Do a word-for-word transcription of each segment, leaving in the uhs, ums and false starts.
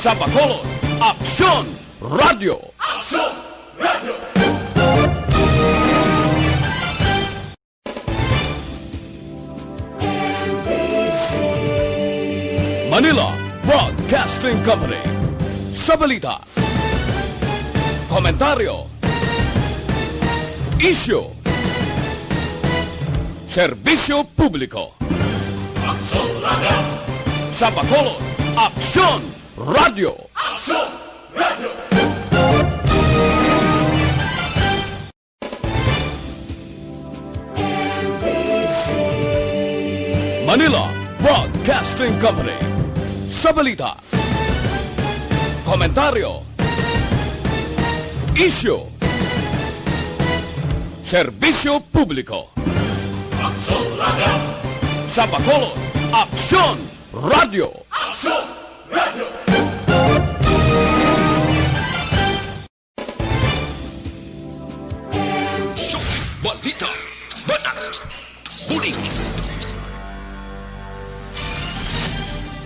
Sa Bacolod, Aksyon Radyo. Manila Broadcasting Company. Sa balita, komentaryo, isyu, serbisyo publiko. Sa Bacolod, Aksyon Radyo. Manila Broadcasting Company. Sa balita, komentaryo, isyu, serbisyo publiko. Sa Bacolod, Aksyon Radyo. Balita, Banat, Bulig.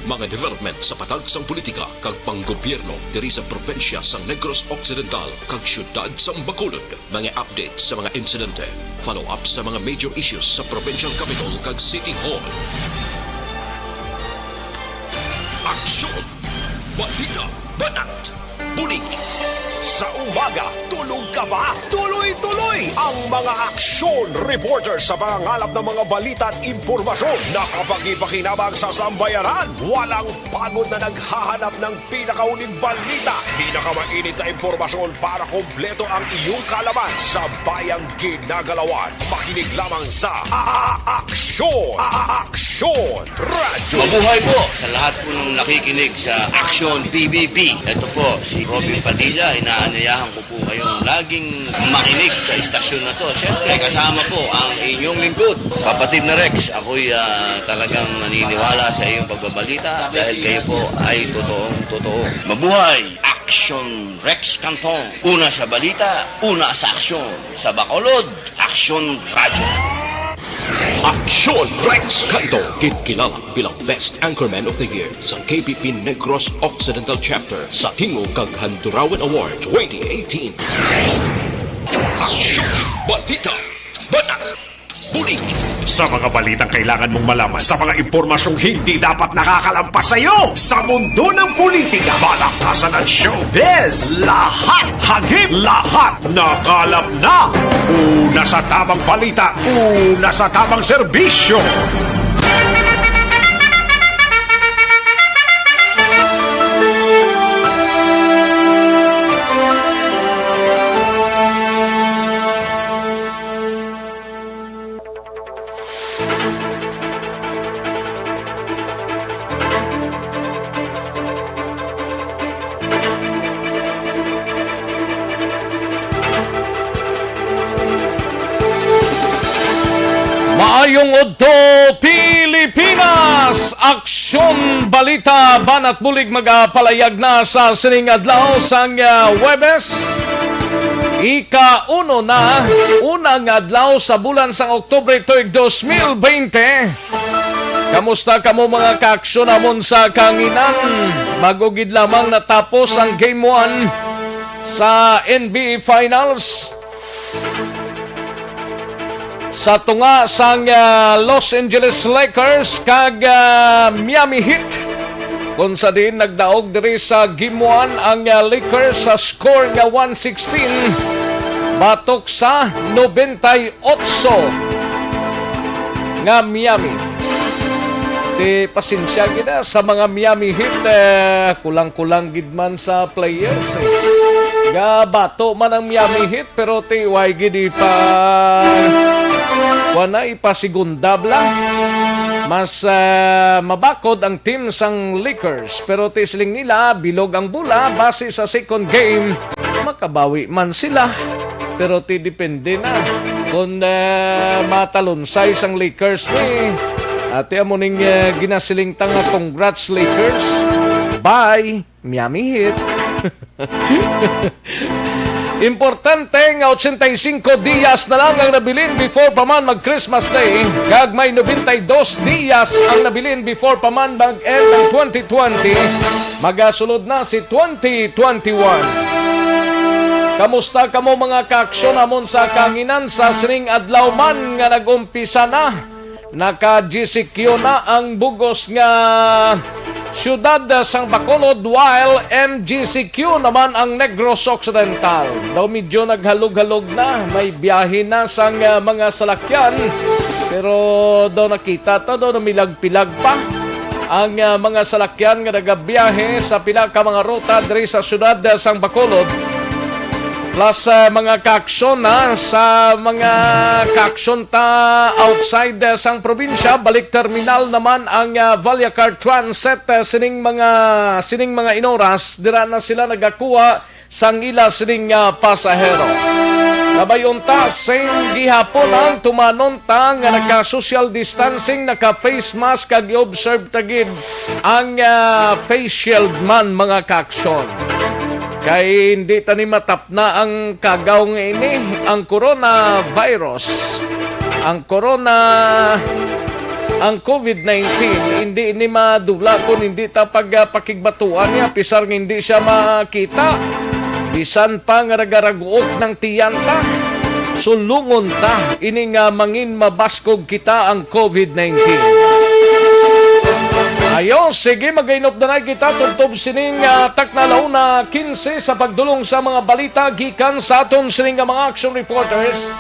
Mga development sa patag sang politika kag panggobyerno diri sa probinsya sang Negros Occidental kag siyudad sang Bacolod. Mga update sa mga insidente, follow-up sa mga major issues sa provincial capital kag city hall. Aksyon! Balita, Banat, Bulig. Sa umaga, tulog ka ba? Tuloy-tuloy ang mga aksyon reporter sa pangangalap ng mga balita at impormasyon na kapakipakinabang sa sambayanan. Walang pagod na naghahanap ng pinakauling balita, pinakamainit na impormasyon para kompleto ang iyong kaalaman sa bayang ginagalawan. Makinig lamang sa A-, A-, Aksyon! A-, A-, Aksyon! Radyo. Mabuhay po sa lahat po ng nakikinig sa Aksyon P B B. Ito po si Robin Padilla. Inaanyayahan ko po kayong laging makinig sa istasyon na to. Siyempre, kasama po ang inyong lingkod, kapatid na Rex. Ako'y, ah, talagang naniniwala sa iyong pagbabalita dahil kayo po ay totoong totoo. Mabuhay! Aksyon Rex Cantong. Una sa balita, una sa aksyon. Sa Bacolod, Aksyon Radyo. Aksyon Rex Cantong, kinkilala bilang Best Anchorman of the Year sa K P P Negros Occidental Chapter sa Tingog kag Handurawan Award twenty eighteen. Aksyon Balita. Banat. Bulig. Sa mga balitang kailangan mong malaman, sa mga impormasyong hindi dapat nakakalampas sa iyo, sa mundo ng politika, balakasan at showbiz, lahat hagip, lahat nakalap na. Una sa tamang balita, una sa tamang serbisyo. Maayong udto, Pilipinas! Aksyon Balita, Banat Bulig magapalayag na sa sining adlaw sang, ah, Huwebes. Ika-uno na, una nga adlaw sa bulan sang Oktubre tuig dos mil bente. Kamusta kamo, mga kaaksyon namon sa kahanginan? Bago gid lamang natapos ang Game one sa N B A Finals sa tunga sang, ah, Los Angeles Lakers kag, ah, Miami Heat, kung sa diin nagdaog diri sa Game one ang, ah, Lakers sa score nga one sixteen batok sa nobenta y otso nga Miami. Ti pasensya gid, ah, sa mga Miami Heat, eh, kulang-kulang gid man sa players, eh. Gabato man ang Miami Heat, pero ti way gid ipa-, kuwan na, ipasigunda bala. Mas, ah, mabakod ang team sang Lakers, pero ti siling nila, bilog ang bola, base sa second game, makabawi man sila. Pero ti depende na kung, ah, matalunsay sang Lakers ni. Ati amo ning, ah, ginasiling ta nga congrats, Lakers. Bye, Miami Heat. Importante nga ochenta y cinco dias na lang ang nabilin before pa man mag Christmas Day, kag may noventa y dos dias ang nabilin before pa man mag-end ang twenty twenty. Magasulod na si twenty twenty-one. Kamusta kamo, mga kaaksyon, amon sa kahanginan sa sining adlaw man nga nag-umpisa na? Naka-G C Q na ang bugos nga siyudad sang Bacolod, while M G C Q naman ang Negros Occidental. Daw medyo naghalog-halog na, may biyahe na sang, ah, mga salakyan, pero daw nakita ta, daw namilag-pilag pa ang, ah, mga salakyan nga nagabiyahe sa pila ka mga ruta diri sa siyudad, ah, sang Bacolod. Plus, ah, mga kaaksyon, ha, sa mga kaaksyon ta outside, ah, sang probinsya, balik terminal naman ang, ah, Vallecar Transit, ah, sining mga, sining mga inoras, dira na sila nagakuha sang ila sining, ah, pasahero. Kabay unta, same gihapon ang tumanon ta nga naka-social distancing, naka-face mask, kag i-observe ta gid ang, ah, face shield man, mga kaaksyon. Kay hindi ta ni matap na ang kagaw nga ini, ang coronavirus, ang corona, ang covid nineteen, hindi ini madula kung hindi ta pag, ah, pakigbatuan niya, pisar nga hindi siya makita. Bisan pa nga nagaraguok ng tiyan ta, sulungon ta ini nga mangin mabaskog kita ang covid nineteen. Ayo, sige, magainop na na kita tubtob sining, ah, takna, la una quince, sa pagdulong sa mga balita gikan sa aton sining nga mga action reporters.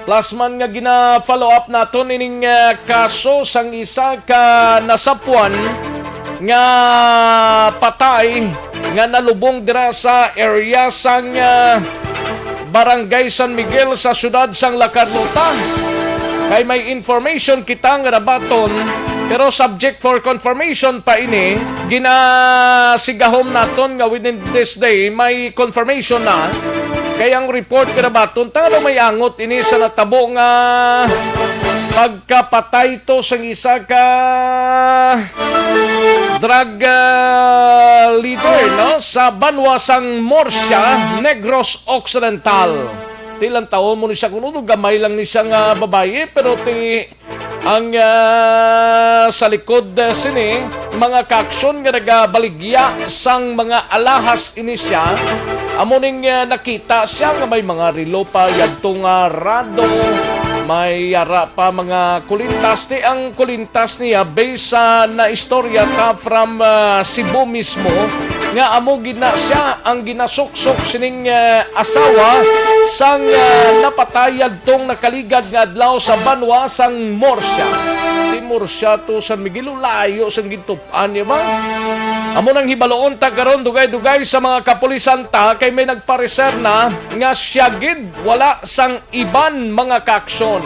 Plus man nga gina-follow up naton ining, ah, kaso sang isa ka nasapwan nga patay nga nalubong dira sa area sang, ah, Barangay San Miguel sa siyudad sang La Carlota. Kay may information kita nga nabaton, pero subject for confirmation pa ini. Ginasigahom naton nga within this day may confirmation na. Kay ang report nga nabaton, tano may angot ini sa natabo nga pagkapatay to sang isa ka drug, ah, leader, no, sa banwa sang Murcia, Negros Occidental. Ti lang tawo mo ni siya kuno, gamay lang ni siya nga babayi, pero ti ang, ah, sa likod, ah, sini, mga kaaksyon nga nagabaligya sang mga alahas ini siya, amo ning, ah, nakita siya nga may mga relo pa yadto nga rado, may yara pa mga kulintas. Ti ang kulintas niya, based sa naistorya ta from, ah, Cebu mismo, nga amo gid na siya ang ginasuksok sining, ah, asawa sang, ah, napatay yadtong nakaligad nga adlaw sa banwa sang Murcia. Si Murcia to San Miguel, layo sang gintup-an niya ba? Amo nang hibaloon ta karon, dugay-dugay sa mga kapulisan ta, kay may nagpareser na nga siya gid, wala sang iban, mga kaaksyon.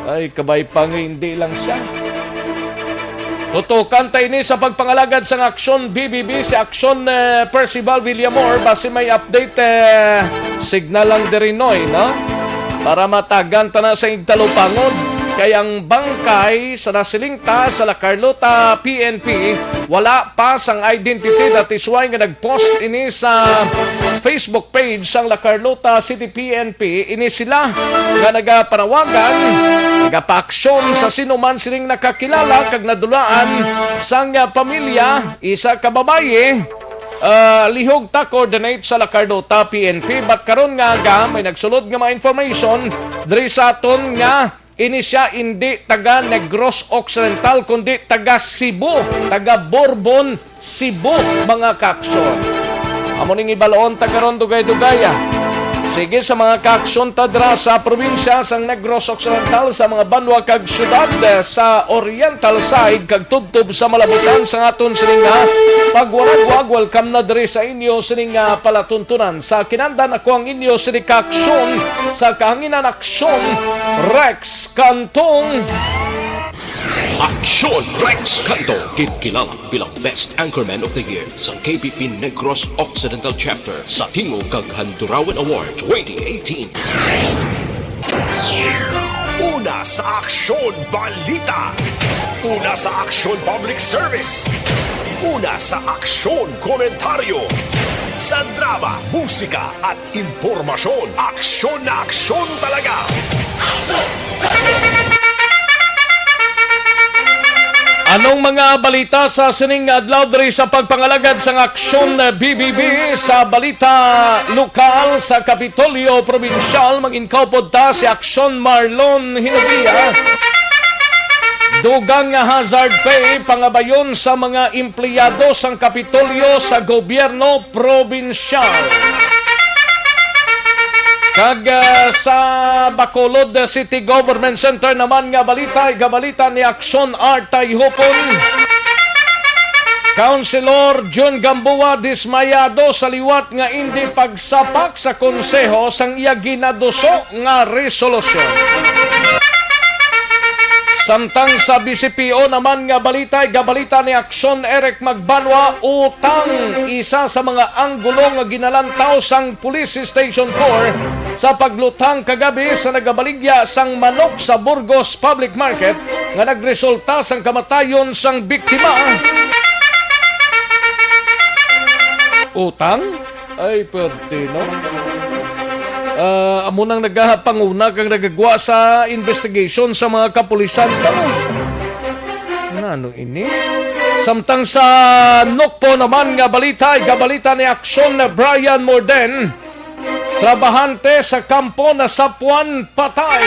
Ay, kabay pa nga hindi lang siya. Tutukan ta ini sa pagpangalagad sang Aksyon B B B, si Aksyon, eh, Percival Villamor, basi may update, eh, signal lang diri, Noy, no? Para matagan ta na sa igtalupangod. Kay ang bangkay sa nasiling ta sa La Carlota P N P, wala pa sang identity, that is why nga nag-post ini sa Facebook page sang La Carlota City P N P. Ini sila nga nagapanawagan, nagapaaksyon sa sino man sining nakakilala kag nadulaan sang, ah, pamilya, isa ka babayi. Ah, lihog ta coordinate sa La Carlota P N P, but karon nga aga may nagsulod nga mga information diri sa aton nga ini siya indi taga Negros Occidental, kundi taga Cebu, taga Borbon, Cebu, mga kaaksyon. Amo ning ibaloon ta karon, dugay-dugay, ah. Sige, sa mga kaaksyon ta dira sa probinsya sang Negros Occidental, sa mga banwa kag syudad, eh, sa Oriental side kag tubtob sa malabutan sang aton sining nga pagwaragwag, welcome na diri sa inyo sining nga palatuntunan. Sa kinandan, ako ang inyo sini kaaksyon sa kahanginan, Aksyon Rex Cantong. Aksyon Rex Canto, gid kilala bilang Best Anchorman of the Year sa K P P Negros Occidental Chapter sa Tingog kag Handurawan Award twenty eighteen. Una sa Aksyon Balita. Una sa Aksyon Public Service. Una sa Aksyon Komentaryo. Sa drama, musika, at impormasyon, aksyon na aksyon talaga. Anong mga balita sa sining adlaw diri sa pagpangalagad sang Aksyon B B B? Sa balita lokal, sa Kapitolyo Probinsyal, mag-inkaupod ta si Aksyon Marlon Hinugia. Dugang nga hazard pay pangabayon sa mga empleyado sang Kapitolyo sa gobyerno probinsyal. Kag, ah, sa Bacolod City Government Center naman nga balita, igabalita ni Aksyon Art Tayhupon. Councilor Jun Gamboa dismayado sa liwat nga indi pagsapak sa konseho sang iya ginaduso nga resolusyon. Samtang sa B C P O naman nga balita, igabalita ni Aksyon Eric Magbanwa, utang, isa sa mga anggulo nga ginalantaw sang Police Station four sa paglutang kagabi sa nagabaligya sang manok sa Burgos Public Market nga nagresulta sang kamatayon sang biktima. Utang? Ay, perte, no? Ah, amo nang nagapanguna kag nagagwa sa investigation sa mga kapulisan. Ano ini? Samtang sa Nokpo naman nga balita, igabalita ni Aksyon na Brian Morden, trabahante sa kampo nasapwan patay.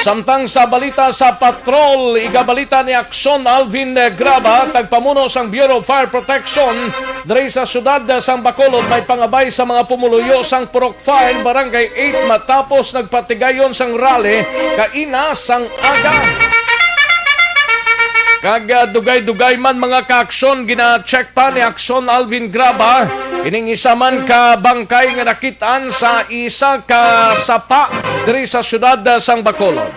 Samtang sa balita sa patrol, igabalita ni Aksyon Alvin Graba, tagpamuno sang Bureau of Fire Protection diri sa siyudad sang Bacolod, may pangabay sa mga pumuluyo sang Purok Five, Barangay Eight, matapos nagpatigayon sang rally kaina sang aga. Kag, ah, dugay-dugay man, mga kaaksyon, gina-check pa ni Aksyon Alvin Graba ining isa man ka bangkay nga nakit-an sa isa ka sapa diri sa siyudad, ah, sang Bacolod.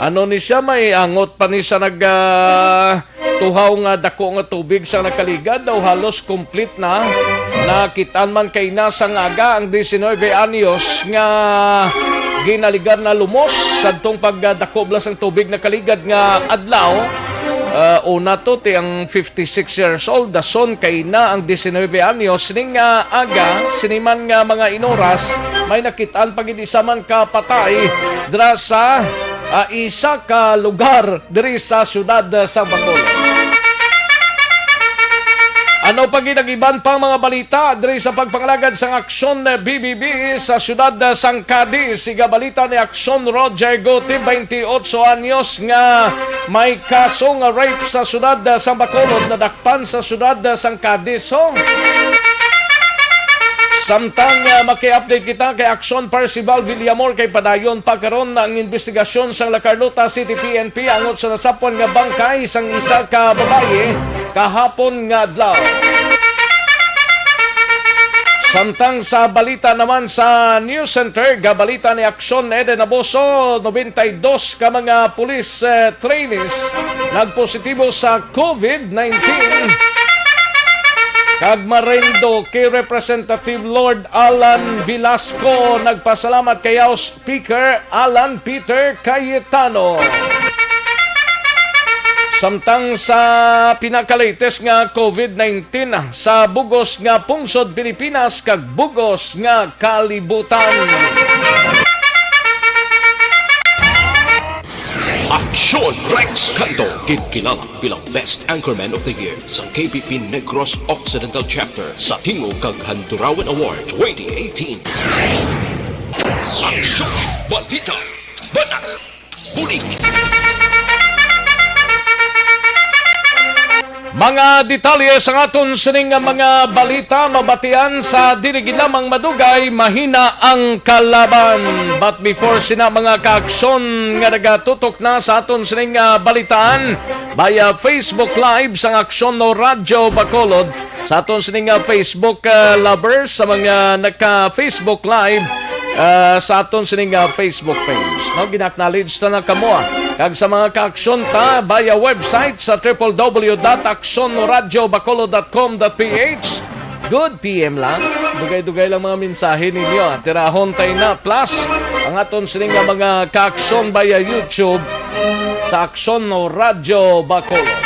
Ano ni siya, may angot pa ni sa nag, ah, tuhaw nga dako nga tubig sa nakaligad, daw halos complete na. Nakit-an man kaina sang aga ang diecinuebe anyos nga ginaligar na lumos sadtong pagdako bala sang tubig nakaligad nga adlaw. Ah, una to ti ang fifty-six years old, dason kaina ang diecinuebe anyos. Ning, ah, aga, sini man nga mga inoras, may nakit-an pa gid isa man ka patay dra sa, ah, isa ka lugar diri sa siyudad, ah, sa Bacolod. Ano pa gid ang iban pang mga balita diri sa pagpangalagad sang Aksyon B B B sa siyudad, ah, sang Cadiz? Igabalita ni Aksyon Roger Guti, twenty-eight anyos, nga may kaso nga rape sa siyudad, ah, sang Bacolod, nadakpan sa siyudad, ah, sang Cadiz. So, samtang, ah, maki-update kita kay Aksyon Percival Villamor, kay padayon pa karon ang investigasyon sang La Carlota City P N P angot sa nasapwan nga bangkay sang isa ka babayi kahapon nga adlaw. Samtang sa balita naman sa News Center, gabalita ni Aksyon Eden Aboso, noventa y dos ka mga police, eh, trainees nagpositibo sa COVID nineteen. Kag Marinduque Representative Lord Alan Velasco nagpasalamat kay House Speaker Alan Peter Cayetano. Samtang sa pinaka-latest nga COVID nineteen sa bugos nga pungsod Pilipinas kag bugos nga kalibutan. Aksyon Rex Canto, ginkilala bilang Best Anchorman of the Year sa K P P Negros Occidental Chapter sa Tingog kag Handurawan Award twenty eighteen. Aksyon, balita, banat, bulig. Mga detalye sang aton sining nga mga balita mabatian sa dili gid lamang madugay, mahina ang kalaban. But before sina, mga kaaksyon nga nagatutok na sa aton sining nga balitaan via Facebook Live sang Aksyon no Radyo Bacolod, sa aton sining nga Facebook, ah, lovers, sa mga naka-Facebook Live, ah, sa aton sining nga Facebook page. No, gina-acknowledge ta na kamo, ah. Kag sa mga kaaksyon ta via website sa triple W dot aksyon radyo bacolod dot com dot P H, good P M lang. Dugay-dugay lang mga mensahe ninyo, ah. Tirahon tay na. Plus, ang aton sining nga mga kaaksyon via YouTube sa Aksyon no Radyo Bacolod.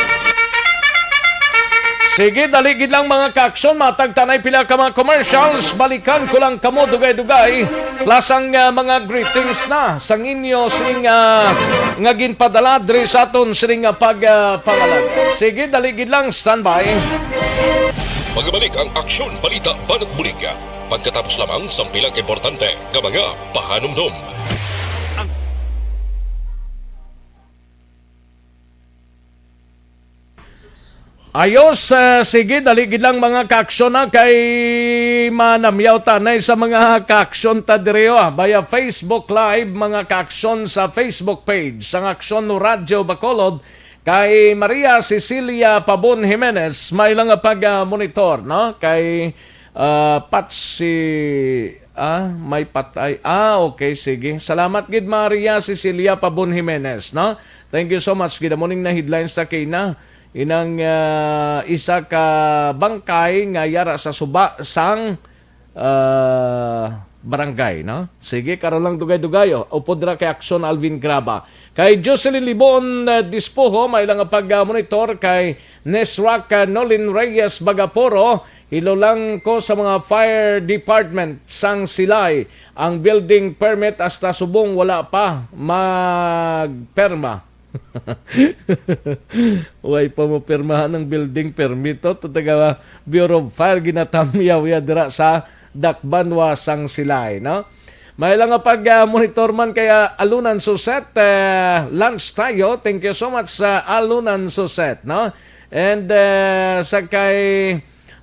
Sige, dali gid lang, mga kaaksyon, matag ta nay pila ka mga commercials. Balikan ko lang kamo dugay-dugay. Plus ang, ah, mga greetings na sang inyo sining, ah, nga ginpadala diri sa aton sining, ah, pag, ah, pangalaga. Sige, dali gid lang, standby. Magabalik ang Aksyon Balita Banat Bulig pagkatapos lamang sang pila ka importante nga mga pahanumdom. Ayos, eh, sige, dali gid lang, mga kaaksyon, na kay manamyaw ta nay sa mga kaaksyon ta diri, oh, via Facebook Live, mga kaaksyon, sa Facebook page sang Aksyon Radyo Bacolod, kay Maria Cecilia Pabon Jimenez, may lang nga pag, ah, monitor, no? Kay, ah, Patsi, ah, may patay. Ah, okay, sige. Salamat gid, Maria Cecilia Pabon Jimenez, no? Thank you so much. Gid amo ning na headlines ta kay na inang, ah, isa ka bangkay nga yara sa suba sang, ah, barangay, no? Sige, karon lang dugay-dugay, oh. Upod ra kay Aksyon Alvin Graba. Kay Jocelyn Libon, ah, Dispoho, may lang nga pag, ah, monitor kay Nesrock, ah, Nolin Reyes Bagaporo, hilo lang ko sa mga fire department sang Silay. Ang building permit hasta subong wala pa magperma. Way pa mo pirmahan ang building permit, oh, to taga Bureau of Fire, ginatamyaw ya dira sa Dakbanwa sang Silay, no? May lang nga pag, ah, monitor man kay, ah, Alunan Suset, eh, lunch tayo. Thank you so much sa Alunan Suset, no? And, eh, sa kay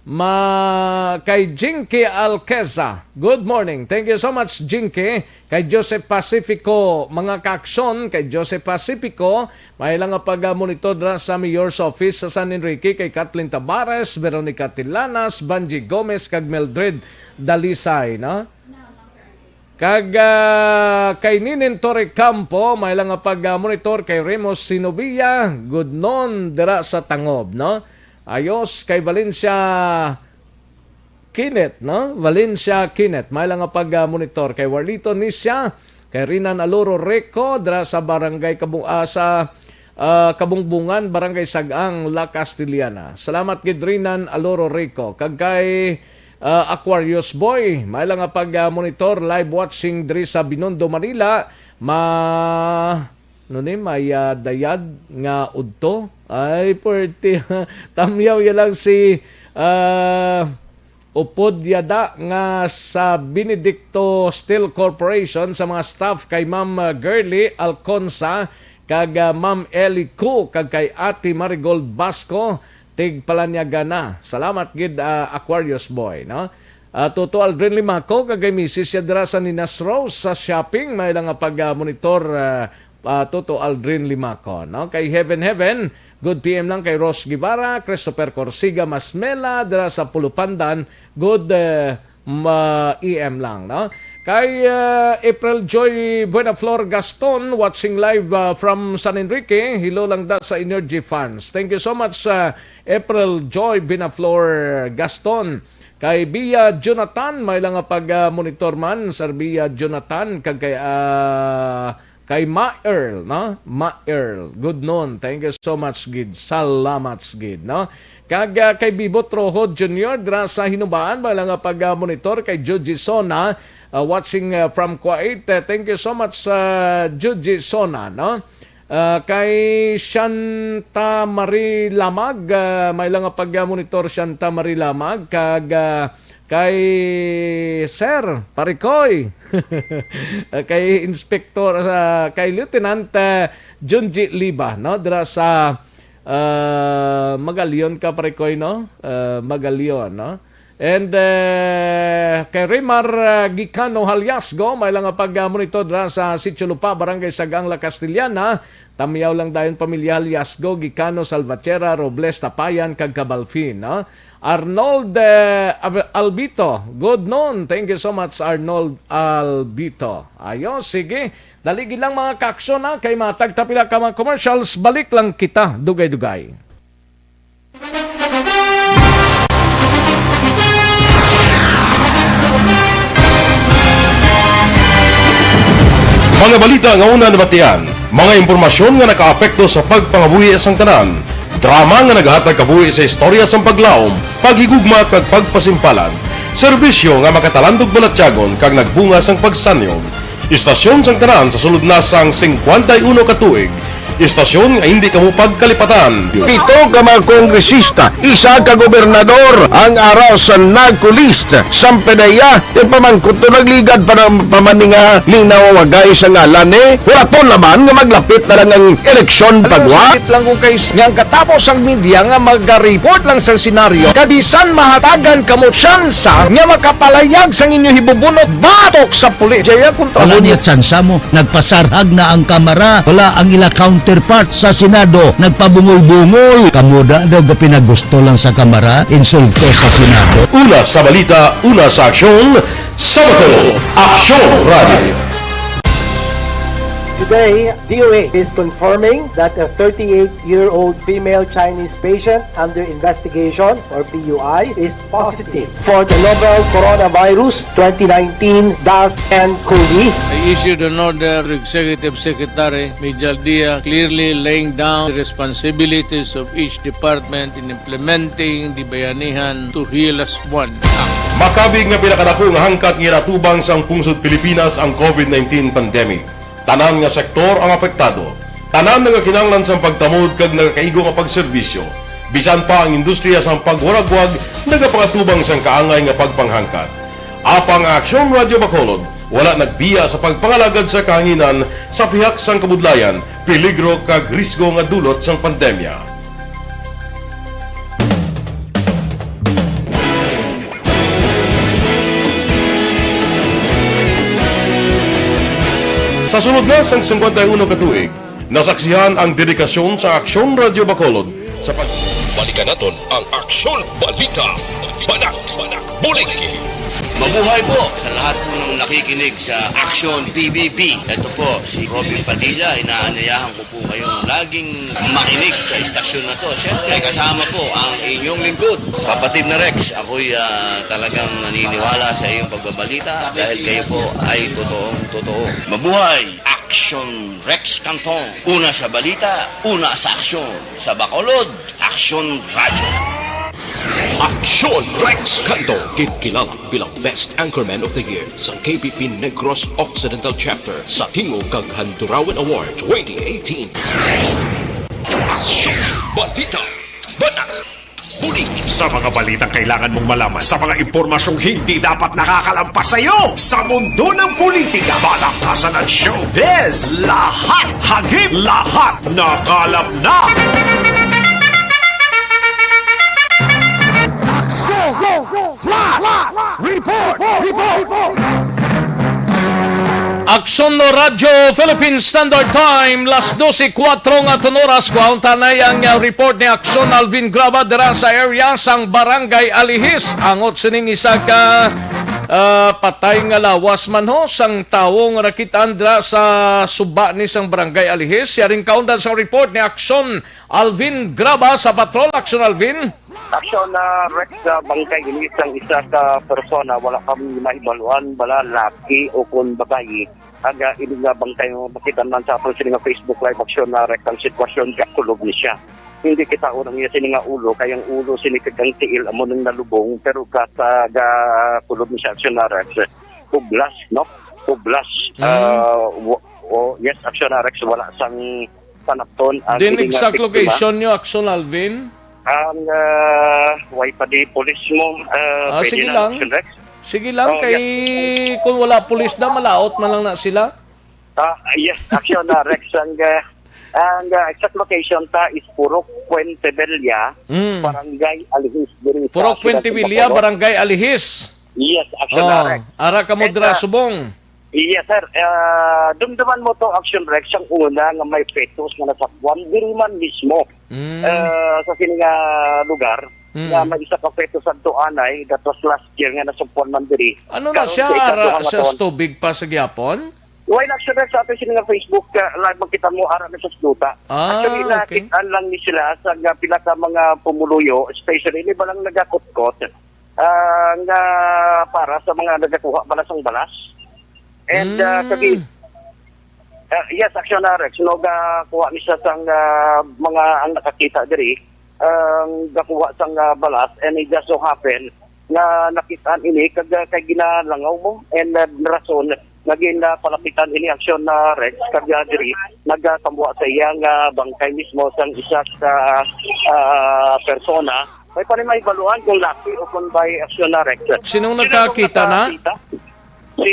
ma-, kay Jinky Alqueza. Good morning. Thank you so much, Jinky. Kay Joseph Pacifico, mga kaaksyon, kay Joseph Pacifico, may lang nga pag-monitor dira sa Mayor's Office sa San Enrique, kay Kathleen Tabares, Veronica Tilanas, Banji Gomez, kag Mildred Dalisay, no? Kag, ah, kay Ninin Torre Campo, may lang nga pag-monitor kay Remus Sinovia, Gudnon, dira sa Tangob, no? Ayos, kay Valencia Kenneth, no? Valencia Kenneth, may lang nga pag-monitor kay Warlito Nisya, kay Rinan Aluro Reco, dira sa Barangay Kabu-, ah, sa, ah, Kabungbungan, Barangay Sagang, La Castellana. Salamat gid, Rinan Aluro Reco. Kag kay, ah, Aquarius Boy, may lang nga pag-monitor, live watching diri sa Binondo, Manila. Ma-, ano ni, may, ah, dayad nga udto. Ay, pwerte. Tamyaw ya lang si, ah, upod yada nga sa Benedicto Steel Corporation sa mga staff kay Ma'am, ah, Girly Alconsa kag, ah, Ma'am Ellie Cu kag kay Ate Marigold Basco, tig Palanyaga na. Salamat gid, ah, Aquarius Boy, no? Ah, Toto Aldrin Limaco kag kay misis siya dira sa Ninas Rose sa shopping. May lang nga pag, ah, monitor, ah, ah, Toto Aldrin Limaco, no? Kay Heaven Heaven, good P M lang kay Ross Guevara, Christopher Corsiga Masmela, dira sa Pulupandan, good, eh, ma-, E M lang, no? Kay, eh, April Joy Buenaflor Gaston, watching live, ah, from San Enrique, hilo lang da sa Energy Fans. Thank you so much, ah, April Joy Buenaflor Gaston. Kay Bia Jonathan, may lang nga pag, ah, monitor man, Sir Bia Jonathan, kag kay, ah, kay Ma Earl, no? Ma Earl, good noon. Thank you so much, gid. Salamat, gid, no? Kag, ah, kay Bibo Trojo Junior, dira sa Hinubaan, may lang nga pag, ah, monitor kay Juji Sona, ah, watching, ah, from Kuwait. Eh, thank you so much, ah, Juji Sona, no? Ah, kay Shanta Marie Lamag, ah, may lang nga pag-monitor, Shanta Marie Lamag, kag, ah, kay Sir Parikoy, ah, kay Inspector, ah, kay Lieutenant, ah, Junji Liba, no? Dira sa, ah, Magalion ka, Parikoy, no? Ah, Magalion, no? And, eh, kay Remar, ah, Gicano Haliasgo, may lang nga pag-monitor dira sa Sitio Lupa, Barangay Sagang, La Castellana. Tamyaw lang dayon pamilya Haliasgo, Gicano, Salvatierra, Robles, Tapayan, kag Cabalfin, no? Arnold, eh, Ab-, Albito, good noon. Thank you so much, Arnold Albito. Ayos, sige. Dali gid lang, mga kaaksyon, ha, kay matag ta pila ka mga commercials, balik lang kita, dugay-dugay. Mga balita nga una nabatian, mga impormasyon nga nakaapekto sa pagpangabuhi sang tanan, Drama nga nagahatag kabuhi sa istorya sang paglaom, paghigugma, kag pagpasimpalan. Serbisyo nga makatalandog balatyagon kag nagbunga sang pagsanyog. Istasyon sang tanan sa sulod na sang singkwenta y uno ka tuig. Istasyon nga hindi kamo pagkalipatan. Pito ka mga kongresista, isa ka gobernador ang ara sa NAGCO list. Sampanaya, yung pamangkot to nagligad pa ng pamaninga, linawagay sa ngalan ni Huraton naman nga maglapit na lang ang eleksyon. Alam mo, pagwa. Sakit lang kung kay s-, nga ang katapos ang media nga magareport lang sa senaryo, kabisan mahatagan kamo tsansa nga makapalayag sang inyo hibubunot batok sa pulis. Jaya kontra. Wala mo niya tsansa mo. Nagpasarhag na ang Kamara. Wala ang ila counterpart sa Senado. Nagpabungol-bungol. Kamo da daw ga pinagusto lang sa Kamara, insulto sa Senado. Una sa balita, una sa aksyon, sa Bacolod, Aksyon Radio. Today, D O A is confirming that a thirty-eight-year-old female Chinese patient under investigation, or P U I, is positive for the novel coronavirus twenty nineteen dash N cov. I issued an order to Executive Secretary Mijal Dia, clearly laying down the responsibilities of each department in implementing the Bayanihan to Heal Us One Act. Makabig nga pinakadako nga hangkat nga ginatubang sang pungsod Pilipinas ang covid nineteen pandemic. Tanan nga sektor ang apektado. Tanan nagakinahanglan sang pagtamod kag nagakaigo nga pagserbisyo. Bisan pa ang industriya sang pagwaragwag nagapangatubang sang kaangay nga pagpanghangkat. Apang ang Aksyon Radyo Bacolod wala nagbiya sa pagpangalagad sa kahanginan sa pihak sang kabudlayan, peligro kag risgo nga dulot sang pandemya. Sa sulod na sang singkwenta y uno ka tuig, nasaksihan ang dedikasyon sa Aksyon Radyo Bacolod sa pag- Balikan naton ang Aksyon Balita. Banat, bulig. Mabuhay po sa lahat po ng nakikinig sa Aksyon P B B. Ito po si Robin Padilla. Inaanyayahan ko po kayong laging makinig sa istasyon na to. Siyempre, kasama po ang inyong lingkod, kapatid na Rex. Ako'y, ah, talagang naniniwala sa iyong pagbabalita dahil kayo po ay totoong totoo. Mabuhay! Aksyon Rex Canton. Una sa balita, una sa aksyon. Sa Bacolod, Aksyon Radyo. Aksyon Rex Canton, ginkilala bilang Best Anchorman of the Year sa K B P Negros Occidental Chapter sa Tingog kag Handurawan Award twenty eighteen. Aksyon Balita. Banat. Bulig. Sa mga balitang kailangan mong malaman, sa mga impormasyong hindi dapat nakakalampas sa iyo, sa mundo ng politika, balaktasan at showbiz, lahat hagip, lahat nakalap na. Aksyon! Flash! Report! Report! Aksyon no Radyo Philippine Standard Time, las dose kuwatro nga aton oras. Kuhaon ta na ang, uh, report ni Aksyon Alvin Graba dira sa area sang Barangay Alihis. Angot sining isa ka, uh, patay nga lawas man ho sang tawo nga nakit-an dira sa suba ni sang Barangay Alihis. Yaring kaundan sang report ni Aksyon Alvin Graba sa Patrol. Aksyon Alvin. Aksyon na Rex, sa bangkay ini sang isa ka persona, wala kami mahibaluan, bala laki o kon babayi. Aga ini nga bangkay nga makita man sa aton sini nga Facebook Live, Aksyon na Rex, ang sitwasyon, gakulob ni siya. Hindi kita unang niya sini nga ulo, kay ang ulo sini kag ang tiil amo nang nalubong, pero ka sa gakulob ni siya, Aksyon na Rex. Kublas, no? Kublas. Mm. Ah, wo-, oh, yes, Aksyon na Rex, wala sang panapton ang Din ini nga exact biktima. Location nyo, Aksyon Alvin? Ang, ah, way pa di pulis mo, ah, Ah, pwede sige na, lang. Aksyon Rex. Sige lang, Oh, kay yeah. Kung wala pulis na, malaot man lang na sila. Ah, yes, Aksyon na, Rex. Ang, ah, ang, ah, exact location ta is Purok Fuentebella, Mm. Barangay Alihis, diri sa Purok siyudad sa Fuentebella, Bacolod. Barangay Alihis. Yes, Aksyon na, Oh, Rex. Ara ka mo And, dira ah, subong. Yes, sir. Ah, dumduman mo to, Aksyon Rex, ang una nga may fetus nga nasapwan, diri man mismo. Mm. Ah, sa sini nga lugar, Mm. nga may isa ka fetus adto anay, that was last year nga nasapwan man diri. Ano na Karon siya? Sa ikaduha Ara nga siya tuwan. Sa tubig pa sa gihapon? Wala, Aksyon Rex, sa ato sini nga Facebook, ah, live makita mo, ara na sa duta. Ah, Actually, okay. Nakit-an lang ni sila sa nga pila ka mga pumuluyo, especially ni balang nagakutkot, ah, nga para sa mga nagakuha bala sang balas. And, ah, Mm. kagi-, Ah, yes, Action Rex, no, gakuha ni siya sang, ah, mga ang nakakita diri, ang gakuha sang, ah, balas, and it just so happen nga nakit-an ini kag, ah, kay ginalangaw mo, and, ah, rason nga ginapalapitan ini, Action, ah, Rex, kag, ah, diri nagatambuha sa iyang, ah, bangkay mismo sang isa ka, ah, persona. May pa ni mahibaluan kung laki o kung bay, Action, ah, Rex. Sinong nakakita na? Si,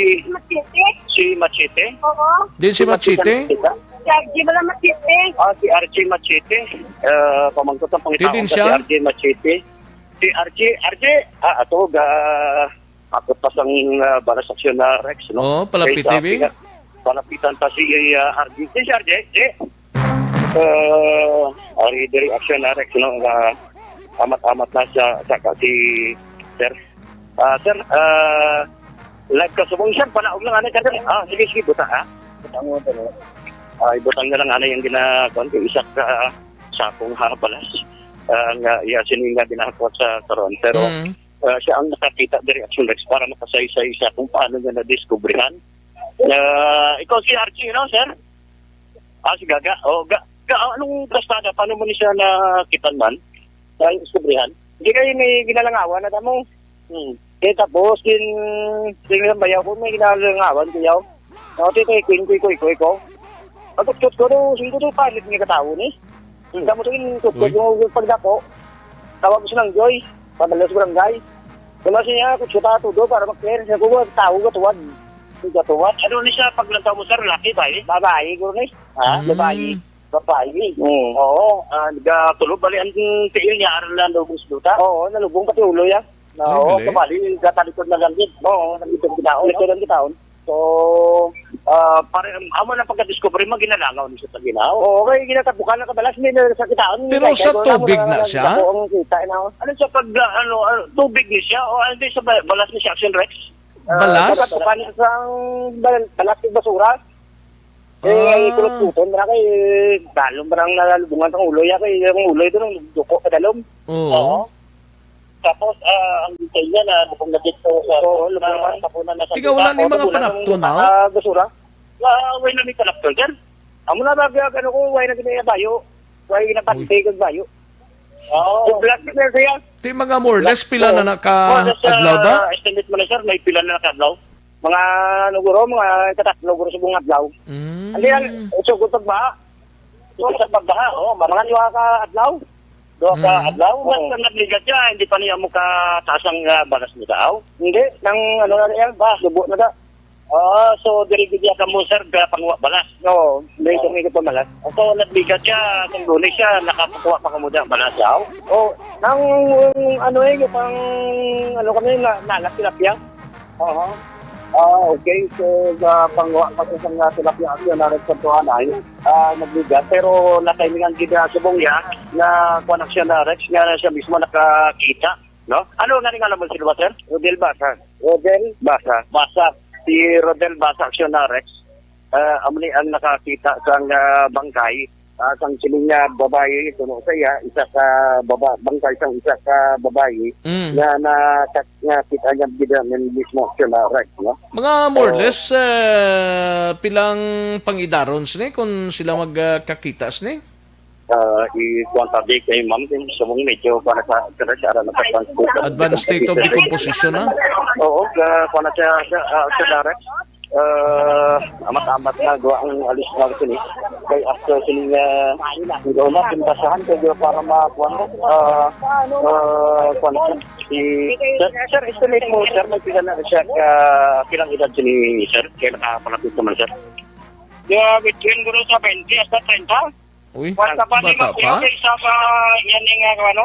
si Machete? Oo. Di si Machete? Si Archie wala Machete. Ah, si Archie Machete. Ah, pamangkot ang pangita. Di din siya? Si Archie Machete. Si Archie, Archie, ah, ato, ga, akot pa sang, ah, balas, Action, ah, Rex, no? Oh, palapit, kay sa eh, pina-, palapitan pa si, ah, Archie. Si Archie, Archie. Ah, ari diri, Action, ah, Rex, no? Nga amat-amat na sa, sa ka-, si Sir. Ah, sir, ah, live ka subong, sir, panaog lang, ano, sir? Ah, sige, sige, buta, ha? Buta mo, sir. Ah, ibutang na lang, ano, yung gina-, kuwan, yung isa ka, ah, sakong, ha, balas. Ah, nga, iya, sini nga ginahakot sa karon. Pero, Mm. ah, siya ang nakakita diri, Action Rex, para makasaysay siya kung paano niya nadiskubrihan. Ah, ikaw si Archie, no, sir? Ah, si Gaga. Oh, ga, ga, anong kalsada? Paano mo ni siya nakitan man? Sa iskubrihan? Hindi kayo may ginalangawan na tamo. Hmm. Eh, tapos, din, din lang bayaw ko, may ginalangawan ko yaw. Ako, tito, ikuin ko, iko, iko, iko. Pagkutkot ko, do, singko to, palit nga katawo ni. Hmm. Damo to, in kutkot Uy. Yung pagdako. Tawag ko silang Joy. Padala sa barangay. Wala siya, kutkot ako do, para mag-clear. Siya ko, tao, gatuwad. Gatuwad. Ano ni siya, paglantaw mo, sir? Laki, bayi? Babae, guro ni. Ha? Mm. Babae. Babae. Mm. Oo. Ah, nagatulo, bali, ang tiil niya, aral lang daw gusto ta. Oo, nalubong pati ulo, ya. Ay, Oo, gali. Kabali, gatalikod na lang din. Oo, nagitong gitaon. Likod ang gitaon. So, ah, pare, amo na pagka-discovery mo, ginalangaw ni siya sa ginaw. Oo, kay ginatapukan na kabalas, hindi na sa kitaon. Pero Kay sa kay wala mo tubig na na lang siya? Ako ang kita, you know. Ano sa pag, ano, ano, tubig ni siya? O ano sa ba-, balas ni siya, Action Rex? Ah, Balas? Ginatapukan na sa bal-, balas ng basura. Eh, Ah. Kulot-kuton, mara kay, dalom, mara ang nalubungan sa ulo, ya, kay ang ulo ito nang duko sa dalom. Oo. Oo. Tapos, ah, ang detail niya na bukong na dito sa Oo, lugar, lugar. Tapunan na sa Tiga, wala lugar. Ni mga Tapunan ng panapton, ha? Ah, basura. Ah, wala ni panapton, sir. Amo na ba, ano ko, wala na ginabayo. Wala na Uy. Pati kag bayo. Oo. Black na siya. Ti mga more or less, pila Oo. na na ka More or less, adlaw ba? Ah, estimate mo na, sir, may pila na ka adlaw? Mga, ano, guro, mga katatlo, guro, sa buong adlaw. Mm. Hindi yan, sugod pagbaha. Sugod sa pagbaha, oh, mga duha ka adlaw. Duha ka Mm. adlaw, Oo. Basta nagligat siya, hindi pa niya mo kataas ang, ah, balas mo tao. Hindi, nang ano na yan, ba, subo na da. Ah, so, diri gid ka mo, sir, ka pangwa balas. Oo, diri kami ka pamalas. So, nagligat siya, kung Lunes siya, nakapakuha pa kamo dyan, balas, aw? Oh, nang, ano eh, yung pang, ano kami, na, nalat tilapia. Aha. Ah, okay. So, sa pangwa pa sa isang, ah, tilapia, Action Rex, sa tuanay, ah, nagligat. Pero natay nga gid, ah, subong niya na kuwan, Action Rex, nga na siya mismo nakakita, no? Ano nga nga naman sila, sir? Rodel Basa. Rodel? Basa. Basa. Si Rodel Basa, Action Rex. Ah, amo ni ang nakakita sang, ah, bangkay. Ah, sang siling nga babayi, tuno sa iya, isa ka baba-, bangkay sang isa ka babayi Mm. nga na-, nakita niya gid ang mismo Action Rex, no? Mga more or Oo. less, ah, pilang pangidaron sini kung sila mag, ah, kakita sini? Ah, i-, kuwan tabi kay ma'am, kung sa mong medyo kuwan na sa, sa, sa, sa, Advanced state of decomposition, ha? Oo, ah, kuwan na siya, siya, ah, siya direct. Ah, amat-amat na gawa ang alis na sini. Kay after sini nga, hindi na, pinbasahan kay para makuwan mo. Ah, ah, kuwan siya. Si, sir, sir, estimate mo, sir, may pila na siya, ah, pilang edad sini, sir? Kaya nakapalapit naman, sir. Yeah, between guro sa twenty hasta treinta. Uy, Basta pa ni bata pa? Makuya, kay sa ba, yan yung, ano,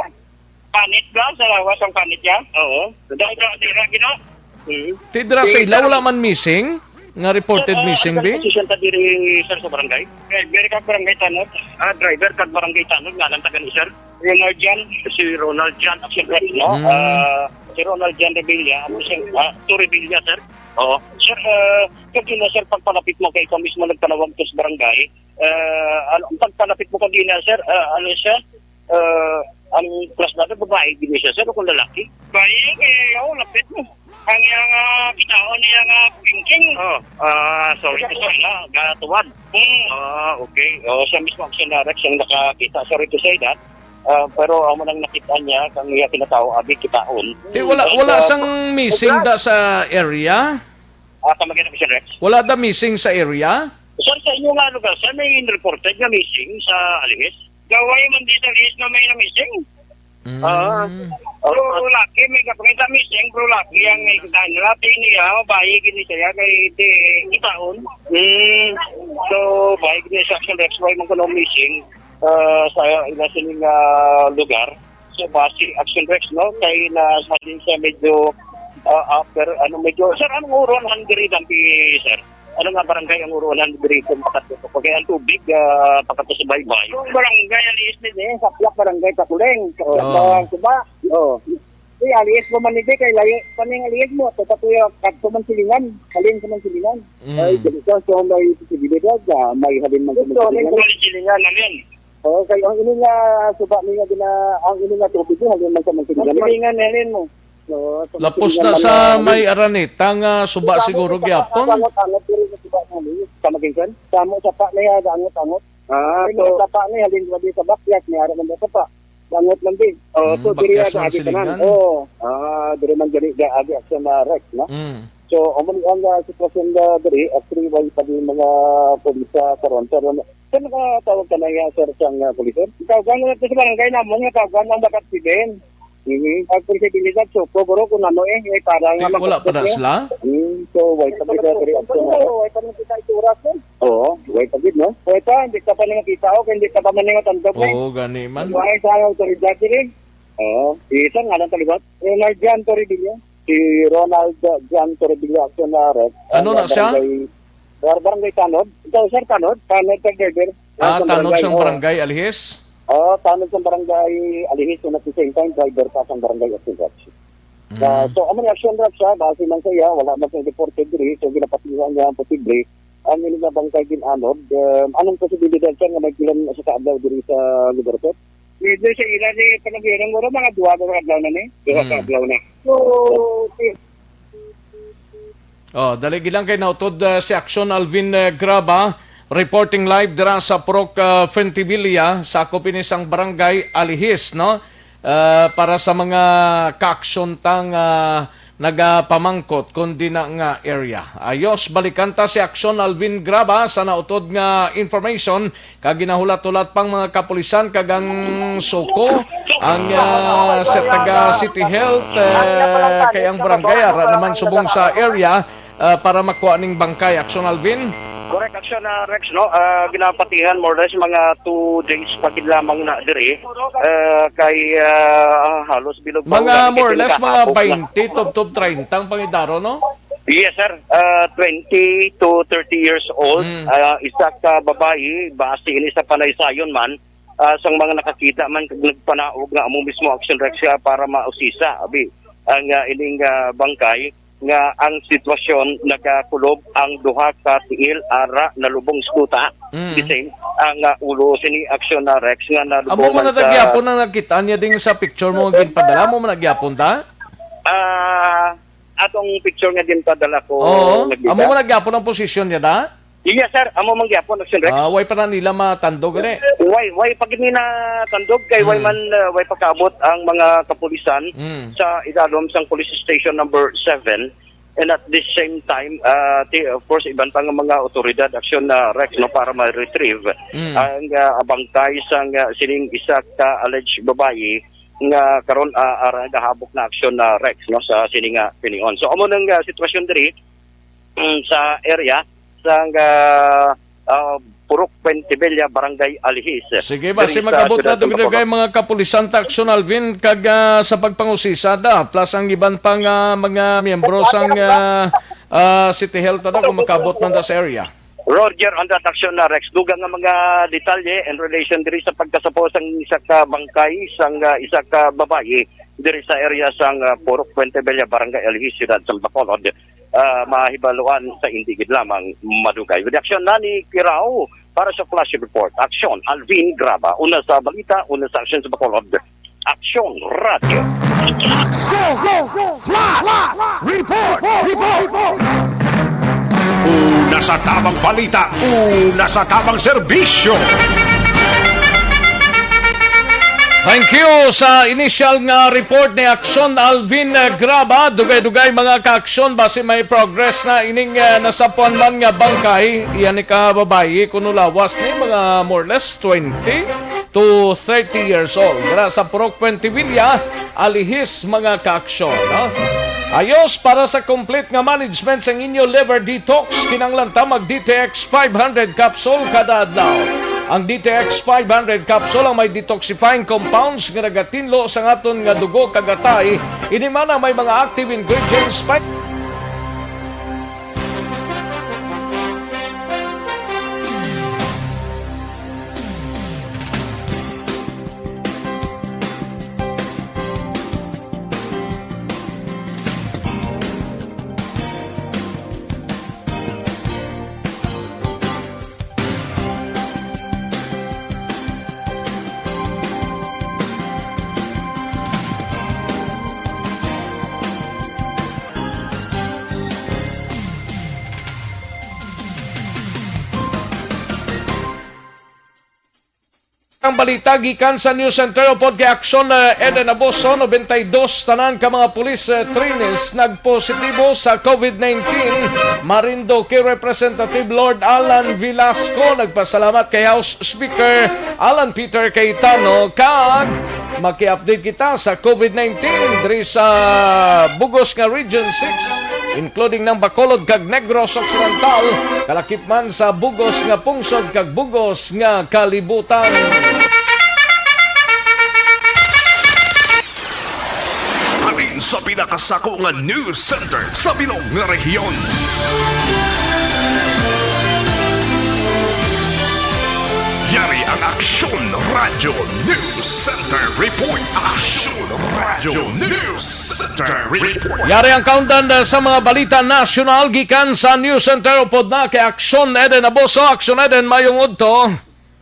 panit ba? Sa lawas ang panit niya? Oo. Dahil ka, di ka, gina? Hmm. Ti dira sa Si ila, wala man missing? Nga reported Sir, ah, missing, ang bi? Position ta diri, sir, sa barangay? Driver kag barangay Tanod. Ah, driver kag barangay Tanod, nga lang taga ni, sir? Ronald Jan. Si Ronald Jan, action rep, no? Hmm. Ah, si Ronald Jan Revilla, ano siya, ah, to Revilla, sir? Oo. Sir, ah, kag yun na, sir, pagpalapit mo kay ikaw mismo nagpanawag to sa barangay, ah, ano, ang pagpalapit mo kag yun na, sir, ah, ano siya? Ah, ang plus natin, babae din siya, sir, o kung lalaki? Babae, eh, ako, lapit mo. Ang iyang, ah, kitaon, iyang, ah, bingking. Oh, ah, sorry to say, na, gatuwad. Hmm. Ah, okay. Oh, siya mismo, Action Directs, ang nakakita. Sorry to say that. Ah, pero amo nang nakita niya, kang iya kinatawo, abi, kitaon. Di, wala, Ay, wala ah, sang missing da sa area? Ah, kamagin ang Action Directs? Wala da missing sa area? Sir, sa inyo nga lugar, sir, may reported nga missing sa Alihis? Gaway man di sa Alihis na may na-missing. Mm. Ah. Pero lucky, may kapakita missing, pero lucky ang may kita nila. Tingin niya, oh, bayi gini siya, kay di kitaon. Mm. So, bayi gini sa Action Directs, why man kuno missing, ah, sa ila sining, ah, lugar. So, base Action Directs, no? Kay na sa din siya medyo, ah, upper, ano, medyo, sir, anong uruan han diri, Dampi, sir? Ano nga barangay ang uruan han diri kung pakato? Kay ang tubig, ah, pakato sa baybay. Yung barangay, Alihis ni, eh, Saplak, barangay Kakuling. Sa Oo. Bawang Suba. Oo. Uy, Alihis pa man ni, kay layo pa ning Alihis mo. Sa Patuya, kadto man silingan. Halin sa man silingan. Mm. Ay, dili ka, so may posibilidad na may halin man sa Ito, may Mansilingan. Silingan, halin. Oo, kay ang ini nga suba ni nga gina-, ang ini nga tubig ni, halin man sa Mansilingan. Ang silingan, halin mo. Oo, sa Lapos Mansilingan na man sa na may Araneta nga suba Sa siguro amin, sa gyapon. Angot-angot diri sa suba nga ni. Sa Maginsan? Sa amo, sa pa niya, angot-angot. Ah, Ay, so sa pa niya, halin sa di sa bakyat, may ara man sa pa. Angot lang din. Oo, so Mm, diri bakyas ya man agi tanan. Silingan. Oo. Ah, diri man gani ga agi Action na Rex, no? Mm. So, amo ni ang, ah, sitwasyon na diri, actually, wala pa din mga pulis sa karon. Pero, sir, nakatawag ka na nga, sir, sang, ah, pulis, sir? Tawagan mo na to sa barangay namon, nga tawagan ang bakat si Ben. Mhm. Ang posibilidad, so, ko, bro, kung ano eh, eh, para nga Di, wala pa na magkapit, eh. Sila? Hmm, so, wala pa kita diri, Action na Rex. Wala pa na kita itsura, sir. Oo, way pa gid, no? Way pa, hindi ka pa nila kita, o, hindi ka pa man nila tandog, eh. Oo, gani man. Way sa autoridad, eh. Oo. Isa nga lang kaliwat. Ronald Jan Toribilla. Si Ronald Jan Toribilla, Action na Rex. Ano Ang na siya? barangay, bar-, barangay Tanod. Ikaw, sir, Tanod? Tanod sa driver. Ah, Ang Tanod barangay, sang oh. Barangay Alihis? Oo, Tanod sang barangay Alihis, and at the same time, driver pa sang barangay Action Rex. Ah, Mm. so, amo ni Action Rex siya, base man sa iya, wala man siyang reported diri, so ginapatihan niya ang posible ang ini nga bangkay gin-anod. Um, anong posibilidad siya nga may ilan sa kaadlaw diri sa lugar, sir? Medyo sa ila ni panagbilang, guro, mga duha ka adlaw na ni. Duha ka Hmm. adlaw na. So, si- Oh, dali gilang kay nautod, uh, si Action Alvin, uh, Graba, reporting live dira sa Purok, uh, Fuentebilla, sakop ini sang Barangay Alihis, no? Uh, para sa mga ka-aksyon tang, uh, nagapamangkot kundi na nga area. Ayos, balikan ta si Action Alvin Graba sa nautod nga information kag ginahulat-hulat pang mga kapulisan kag ang suko ang, ah, sa taga City Health, eh, kay ang barangay ara naman subong sa area, ah, para makuha ning bangkay. Action, Alvin? Correct, Action, ah, Rex, no? Ah, ginapatihan more or less mga two days pa gid lamang na diri. Ah, kay, ah, halos bilog pa Mga ulan, more or less, mga kahapon na. Twenty, tubtob treinta ang pangidaro, no? Yes, sir. Ah, twenty to thirty years old. Mm. Ah, isa ka babayi, base ini sa panaysayon man, ah, sang mga nakakita man kag nagpanaog nga amo mismo Action Rex siya para mausisa, abi, ang, ah, ining, ah, bangkay nga ang sitwasyon nagakulob ang duha ka tiil ara nalubong sa kuta. Mm. The same, ang, ah, ulo sini Action na Rex nga Amo nalubong man man sa nagyapon ang nakita niya ding sa picture mo nga ginpadala mo man nagyapon ta? Ah, atong picture nga ginpadala ko Oo. Amo man nagyapon ang posisyon niya da? Yes, sir. Amo man gyapon, Action Rex. Ah, way pa na nila matandog, gali? Way, way pa gid nila tandog kay way Mm. man, uh, way pagkaabot ang mga kapulisan Mm. sa idalom sang police station number seven. And at the same time, uh, ti-, of course, iban pa nga mga otoridad, Action, uh, Rex, no, para ma-retrieve Mm. ang, uh, bangkay sang, uh, sining isa ka alleged babayi nga karon, uh, ara gahabok na Action, uh, Rex, no, sa sini nga tinion. So, amo nang, uh, sitwasyon diri, mm, sa area sang, ah, ah, Purok Fuentebella, Barangay Alihis. Sige, basi mag-abot na dugay mga kapulisan ta Action, Alvin, kag, ah, sa pagpangusisa da, plus ang iban pa nga mga miyembro sang, ah, ah, City Health, ano, kung makabot man da sa area. Roger, on that Action na Rex. Dugang nga mga detalye in relation diri sa pagkasapo sang isa ka bangkay sang, ah, isa ka babayi diri sa area sang, ah, Purok Fuentebella, Barangay Alihis, Siyudad sang Bacolod. Ah, mahibaluan sa indi gid lamang madugay. With action na ni Kirao para sa Flash Report. Action, Alvin Graba. Una sa balita, una sa action sa Bacolod. Aksyon Radio. Aksyon! Flash! Report! Report! Una sa tamang balita, una sa tamang serbisyo. Thank you sa initial nga report ni Aksyon Alvin Graba. Dugay-dugay, mga kaaksyon, basi may progress na ining, ah, nasapuan man nga bangkay. Iya ni ka babayi kuno lawas ni mga more or less twenty to thirty years old. Dira sa Purok Fuentevilla, Alihis, mga kaaksyon, no? Ayos, para sa complete nga management sang inyo liver detox, kinahanglan ta mag D T X five hundred capsule kada adlaw. Ang D T X five hundred capsule ang may detoxifying compounds nga nagatinlo sa aton nga dugo kag atay. Ini man ang may mga active ingredients pa. Ang balita gikan sa News Center upod kay Aksyon, eh, Eden Aboso, nobenta y dos tanan ka mga police, eh, trainees nagpositibo sa COVID nineteen. Marinduque Representative Lord Alan Velasco nagpasalamat kay House Speaker Alan Peter Cayetano, kag maki-update kita sa COVID nineteen diri sa bugos nga Region six, including ng Bacolod kag Negros Occidental, kalakip man sa bugos nga pungsod kag bugos nga kalibutan. Halin sa pinakasako nga news center sa bilog nga rehiyon. Yari ang Aksyon Radio News Center Report. Aksyon Radio News Center Report. Yari ang kaundan, uh, sa mga balita nasyonal gikan sa News Center upod na kay Aksyon Eden Aboso. Aksyon Eden, mayong udto.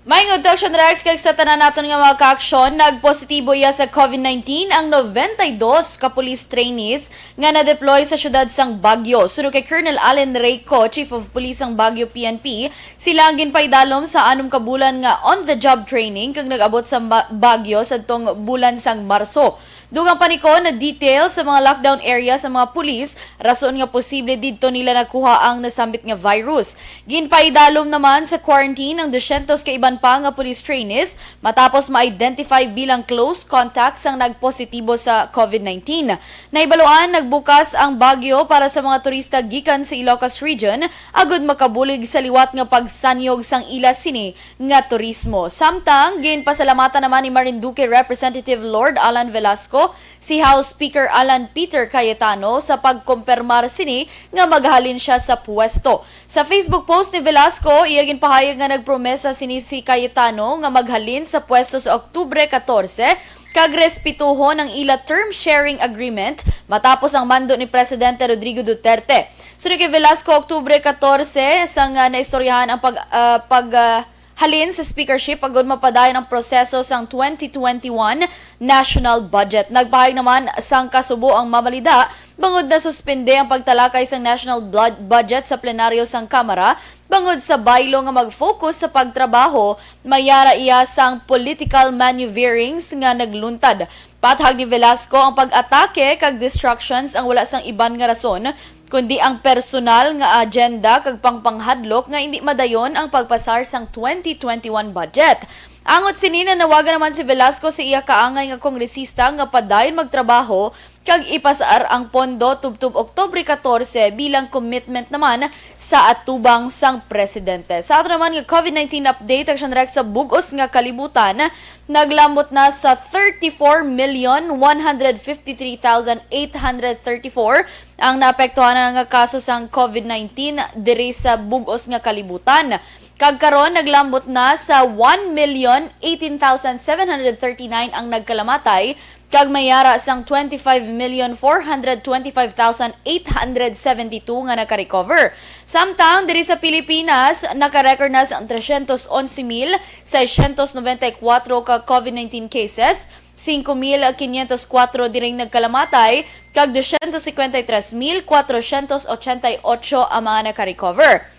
Mayong udto, Aksyon Rex, kag sa tanan naton nga mga kaaksyon, nagpositibo iya sa COVID nineteen ang nobenta y dos ka police trainees nga na-deploy sa siyudad sang Baguio. Suno kay Colonel Allen Reyco, Chief of Police sang Baguio P N P, sila ang ginpaidalom sa anom ka bulan nga on-the-job training kag nag-abot sa Ba-, Baguio sadtong bulan sang Marso. Dugang pa ni kon, na-detail sa mga lockdown area sa mga pulis, rason nga posible didto nila nakuha ang nasambit nga virus. Ginpaidalom naman sa quarantine ang dusyentos ka iban pa nga police trainees matapos ma-identify bilang close contact sang nagpositibo sa COVID nineteen. Nahibaluan, nagbukas ang Baguio para sa mga turista gikan sa Ilocos Region agud makabulig sa liwat nga pagsanyog sang ila sini nga turismo. Samtang ginpasalamatan naman ni Marinduque Representative Lord Alan Velasco si House Speaker Alan Peter Cayetano sa pagkumpirmar sini nga maghalin sia sa pwesto. Sa Facebook post ni Velasco, iya ginpahayag nga nagpromesa sini si Cayetano nga maghalin sa pwesto sa Oktubre katorse kag respetuhon ang ila term sharing agreement matapos ang mando ni Presidente Rodrigo Duterte. Suno kay Velasco, Oktubre katorse sang, ah, naistoryahan ang pag, ah, pag, ah, halin sa speakership agud mapadayon ang proseso sang twenty twenty-one national budget. Nagpahayag naman sang kasubo ang Mamalida bangod nasuspende ang pagtalakay sang national blood budget sa plenaryo sang Kamara bangod sa baylo nga mag-focus sa pagtrabaho, mayara iya sang political maneuverings nga nagluntad. Pathag ni Velasco, ang pag-atake kag distractions ang wala sang iban nga rason kundi ang personal nga agenda kag pangpanghadlok nga indi madayon ang pagpasar sang twenty twenty-one budget. Angot sini, nanawagan naman si Velasco sa iya kaangay nga kongresista nga padayon magtrabaho kag ipasar ang pondo tubtob Oktubre katorse bilang commitment naman sa atubang sang presidente. Sa ato naman nga COVID nineteen update, Aksyon Rex, sa bug-os nga kalibutan, naglambot na sa thirty-four million one hundred fifty-three thousand eight hundred thirty-four ang naapektuhan nga kaso sang COVID nineteen diri sa bug-os nga kalibutan. Kag karon, naglambot na sa one million eighteen thousand seven hundred thirty-nine ang nagkalamatay, kag may yara sang twenty-five million four hundred twenty-five thousand eight hundred seventy-two nga naka-recover. Samtang diri sa Pilipinas, naka-record na sang trescientos once mil seiscientos noventa y cuatro ka COVID nineteen cases, singko mil quinientos kuwatro diring nagkalamatay, kag dosyentos cincuenta y tres mil cuatrocientos ochenta y ocho ang mga naka-recover.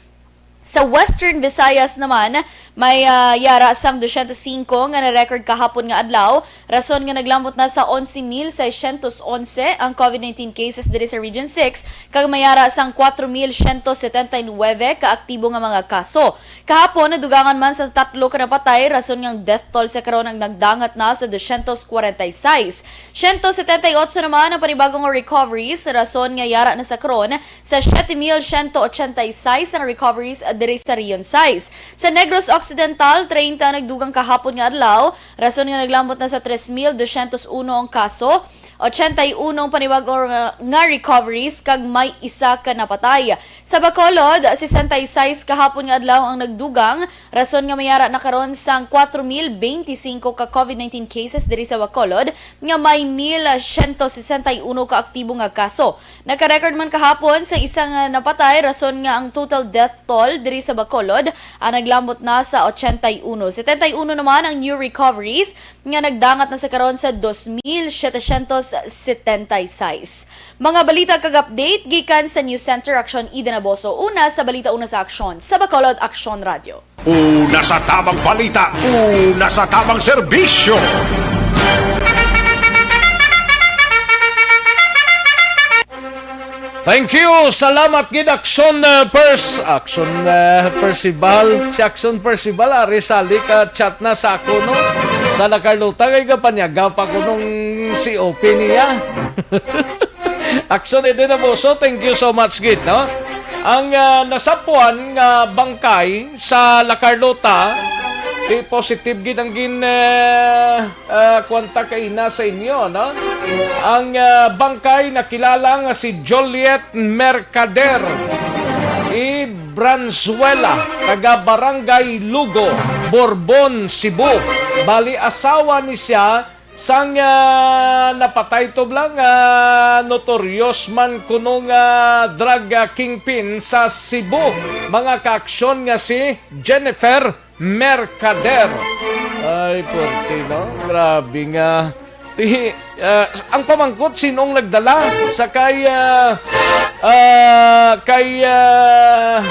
Sa Western Visayas naman, may, ah, yara sang dosyentos singko nga na-record kahapon nga adlaw, rason nga naglambot na sa onse mil seiscientos onse ang COVID nineteen cases diri sa Region six, kag may yara sang kwatro mil siyento setenta y nuwebe ka aktibo nga mga kaso. Kahapon, nadugangan man sa tatlo ka napatay, rason nga ang death toll sa karon ang nagdangat na sa dosyentos kwarenta y seis. Siyento setenta y otso naman ang panibagong recoveries, rason nga yara na sa karon sa siyete mil siyento ochenta y seis ang recoveries diri sa Region sais. Sa Negros Occidental, treinta ang nagdugang kahapon nga adlaw, rason nga naglambot na sa tres mil dosyentos uno ang kaso, ochenta y uno ang panibag-o nga, nga recoveries, kag may isa ka napatay. Sa Bacolod, sesenta y seis kahapon nga adlaw ang nagdugang, rason nga may ara na karon sang kwatro mil benti singko ka COVID nineteen cases diri sa Bacolod, nga may mil siyento sesenta y uno ka aktibo nga kaso. Naka-record man kahapon sa isa nga napatay, rason nga ang total death toll diri sa Bacolod ang naglambot na sa ochenta y uno. Setenta y uno naman ang new recoveries nga nagdangat na sa karon sa dos mil setecientos setenta y seis. Mga balita kag update gikan sa News Center, Aksyon Eden Aboso. Una sa balita, una sa aksyon, sa Bacolod Aksyon Radio. Una sa tabang balita, una sa tabang serbisyo. Thank you. Salamat gid, Aksyon, uh, Pers-, Aksyon, uh, Percival. Si Aksyon Percival, ari sali ka chat na sa ako, no? Sa La Carlota, kay gapanyaga pa ko nung C O P niya. Aksyon Eden Aboso, thank you so much gid, no? Ang, ah, nasapuan nga bangkay sa La Carlota, di positive gid ang gin, ah, ah, kwanta kaina sa inyo, no? Ang, ah, bangkay nakilala nga si Juliet Mercader Ibranzuela, taga Barangay Lugo, Borbon, Cebu. Bali, asawa ni siya sang, ah, napatay to bala nga notorious man kuno nga drug, ah, kingpin sa Cebu, mga kaaksyon, nga si Jennifer Mercader. Ay, purti, no? Grabe nga. Ti-, ah, ang pamangkot, sinong nagdala sa kay, ah, ah, kay, ah,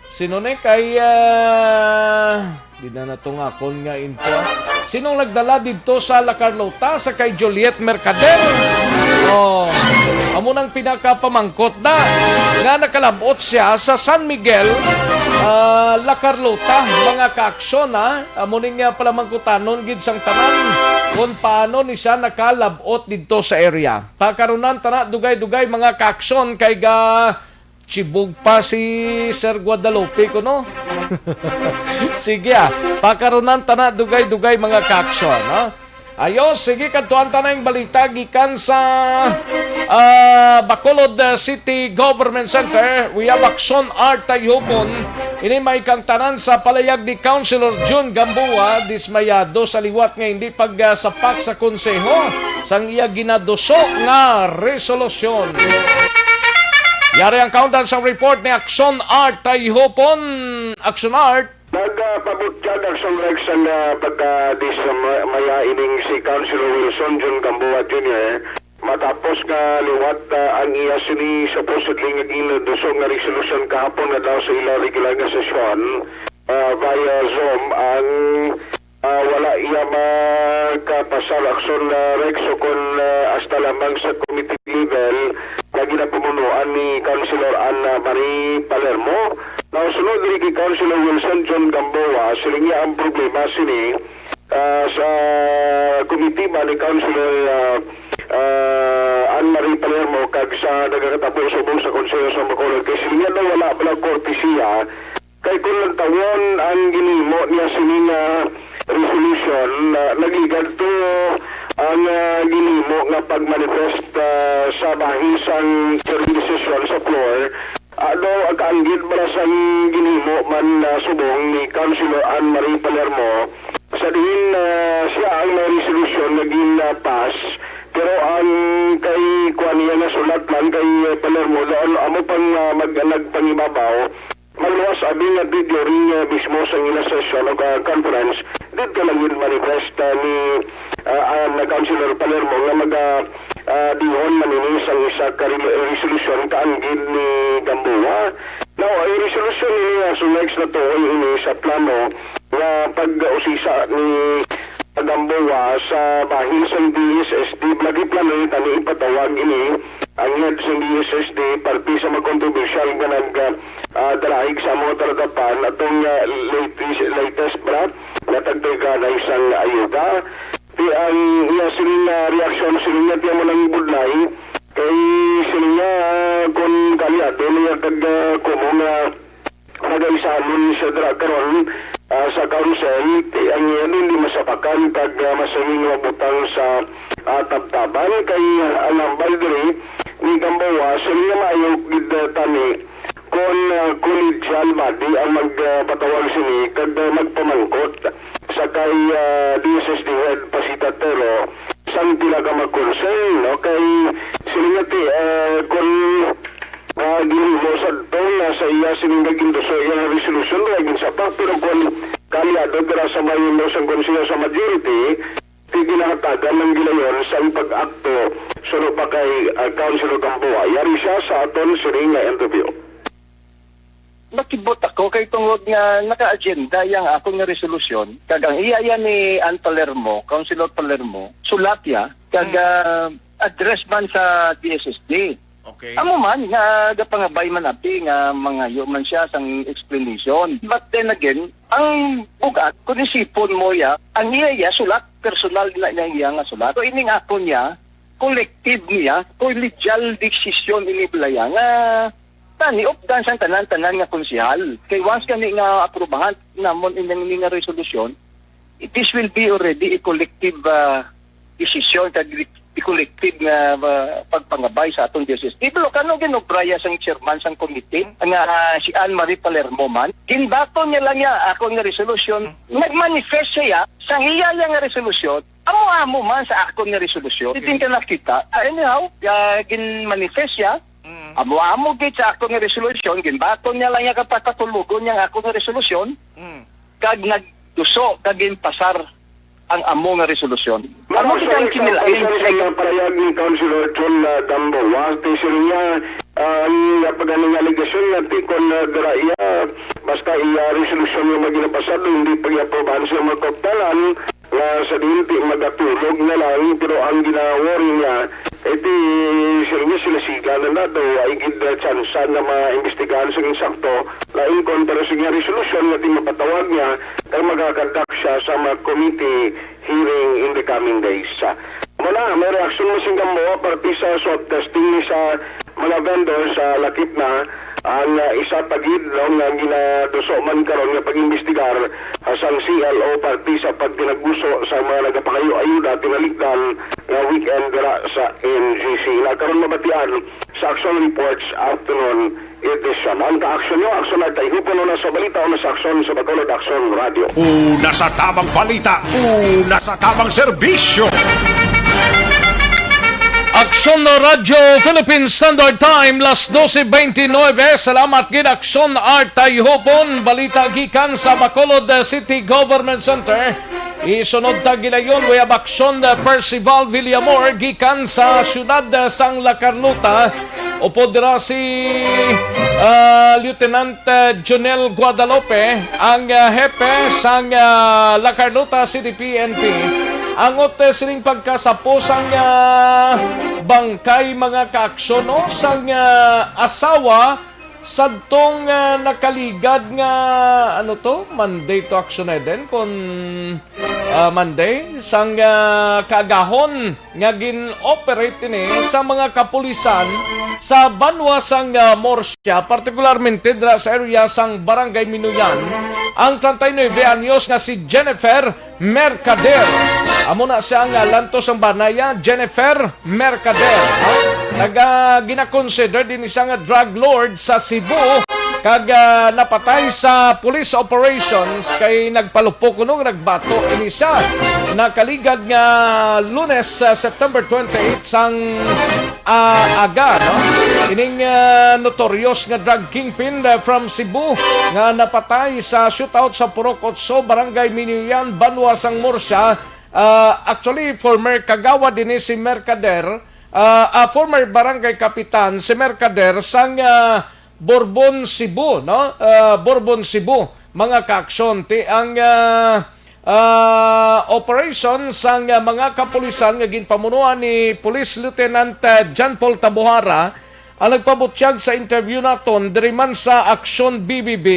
sino ni? Kay, ah, di na natungakon nga info. Sinong nagdala didto sa La Carlota sa kay Juliet Mercader? Oh, amo nang pinakapamangkot na nga nakalabot siya sa San Miguel, ah, La Carlota, mga kaaksyon, ha? Amo ning, ah, palamangkutanon gid sang tanan kung paano ni siya nakalabot didto sa area. Pakarunan ta na dugay-dugay, mga kaaksyon, kay ga chibog pa si Sir Guadalupe kuno. Sige, ah, pakarunan ta na dugay-dugay, mga kaaksyon, ha? Ayo, sige, kadtuan ta na ang balita gikan sa, ah, Bacolod, ah, City Government Center. We have Aksyon Art Tayhupon. Ini may kang tanan sa palayag ni Councilor Jun Gamboa, dismayado sa liwat nga hindi pagsapak sa konseho sang iya ginaduso nga resolusyon. Yari ang kaundan sang report ni Aksyon Art Tayhupon. Aksyon Art. Nagapabutyag ang Songrex sa pagkadismaya ining si Councilor Wilson Jun Gamboa Junior matapos nga liwat, ah, ang iya sini supposedly nga ginaduso nga resolusyon kahapon nga daw sa ila regular nga sesyon, ah, via Zoom ang, ah, wala iya makapasar aksyon, ah, Rex, o kon, ah, hasta lamang sa committee level nga ginapamunuan ni Councilor Anna Marie Palermo. Now, sunod diri kay Councilor Wilson John Gamboa, siling niya ang problema sini, ah, sa komitiba ni Councilor, ah, ah, Anne Marie Palermo kag sa nagakatabo subong sa Konseho sa Bacolod. Kay siling niya daw wala pala kortesiya. Kay kung lantawon ang ginhimo niya sini nga resolution, ah, nagligad to ang, ah, ginhimo nga pagmanifest, ah, sa bahin sang chairman decision sa floor. Ano, kaanggid bala sang ginhimo man, ah, subong ni Councilor Anne Marie Palermo, sa diin, ah, siya ang may resolusyon nga gin-pass, pero ang kay kuan niya nga sulat lang kay, ah, Palermo, daw amo pang, ah, mag-, nagpangibabaw, magluwas abi nga di during, ah, mismo sa ila session o ka-, conference, Dito lang gid manifest, ah, ni, ah, ang Councilor Palermo nga maga, ah, dihon man ini sang isa ka re-, resolusyon kaanggid ni Gamboa. Now, ang resolusyon ini nga sa next na tuon ini sa plano nga pag-usisa ni Gamboa sa bahin sang D S S D, lagi plano ni tani ipatawag ini ang head sang D S S D, parte sa mga kontrobersyal nga nag, ah, dalaig sa mga talatapan atong, ah, latest, latest bra nga tagtagana isang ayuda. Ti ang iya sini nga reaksyon, sini nga ti amo nang budlay kay sini nga, ah, kon kaliado niya kag, ah, kumo nga nagaisanon siya dira karon, ah, sa council, ti ang iya hindi masapakan kag, ah, masanging mabutang sa, ah, tabtaban kay, ah, ang hambal diri ni Gamboa, sini nga maayo gid, ah, tani kon, ah, collegial body ang magpatawag sini kag, ah, magpamangkot sa kay, ah, D S S D head Pasita Tero sang pila ka mga concern, no? Kay sini nga ti, ah, kon, ah, ginhimo sadto nga sa iya sini nga ginduso iya nga resolusyon, wala ginsapak, pero kon kaliado dira sa mga miyembro sang konseho sa majority, ti ginahatagan ng gilayon sang pag-akto suno pa kay, ah, Councilor Gamboa. Yari siya sa aton sini nga interview. Nakibot ako kay tungod nga naka-agenda yang akon nga resolusyon, kag ang iya yan ni Ann Palermo, Councilor Palermo, sulat ya, kag, Mm. ah, address man sa D S S D. Okay. Amo man nga gapangabay man abi nga mangayo man siya sang explanation. But then again, ang bugat, kung isipon mo ya, ang iya ya sulat, personal na niya iya nga sulat. So, ining akon ya, collective niya, collegial decision ini bala ya nga tani updan sang tanan-tanan nga konsehal. Kay once gani nga aprubahan namon ining, ining nga resolusyon, this will be already a collective, ah, decision kag a collective nga, ah, pagpangabay sa atong D S S D. Pero kano ginobraya sang chairman sang committee nga, ah, si Ann Marie Palermo man? Ginbaton niya lang niya akon nga resolusyon. Nagmanifest siya sang iya lang nga resolusyon. Amo-amo man sa akon nga resolusyon. Okay. Hindi ka nakita. Ah, anyhow, ah, ginmanifest siya. Mm. Amo-amo gid sa akon nga resolusyon, ginbaton niya lang niya kapatatulogon niya ang akon nga resolusyon, Mm. kag nagduso, kag ginpasar ang amo nga resolusyon. Amo Ma'am, kita ang sorry, kinilain. Sorry sa mga parayag ni Councilor John, ah, Dambo. Wa, ti sila niya, ah, ang pagani nga alegasyon nga ti kon, ah, dira iya, basta iya resolusyon nga maginapasado, hindi pag-iaprobahan sa mga kauptalan, nga sa diin ti magatulog na lang, pero ang ginaworry niya, eh, ti sila niya sila sigla na na daw, ay gid, ah, tsansa na maimbestigahan sa insakto, lain kon pero sa iya resolusyon nga ti mapatawag niya, kay magakadak siya sa mga committee hearing in the coming days. Muna, may reaksyon mo sing Gamboa, parte sa swab testing ni sa mga vendor sa lakip na ang, ah, isa pa gid, no, nga ginaduso man karon nga pag-imbestigar, ah, sang C L O parte sa pagtinaguso sa mga nagapangayo ayuda tinalikdan nga weekend dira sa N G C. Na karon mabatian sa Action Reports Afternoon Edition. Ang ka-aksyon nyo, Action Arta Ihupon, una sa balita, una sa aksyon sa Bacolod Action Radio. Una sa tabang balita, una sa tabang serbisyo. Aksyon Radyo Philippine Standard Time, las doce veintinueve. Salamat gid, Aksyon Arta Ihupon. Balita gikan sa Bacolod City Government Center. Isunod ta gilayon, we have Aksyon, uh, Percival Villamor gikan sa siyudad, uh, sang La Carlota. Upod dira si, uh, Lieutenant, uh, Jonel Guadalupe, ang, uh, hepe sang, uh, La Carlota City P N P. Angot, uh, sining pagkasapo sang, uh, bangkay, mga kaaksyon, no, sang, uh, asawa sadtong, ah, nakaligad nga, ano to, Monday to, aksyon na din, kung, ah, Monday, sang, ah, kaagahon nga gin-operate ini sa mga kapulisan sa banwa sang, ah, Murcia, partikularmente dira sa area sang Barangay Minuyan, ang treinta y nueve anyos nga si Jennifer Mercader. Amo na siya nga lantos ang banaya, Jennifer Mercader, no? Naga, gina-consider din siya nga drug lord sa Cebu, kag, ah, napatay sa police operations kay nagpalupok kuno nga nagbato ini siya. Nakaligad nga Lunes, ah, September twenty-eight sang, ah, aga, no? Ining, ah, notorious nga drug kingpin, ah, from Cebu nga napatay sa shootout sa Purok Otso, Barangay Minuyan, Banwa sang Murcia. Ah, actually, former kagawad ini si Mercader, ah, ah, former barangay kapitan si Mercader sang, ah, Borbon, Cebu, no? Ah, Borbon, Cebu, mga kaaksyon. Ti ang, ah, ah, operation sang, ah, mga kapulisan nga ginpamunuan ni Police Lieutenant, ah, John Paul Tabuhara ang nagpabutyag sa interview naton diri man sa Aksyon B B B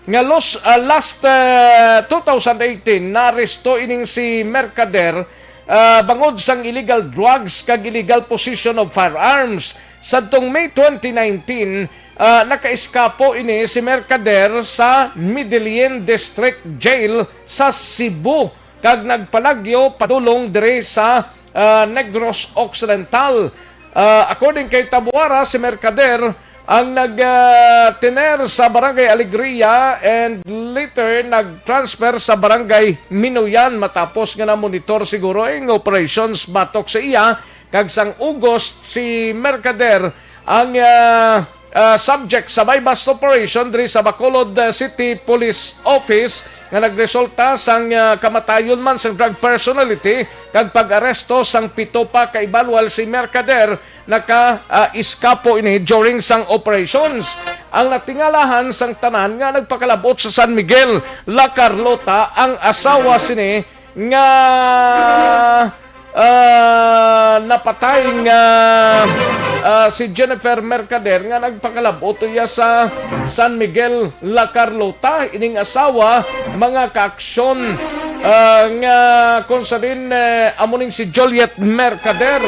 nga los-, ah, last, ah, two thousand eighteen, naaresto ining si Mercader, ah, bangod sang illegal drugs kag illegal possession of firearms. Sadtong May twenty nineteen, ah, nakaeskapo ini si Mercader sa Medellin District Jail sa Cebu kag nagpalagyo padulong diri sa, ah, Negros Occidental. Ah, according kay Tabuara, si Mercader ang nag, ah, tener sa Barangay Alegria and later nag-transfer sa Barangay Minuyan matapos nga na-monitor siguro ang operations batok sa iya, kag sang August si Mercader ang, ah, ah, subject sa buy-bust operation diri sa Bacolod, ah, City Police Office nga nagresulta sang, ah, kamatayon man sang drug personality kag pag-aresto sang pito pa ka ibalwal si Mercader. Naka, ah, iskapo ini during sang operations. Ang natingalahan sang tanan nga nagpakalabot sa San Miguel, La Carlota, ang asawa sini nga, ah, napatay nga, ah, si Jennifer Mercader nga nagpakalabot iya sa San Miguel, La Carlota. Ining asawa, mga kaaksyon, ah, nga kung sa din, eh, amo ning si Juliet Mercader,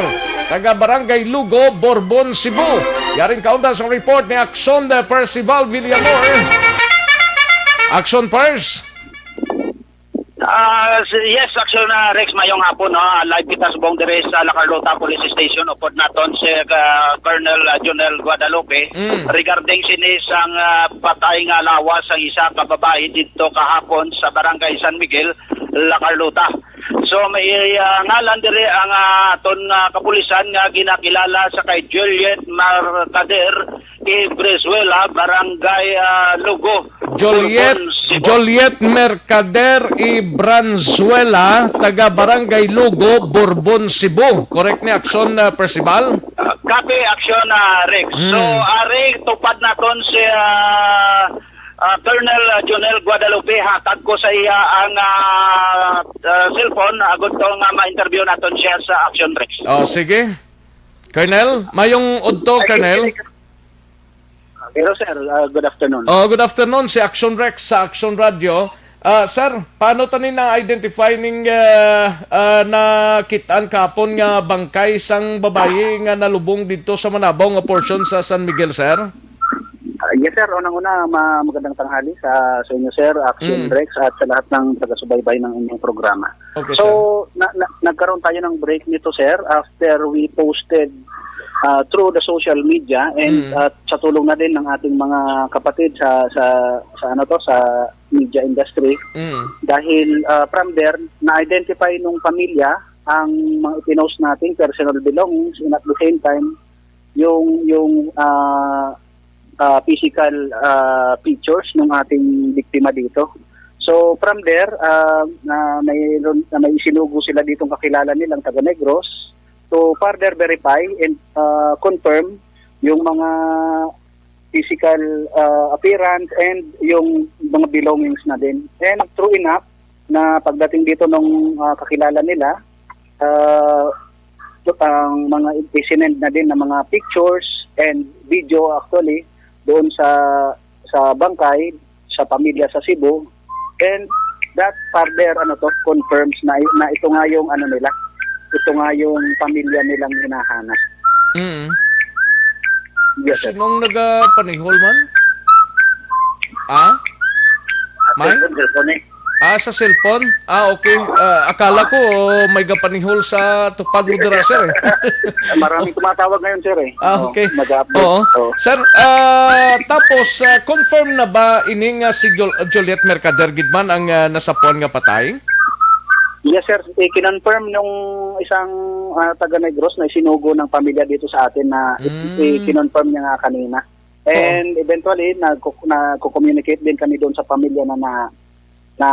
taga Barangay Lugo, Borbon, Cebu. Yaring kaunda sa report ni Aksyon, eh, Percival Villamor. Aksyon, Pers. Ah, s-, yes, actually na, Rex, mayong hapon, no? Ah, live kita subong diri sa La Carlota Police Station, upod naton si, ah, Colonel, ah, Jonel Guadalupe. Mm. Regarding sini sang, ah, patay nga lawas sang isa ka babayi didto kahapon sa Barangay San Miguel, La Carlota. So, may, ah, ngalan diri ang, ah, aton, ah, kapulisan nga ginakilala sa kay Juliet Mercader Ibrezuela, Barangay, ah, Lugo, Juliet, Borbon, Cebu. Juliet Mercader Ibranzuela, taga Barangay Lugo, Borbon, Cebu. Correct ni Aksyon, ah, Percival? Ah, copy, Aksyon, ah, Rex. Mm. So, ari, tupad naton si, ah, ah, Colonel, ah, Jonel Guadalupe. Hatag ko sa iya ang, ah, ah, cellphone, agod to nga ma-interview naton siya sa Aksyon, Rex. Oh, sige. Colonel, mayong udto, Colonel. Pero sir, ah, good afternoon. Oh, good afternoon, si Action Rex sa Action Radio. Ah, sir, paano tani na-identify ning, ah, ah, nakit-an kahapon nga bangkay sang babayi nga nalubong didto sa Manabaw nga portion sa San Miguel, sir? Ah, yes, sir. Unang-una, ma-, magandang tanghali sa, sa inyo, sir, Action Mm. Rex, at sa lahat ng taga-subaybay ng inyong programa. Okay, So, sir. na, na, nagkaroon tayo ng break nito, sir, after we posted, ah, through the social media and, Mm. at sa tulong na din ng ating mga kapatid sa, sa, sa ano to, sa media industry. Mm. Dahil, ah, from there, na-identify nung pamilya ang mga ipinost nating personal belongings, and at the same time, yung, yung, ah, ah, physical, ah, features ng ating biktima dito. So, from there, ah, na mayroon, na may isinugo sila ditong kakilala nilang taga Negros to further verify and, ah, confirm yung mga physical, ah, appearance and yung mga belongings na din. And true enough, na pagdating dito nung, ah, kakilala nila, ah, ang mga isinend na din ng mga pictures and video actually doon sa, sa bangkay, sa pamilya sa Cebu. And that further, ano to, confirms na, na ito nga yung ano nila, ito nga yung pamilya nilang hinahanap. Mm. Yes, sir. Sinong nagapanihol man? Ah? May? Cellphone, cellphone eh. Ah, sa cellphone? Ah, okay. Ah, akala ko may gapanihol sa tupad mo dira, sir, eh. Maraming tumatawag ngayon, sir, eh. Ah, Oo, okay. nag-update. Oo. Oo. Sir, ah, tapos, ah, confirm na ba ini nga si Jul-, Juliet Mercader gid man ang, ah, nasapuan nga patay? Yes, sir. Eh, kinonfirm nung isang, ah, taga Negros na isinugo ng pamilya dito sa atin na i-, Mm. i-, kinonfirm niya nga kanina. Oo. And eventually, nagko-, nagko-communicate din kami doon sa pamilya na, na, na,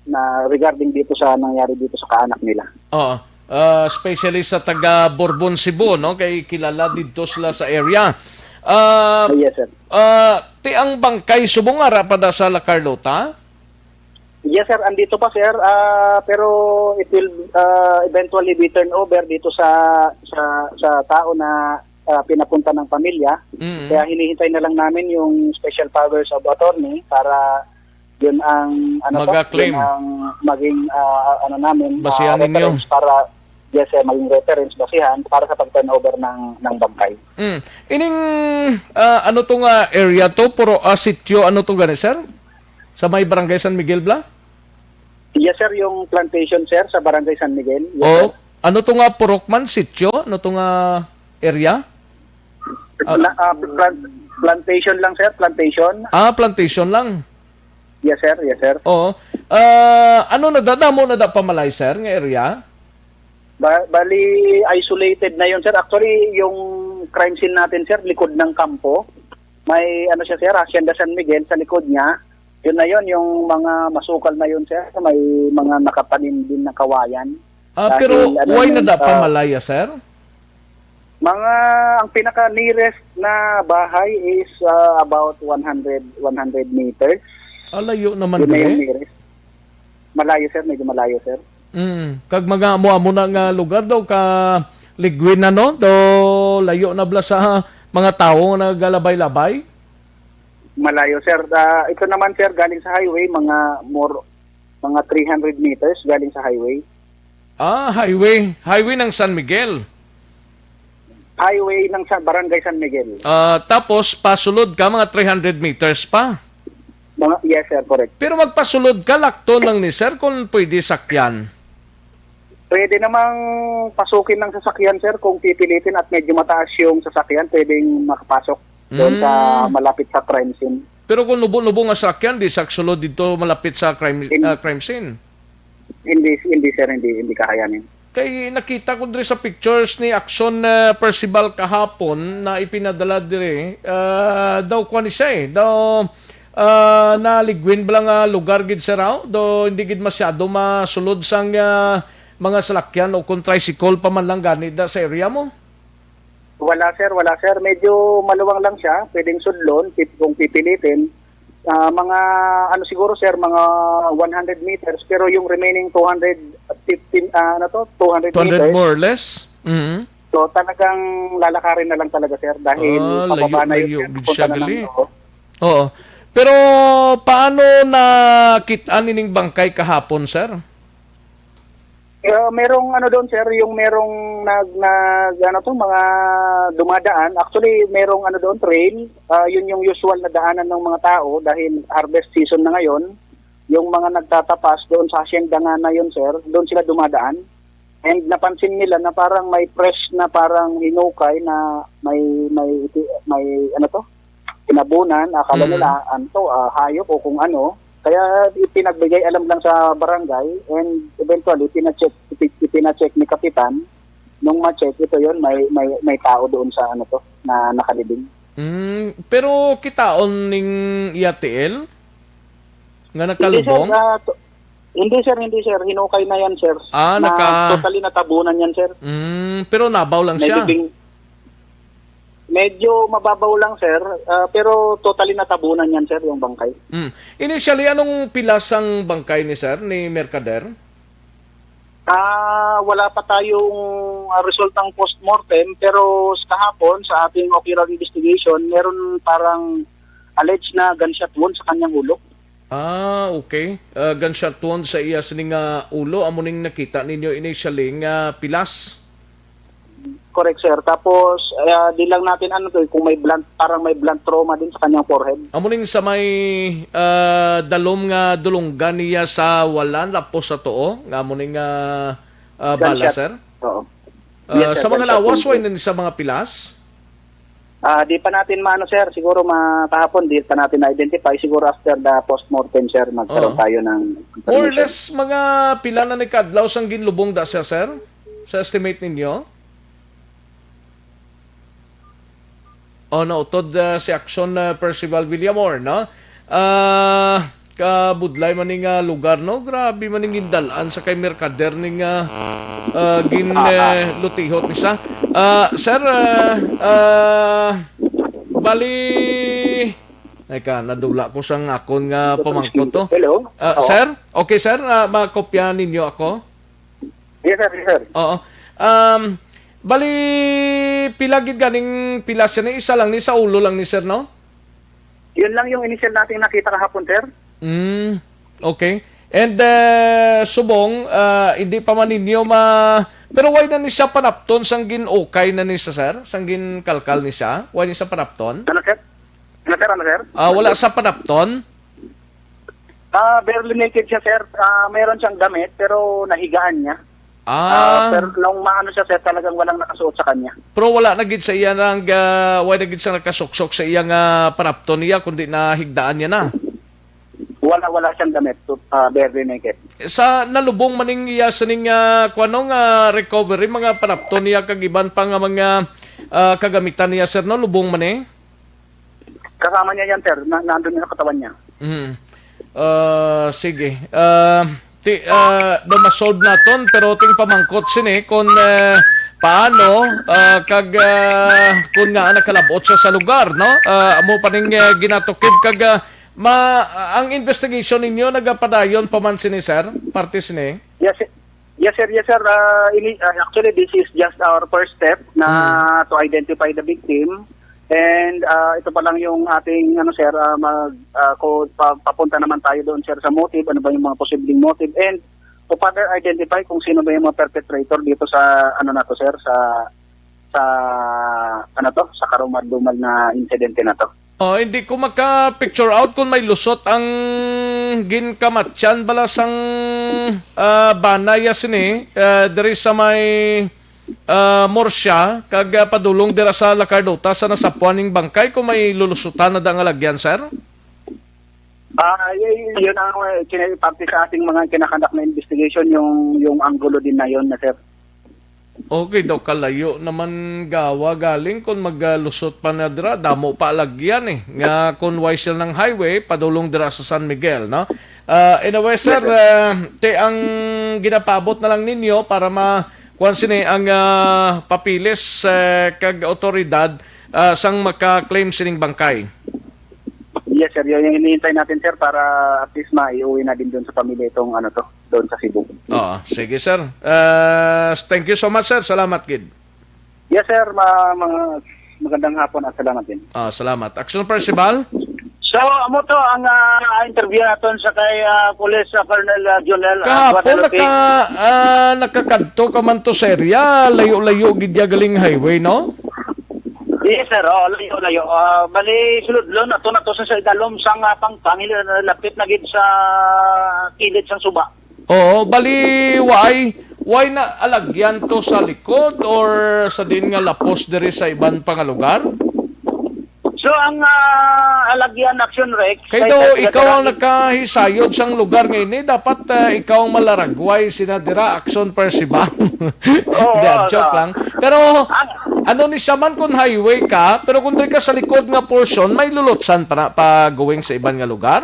na regarding dito sa nangyari dito sa kaanak nila. Oo. Ah, especially sa taga Borbon, Cebu, no? Kay kilala dito sila sa area. Ah, Ah, yes, sir. ah, ti ang bangkay subong ara pa da sa La Carlota? Yes, sir. Andito pa, sir. Ah, pero it will, ah, eventually be turned over dito sa, sa, sa tao na, ah, pinapunta ng pamilya. Mm. Kaya hinihintay na lang namin yung special powers of attorney para yun ang, ano to, Maga-claim. yun ang maging, ah, ano namin, ah, Basihan ninyo. reference para, yes, sir, maging reference, basihan para sa pag-turnover ng, ng bangkay. Mm. Ining, ah, ano to nga area to? Puro, ah, sityo, ano to gani, sir? Sa may Barangay San Miguel, bla? Yes, sir, yung plantation, sir, sa Barangay San Miguel. Yes, O, sir. ano to nga purok man, sityo? Ano to nga area? Ah. Na, ah, plant-, plantation lang, sir, plantation. Ah, plantation lang. Yes, sir, yes, sir. Oo. Ah, ano na da, damo na da pamalay, sir, nga area? Ba-, bali, isolated na yun, sir. Actually, yung crime scene natin, sir, likod ng kampo. May, ano siya, sir, Hacienda San Miguel sa likod niya. Yun na yun, yung mga masukal na yun, sir. May mga nakatanim din na kawayan. Ah, Dahil, pero ano why na yun, da ah, pamalaya, sir? Mga, ang pinaka-nearest na bahay is, ah, about one hundred, one hundred meters. Ah, layo naman Yun na yung dali. nearest. Malayo, sir. Medyo malayo, sir. Mm. Kag mga amo-amo na nga lugar daw ka ligwin na, no? Do layo na bala sa mga tawo nga nagalabay-labay? Malayo, sir. Ah, ito naman, sir, galing sa highway, mga more, mga three hundred meters galing sa highway. Ah, highway. Highway ng San Miguel. Highway ng Sa-, Barangay San Miguel. Ah, tapos pasulod ka mga three hundred meters pa. Mga, yes, sir, correct. Pero magpasulod ka, lakton lang ni sir kung pwede sakyan. Pwede namang pasukin ng sasakyan, sir, kung pipilitin at medyo mataas yung sasakyan, pwedeng makapasok doon sa Mm. malapit sa crime scene. Pero kung nubo-nubo nga sakyan, di sa sulod dito malapit sa crime, In- ah, crime scene. Hindi, hindi, sir, hindi, hindi kakayanin. Kay nakita ko diri sa pictures ni Action, ah, Percival kahapon na ipinadala diri, ah, daw kuwan ni siya eh, daw, ah, naligwin bala nga lugar gid, sir, aw? Do hindi gid masyado masulod sang, ah, mga salakyan o kung tricycle pa man lang gani da sa area mo? Wala, sir, wala, sir. Medyo maluwang lang siya. Pwedeng sudlon, pip-, kung pipilitin. Ah, mga, ano siguro, sir, mga one hundred meters, pero yung remaining two hundred fifteen, ah, ano to, two hundred Two hundred meters, more or less? Mhm. So, talagang lalakarin na lang talaga, sir, dahil Ah, pababa layo, na yung layo, sir, gid papunta siya na ng gali. Oo. Oo. Pero paano nakit-an ining bangkay kahapon, sir? Ah, merong ano doon, sir, yung merong nag, nag, ano to, mga dumadaan. Actually, merong ano doon, trail. Ah, yun yung usual na daanan ng mga tao dahil harvest season na ngayon. Yung mga nagtatapas doon sa hacienda nga na yun, sir, doon sila dumadaan. And napansin nila na parang may fresh na parang hinukay na may, may, may ano to, tinabunan, akala Hmm. nila anto, ah, hayop o kung ano. Kaya ipinagbigay alam lang sa barangay and eventually pina-check, ipi-, ipina-check ni Kapitan. Nung ma-check, ito yun, may, may, may tao doon sa ano to, na nakalibing. Mm, pero kitaon ning iya tiil nga Hindi, sir. nakalubong? Ah, to-, hindi, sir. Hindi, sir. Hinukay na yan, sir. Ah, Na naka- totally natabunan yan, sir. Mm, pero nabaw lang May siya. libing-, medyo mababaw lang, sir. Ah, pero totally natabunan yan, sir, yung bangkay. Mm. Initially, anong pilas ang bangkay ni sir, ni Mercader? Ah, wala pa tayong, ah, result ng postmortem, pero s-, kahapon sa ating ocular investigation, meron parang alleged na gunshot wound sa kanyang ulo. Ah, okay. Ah, gunshot wound sa iya sini nga ulo. Amo ning nakita ninyo initially nga pilas. Correct, sir. Tapos, ah, di lang natin ano to, eh, kung may blunt, parang may blunt trauma din sa kanyang forehead. Amo ning sa may, ah, dalom nga dulunggan niya sa wala, lapos sa tuo, nga amo ning, ah, ah, bala, Gunshot. Sir? Oo. Ah, Yes, sir. Sa mga Gunshot lawas, wound, way sir. Na ni sa mga pilas? Ah, di pa natin maano, sir. Siguro ma-, kahapon, di pa natin na-identify. Siguro after the postmortem, sir, magkaroon Oo. Tayo ng More or information. Less, mga pila na ni kadlaw sang ginlubong da siya, sir? Sa estimate ninyo? Oh, nautod, ah, si Action, ah, Percival Villamor, no? Ah, kabudlay man ning, ah, lugar, no? Grabe man ning gindal-an sa kay merkader ning, ah, ah, gin, eh, lutihot ni sa. Ah, sir, ah, ah, bali, ay ka, nadula ko sang akon nga pamangkot to. Hello? Ah, Oo. Sir? Okay, sir, ah, makopya ninyo ako? Yes, sir. Yes, sir. Oo. Um, bali, pila gid ganing pila siya ni? Isa lang ni sa ulo lang ni, sir, no? Yun lang yung initial nating nakita kahapon, sir. Mm, okay. And, uh, subong, uh, hindi pa man ninyo ma-, pero why na ni siya panapton sang gin-ukay na ni siya, sir? Sang ginkalkal ni siya? Why ni siya panapton? Ano, sir? Ano, sir? Ano, sir? Ah, wala sa panapton? Ah, barely naked siya, sir. Ah, mayroon siyang damit, pero nahigaan niya. Ah. Ah, pero nung maano siya, sir, talagang walang nakasuot sa kanya. Pero wala na gid sa iya nang, ah, wala na gid sa nakasuksok sa iyang, ah, panapton niya, kundi nahigdaan niya na. Wala, wala siyang damit. So, ah, barely naked. Sa nalubong man ning iya sining, ah, kuwano nga recovery, mga panapton niya, kag iban pa nga mga, ah, kagamitan niya, sir, no? Lubong man eh. Kasama niya yan, sir. Na, nandun yung katawan niya. Mm. Ah, sige. Ah, ti, ah, do masolve naton, pero ting pamangkot sini kung, eh, paano, ah, kag, ah, kung nga nakalabot siya sa lugar, no? Ah, amo pa ning, eh, ginatukib kag, ah, ma, ang investigation ninyo nagapadayon pa man sini, sir? Parte sini? Yes, sir. Yes, sir. Yes, sir. Ah, ini, ah, actually, this is just our first step na Hmm. to identify the victim. And, ah, ito pa lang yung ating, ano, sir, ah, mag, ah, ko-, pa-, papunta naman tayo doon, sir, sa motive. Ano ba yung mga posibleng motive? And to further identify kung sino ba yung mga perpetrator dito sa, ano na to, sir, sa, sa, ano to, sa karumal-dumal na insidente na to. Oh, hindi ko maka-picture out kung may lusot ang ginkamatyan bala sang, ah, bana ya sini, ah, diri sa may, ah, Murcia, kag, ah, padulong dira sa La Carlota sa nasapuan ning bangkay kung may lulusutan na da nga lagyan, sir? Ah, y-, yun ang, eh, kina-, parte sa ating mga kinakandak na investigation, yung, yung anggulo din na yun, na, sir. Okay daw, kalayo naman gawa galing kung maglusot pa na dira, damo pa alagyan eh. Nga kung way sila ng highway, padulong dira sa San Miguel, no? Ah, anyway, sir, Yes, sir. Ah, ti ang ginapabot na lang ninyo para ma kuan sini ang, ah, papilis, eh, kag awtoridad, ah, sang maka-claim sining bangkay. Yes, sir. Yun yung hinihintay natin, sir, para at least maiuwi na din doon sa pamilya itong, ano, to, doon sa Cebu. Oo, sige, sir. Ah, thank you so much, sir. Salamat gid. Yes, sir. Ma-, mga magandang hapon at salamat din. Ah, salamat. Action Percival? So, amo to ang, ah, interview naton sa kay, ah, Police, ah, Colonel, ah, Jonel, ah, Kahapon Guadalupe. Naka, ah, nakakadto ka man to sa area, layo-layo gid ya galing highway, no? Yes, sir. Oh, layo-layo. Ah, bali, sulod lo, nato, nato sa, sa idalom sang, ah, pangpangil, ah, lapit na gid sa kilid sang suba. Oo, bali, why, why na alagyan to sa likod or sa din nga lapos diri sa iban pa nga lugar? So, ang, ah, alagyan, Action Rex, Kay kay daw sa ikaw ang nakahisayod sang lugar nga ini, dapat, ah, ikaw ang malaragway sina dira, Action Percival. Oo, Hindi, ah, joke ah. Lang. Pero Ang ano ni siya man kung highway ka, pero kung diri ka sa likod nga portion, may lulutsan pa na pa going sa iban nga lugar?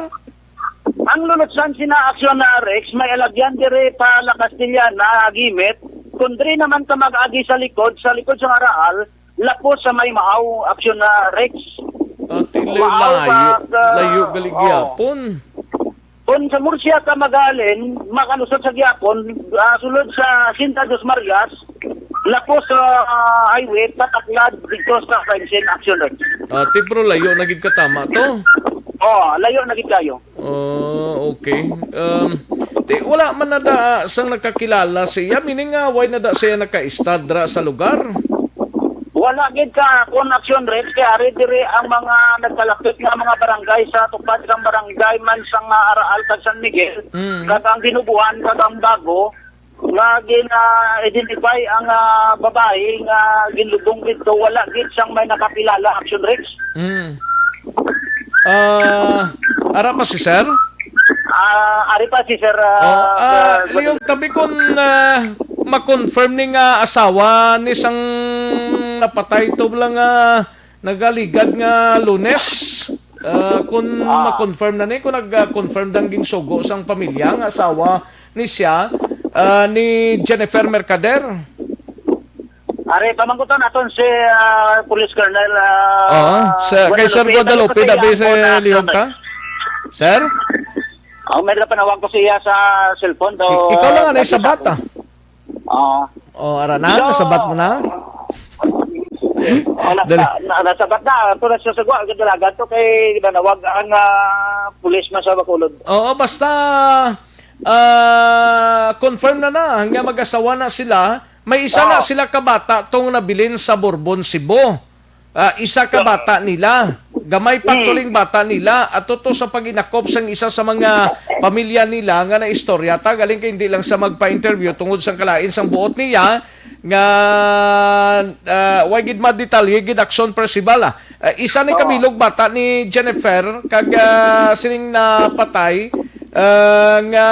Ang lulutsan sina Action na Rex, may alagyan dire pa La Castellana, Agimit. Kung diri naman ka mag-agi sa likod, sa likod sa Araal, lapos sa may Maaw, Action na Rex. Ah, ti-, Maaw layo, ka, ka, layo galing oo. Gyapon. Kung sa Murcia ka magalin, makalusot sa Gyapon, ah, sulod sa Cinta Dos Marias, lapos sa, ah, highway, pataklad dito sa Crime Scene Action Rex. Ah, ti, pero layo na gid ka tama to. Oh, layo na gid kayo. Oh, okay. Um, ti, wala man na da sang nakakilala siya, meaning nga, why na da siya naka-stad dra sa lugar? Wala gid ka kon Action Rex, kay ari diri ang mga nagkalapit nga mga barangay sa tupad sang barangay man sang, ah, Araal kag San Miguel, Mm. kag ang Dinuguan kag ang Bago, nga gina-identify ang, ah, babayi nga ginlubong didto, wala gid sang may nakakilala, Action Rex. Mm. Ah, ara pa si sir? Ah, ari pa si sir, ah, Oh, ah, ah, Leon, tabi kon, ah, ma-confirm ni nga asawa ni sang napatay to lang nga nagaligad nga Lunes. Ah, kung Ah. ma-confirm na ni, kung nag-confirm dang ginsugo sang pamilya nga asawa ni siya, ah, ni Jennifer Mercader. Are, pamangkutan naton si, ah, Police Colonel, ah, Oo, sa, kay Sir Guadalupe, Guadalupe, kasi dabi ang si phone na Leon ka? Sir? Oh, may napanawag ko siya sa cellphone, daw, I-, ikaw lang, ano, nagsasabi. Sa bata? Oo. Oh, ara na, So, nasabat mo na? Oh, nasa-, Dali. na-, nasabat na. Ito na sa sagwa, ang dalaga to kay nanawag ang, ah, pulis man sa Bacolod. Oo, basta, ah, confirm na na nga mag-asawa na sila. May isa na Oo. sila ka bata tong nabilin sa Borbon, Cebu. Ah, isa ka Oo. bata nila. Gamay pa Mm. tuling bata nila. Ato to sa paginakop sang isa sa mga pamilya nila nga naistorya ta. Galing kay hindi lang sa magpa-interview tungod sang kalain sang buot niya nga, ah, way gid madetalye gid, Action Percival, ah. Ah, isa ni Oo. kabilog bata ni Jennifer kag, ah, sining napatay, ah, nga,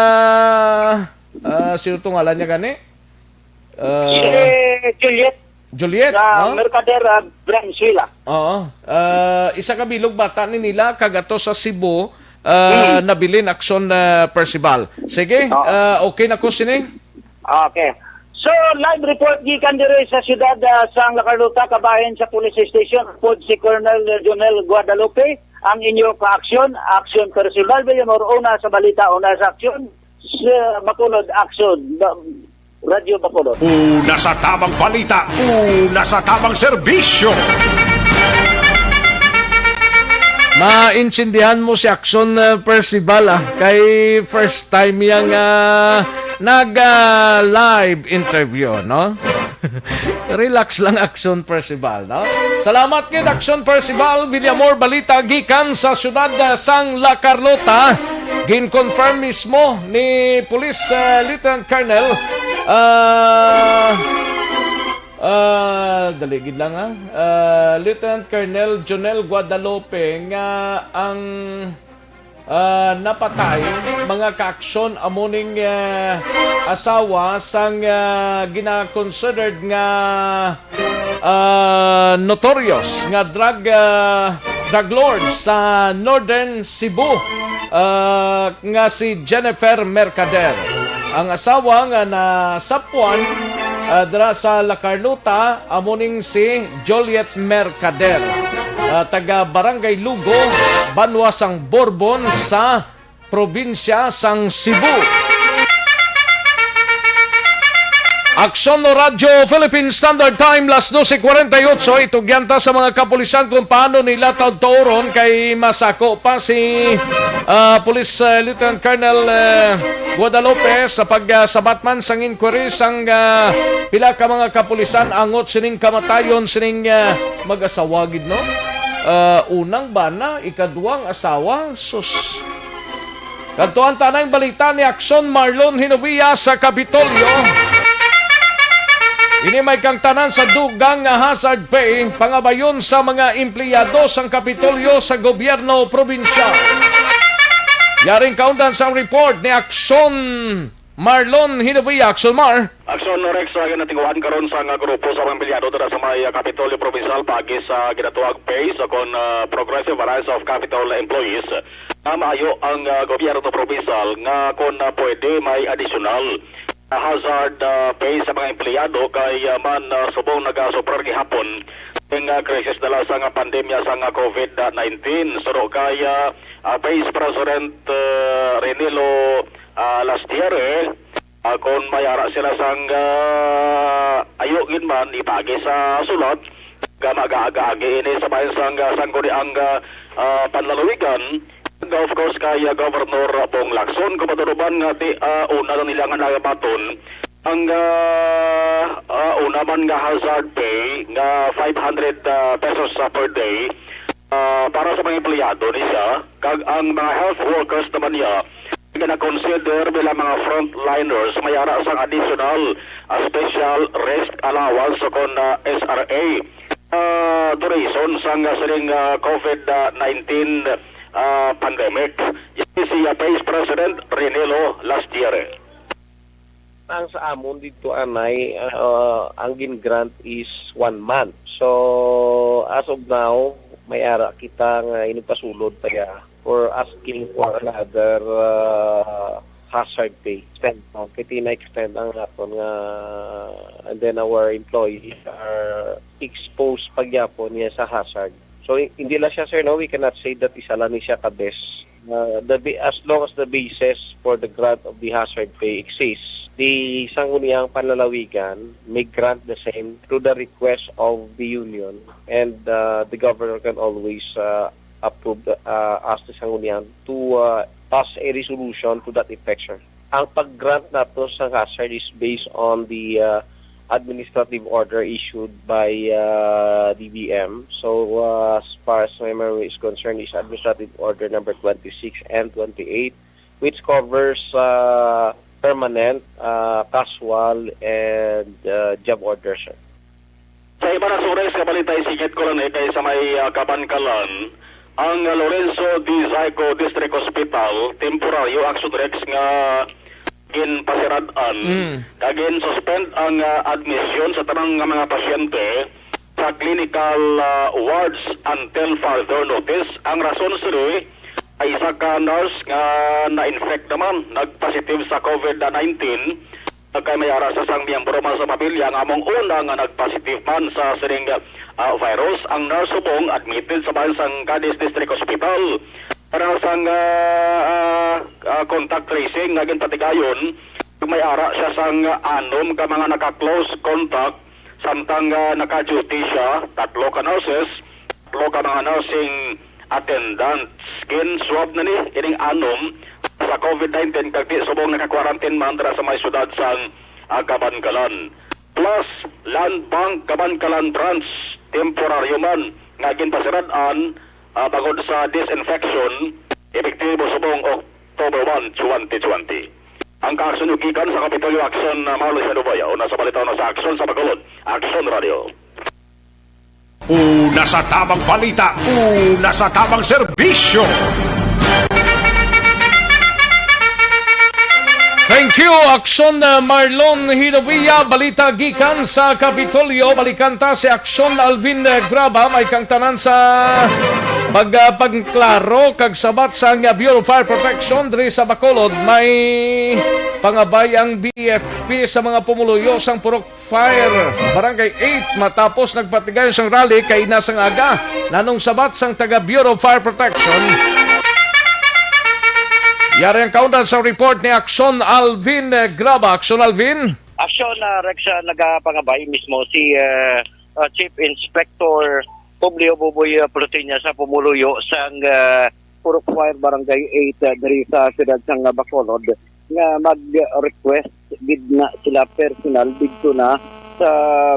ah, sino to ngalan niya gani? Ah, Si Juliet Juliet, sa no? Mercader, ah, Branzuela. Oo. Ah, isa ka bilog bata ni nila kag ato sa Cebu, ah, Hmm. nabilin, Action, ah, Percival. Sige, Oo. ah, okay na ko sini. Okay. So, live report gikan diri sa siyudad, ah, sang La Carlota, kabahin sa police station, pod si Colonel Jonel Guadalupe, ang inyo ka-aksyon, Action Percival Villamor, una sa balita, una sa aksyon, sa Bacolod, Action, Ba-, Radyo Bacolod. Una sa tamang balita, una sa tamang serbisyo. Maintindihan mo si Action, uh, Percival, ah. Kay first time yang, ah, nag, ah, live interview, no? Relax lang, Action Percival, no? Salamat gid, Action Percival Villamor. Balita gikan sa siyudad, ah, sang La Carlota. Gin-confirm mismo ni Police, ah, Lieutenant Colonel, ah, ah, dali gid lang, ha? Ah, Lieutenant Colonel Jonel Guadalupe nga ang, ah, napatay, mga kaaksyon, amo ning, ah, asawa sang, ah, gina-considered nga, ah, notorious nga drug, ah, drug lord sa Northern Cebu, ah, nga si Jennifer Mercader. Ang asawa nga nasapuan, ah, dira sa La Carlota, amo ning si Juliet Mercader, ah, taga Barangay Lugo, banwa sang Borbon sa probinsya sang Cebu. Aksyon no Radyo Philippine Standard Time, las dose cuarenta y ocho. Itugyan ta sa mga kapulisan kung paano nila taudtaoron kay masako pa si, ah, Police, ah, Lieutenant Colonel, eh, Guadalupe sa pagsabat man sang inquiry sang, ah, pila ka mga kapulisan angot sining kamatayon sining, ah, mag-asawa gid, no? Ah, unang bana, ikaduhang asawa, sus. Kadtuan ta na ang balita ni Aksyon Marlon Hinovia sa Kapitolyo. Ini may kangtanan sa dugang nga hazard pay, pangabayon sa mga empleyado sang Kapitolyo sa gobyerno probinsyal. Yaring kaundan sang report ni Aksyon Marlon Hinovia. Aksyon Mar. Aksyon Rex, ah, ginatiguan karon sang grupo sa mga empleyado dira sa may, ah, Kapitolyo Provincial paagi sa ginatawag pay sa kon, ah, progressive rise of Capitol employees. Nga maayo ang, ah, gobyerno provincial nga kon, ah, pwede may additional, ah, hazard, ah, pay sa mga empleyado kay, ah, man, ah, subong nagasuprar gihapon ang, ah, krisis dala sa nga pandemya sa nga covid nineteen. Suno kay, ah, ah, Vice President, ah, Renilo, ah, Lastiere, ah, kon may ara sila sang, ah, ayo gid man ipaagi sa sulat, nga mag-aagaagi ini sa bahin sang, ah, sangguniang, ah, ah, panlalawigan. And of course, kay, ah, Governor Bong Lacson, kung matunuban nga ti, ah, una na nila nga nabaton, Ang ah, ah, una man nga hazard pay nga five hundred ah, pesos sa per day, ah, para sa mga empleyado ni siya, kag ang mga health workers naman niya nga na-consider bilang mga frontliners may ara sang additional ah, special risk allowance o kon ah, S R A ah, duration sang ah, sining ah, COVID nineteen ah, pandemic. Ini si ah, Vice President Renelo Lastiere. Ang sa amon dito anay, uh, ang gin-grant is one month. So, as of now, may ara kita nga inugpasulod pa ya for asking for another uh, hazard pay. Extend, no? Kaya na-extend ang aton nga, and then our employees are exposed pagyapon niya sa hazard. So, hindi lang siya, sir, no? We cannot say that isa lang ni siya ka best. Uh, the, as long as the basis for the grant of the hazard pay exists, the Sangguniang Panlalawigan may grant the same to the request of the union, and uh, the governor can always uh, approve uh, ask the Sangguniang to uh, pass a resolution to that effect, sir. Ang pag-grant nato sa hazard is based on the uh, administrative order issued by uh, D B M. So uh, as far as my memory is concerned, is administrative order number twenty-six and twenty-eight, which covers uh, permanent, uh, casual, and uh, job orders, sir. Sa iba na sores nga balita, isingit ko lang eh, kay sa may uh, Kabankalan, ang Lorenzo D. Zayco District Hospital, temporaryo action, Rex, nga ginpasirad-an, mm. Kag gin-suspend ang uh, admisyon sa tanang nga mga pasyente sa clinical uh, wards until further notice. Ang rason sini ay isa ka nurse nga na-infect naman, nagpositive sa COVID nineteen, kay may ara sa sang miyembro man sa pamilya nga among una nga nagpositive man sa sining uh, virus. Ang nurse subong admitted sa bahin sang Cadiz District Hospital. Para sang uh, uh, uh, contact tracing nga ginpatigayon, may ara siya sang anom ka mga naka-close contact, samtang uh, naka-duty siya, tatlo ka nurses, tatlo ka mga nursing attendants. Gin-swab na ni ining anom sa COVID nineteen kag di subong naka-quarantine man dira sa may siyudad sang uh, Kabankalan. Plus, Land Bank Kabankalan Branch, temporaryo man nga ginpasirad-an uh, bangod sa disinfection, epektibo subong October one, twenty twenty. Ang kaaksyon gikan sa Kapitolyo Aksyon, uh, Marlon Sanubaya, una sa balita, una sa aksyon sa Bacolod. Aksyon Radio. Una sa tamang balita, una sa tamang serbisyo. Thank you, Aksyon uh, Marlon Hinovia. Balita gikan sa Kapitolyo. Balikan ta si Aksyon Alvin uh, Graba. May kang tanan sa pag, uh, pagklaro kag sabat sa uh, Bureau of Fire Protection diri sa Bacolod. May pangabay ang B F P sa mga pumuluyo sang Purok Fire, Barangay eight, matapos nagpatigayon sang rally kaina sang aga. Nanong sabat sang taga Bureau of Fire Protection? Yari ang kaundan sa report ni Akson Alvin Graba. Akson Alvin? Aksyon, ah, Rex, ah, nagapangabay mismo si, ah, ah, Chief Inspector Publio Buboy, ah, Plutinia sa pumuluyo sang, ah, Purok Fire Barangay eight, ah, diri sa siyudad sang Bacolod nga mag-request gid na sila personal didto na sa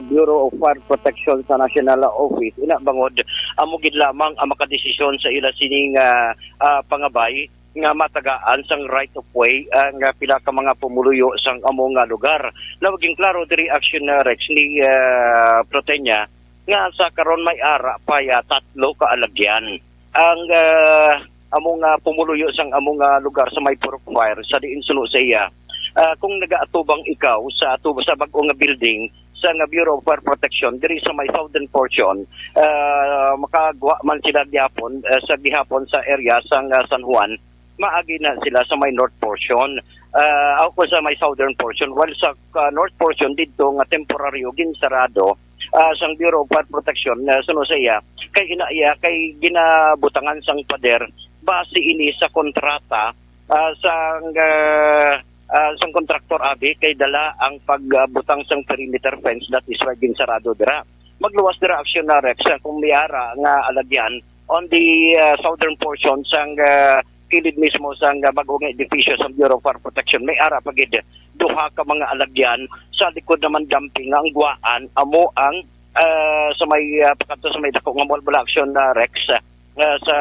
Bureau of Fire Protection sa National Office. Ina bangod, amo gid lamang ang makadesisyon sa ila sining, ah, ah, pangabay nga matagaan sang right of way ang, ah, pila ka mga pumuluyo sang amo nga lugar. Nawaging klaro diri aksyon na Rex ni, ah, Protenya nga sa karon may ara pa ya tatlo ka alagyan ang, ah, amo nga pumuluyo sang amo nga lugar sa may Purok Fire sa diin suno sa iya. Ah, kung nagaatubang ikaw sa atu-, sa bag-o nga building sa nga Bureau of Fire Protection diri sa may southern portion, ah, makagwa man sila gihapon, ah, sa gihapon sa area sang, ah, San Juan, maagi na sila sa may north portion, ah, o sa may southern portion, while sa, ah, north portion didto nga temporaryo ginsarado, ah, sang Bureau of Fire Protection, ah, suno sa iya, kay ina iya kay ginabutangan sang pader base ini sa kontrata, ah, sang, ah, ah, sang kontraktor abi kay dala ang pagbutang sang perimeter fence, that is why ginsarado dira. Magluwas dira aksyon na Rex, ah, kung may ara nga alagyan on the, ah, southern portion sang, ah, kilid mismo sang, ah, bag-o nga edipisyo sang Bureau of Fire Protection, may ara pa gid duha ka mga alagyan sa likod naman dumping nga ang guwaan amo ang, ah, sa may, ah, pakadto sa may dako nga mall bala, Action, ah, Rex, ah, sa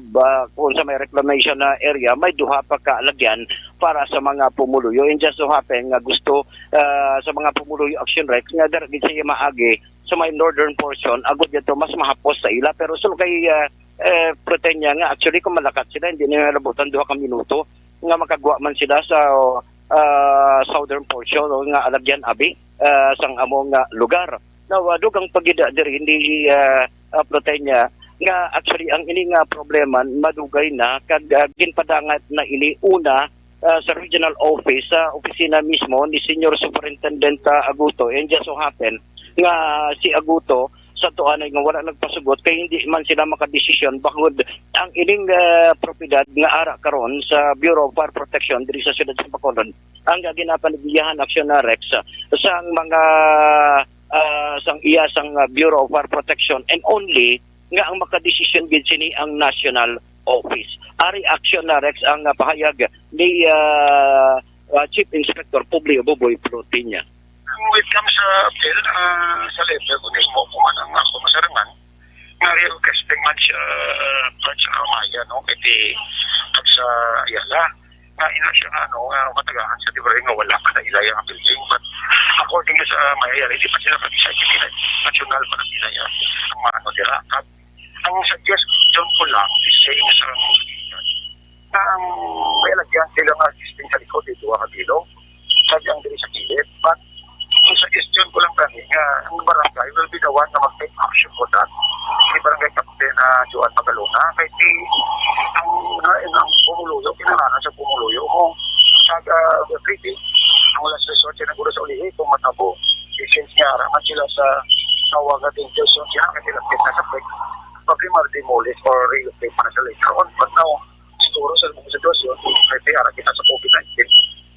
ba, kung sa may reclamation na area, may duha pa ka alagyan para sa mga pumuluyo. And just so happen nga gusto, ah, sa mga pumuluyo, Action Rex, nga dara gid siya maagi sa may northern portion, agod dito mas mahapos sa ila. Pero sulod kay, ah, eh, Protenya nga, actually, kung malakat sila, hindi na labutan duha ka minuto nga makagwa man sila sa, ah, southern portion o nga alagyan abi, ah, sang among, ah, lugar. Now, ah, dugang pagida diri ni, ah, ah, Protenya nga actually ang ini nga problema madugay na kag, ah, ginpadangat na ini una, ah, sa regional office, sa opisina mismo ni Senior Superintendent, ah, Aguto. And just so happen nga si Aguto sa tuanay nga wala nagpasugot kay hindi man sila makadesisyon bangod ang ining, ah, propiedad nga ara karon sa Bureau of Fire Protection diri sa siyudad sa Bacolod ang ginapanigiyahan aksyon na Rex, ah, sang mga, ah, sang iya sang, ah, Bureau of Fire Protection, and only nga ang makadesisyon gid sini ang national office. Ari aksyon na Rex ang, ah, pahayag ni, ah, ah, Chief Inspector Publio Buboy Plutinia. When it comes sa appeal, ah, sa level ko nimo, kung man ang ako masarangan, nga real testing man siya, ah, Brad, sa Amaya, no? Kay di, pag sa Ayala, nga ina siya, ano, nga matagaan sa libre nga wala ka na ilay ang building. But according sa Amaya, hindi pa sila pag-decide, hindi na national pa na nila yan. Ang maano nila, at ang suggestion ko lang, is saying sa ang may lagyan sila nga existing sa likod, dito ka bilog. Kag ang diri sa kilid. But ang suggestion ko lang gani nga ang barangay will be the one na mag-take action for that. Si barangay captain na Joan Magalona, kay di ang, na, ang pumuluyo, kinahanglan sa pumuluyo mo. Kag, ah, everyday, ang last resort siya naguro sa ulihi kung matabo. Since nga, raman sila sa tawag na danger zone siya, kay sila kita sa pwede mag-demolish or relocate pa na sa later on. But now, siguro sa mga sitwasyon, may piyara kita sa COVID nineteen.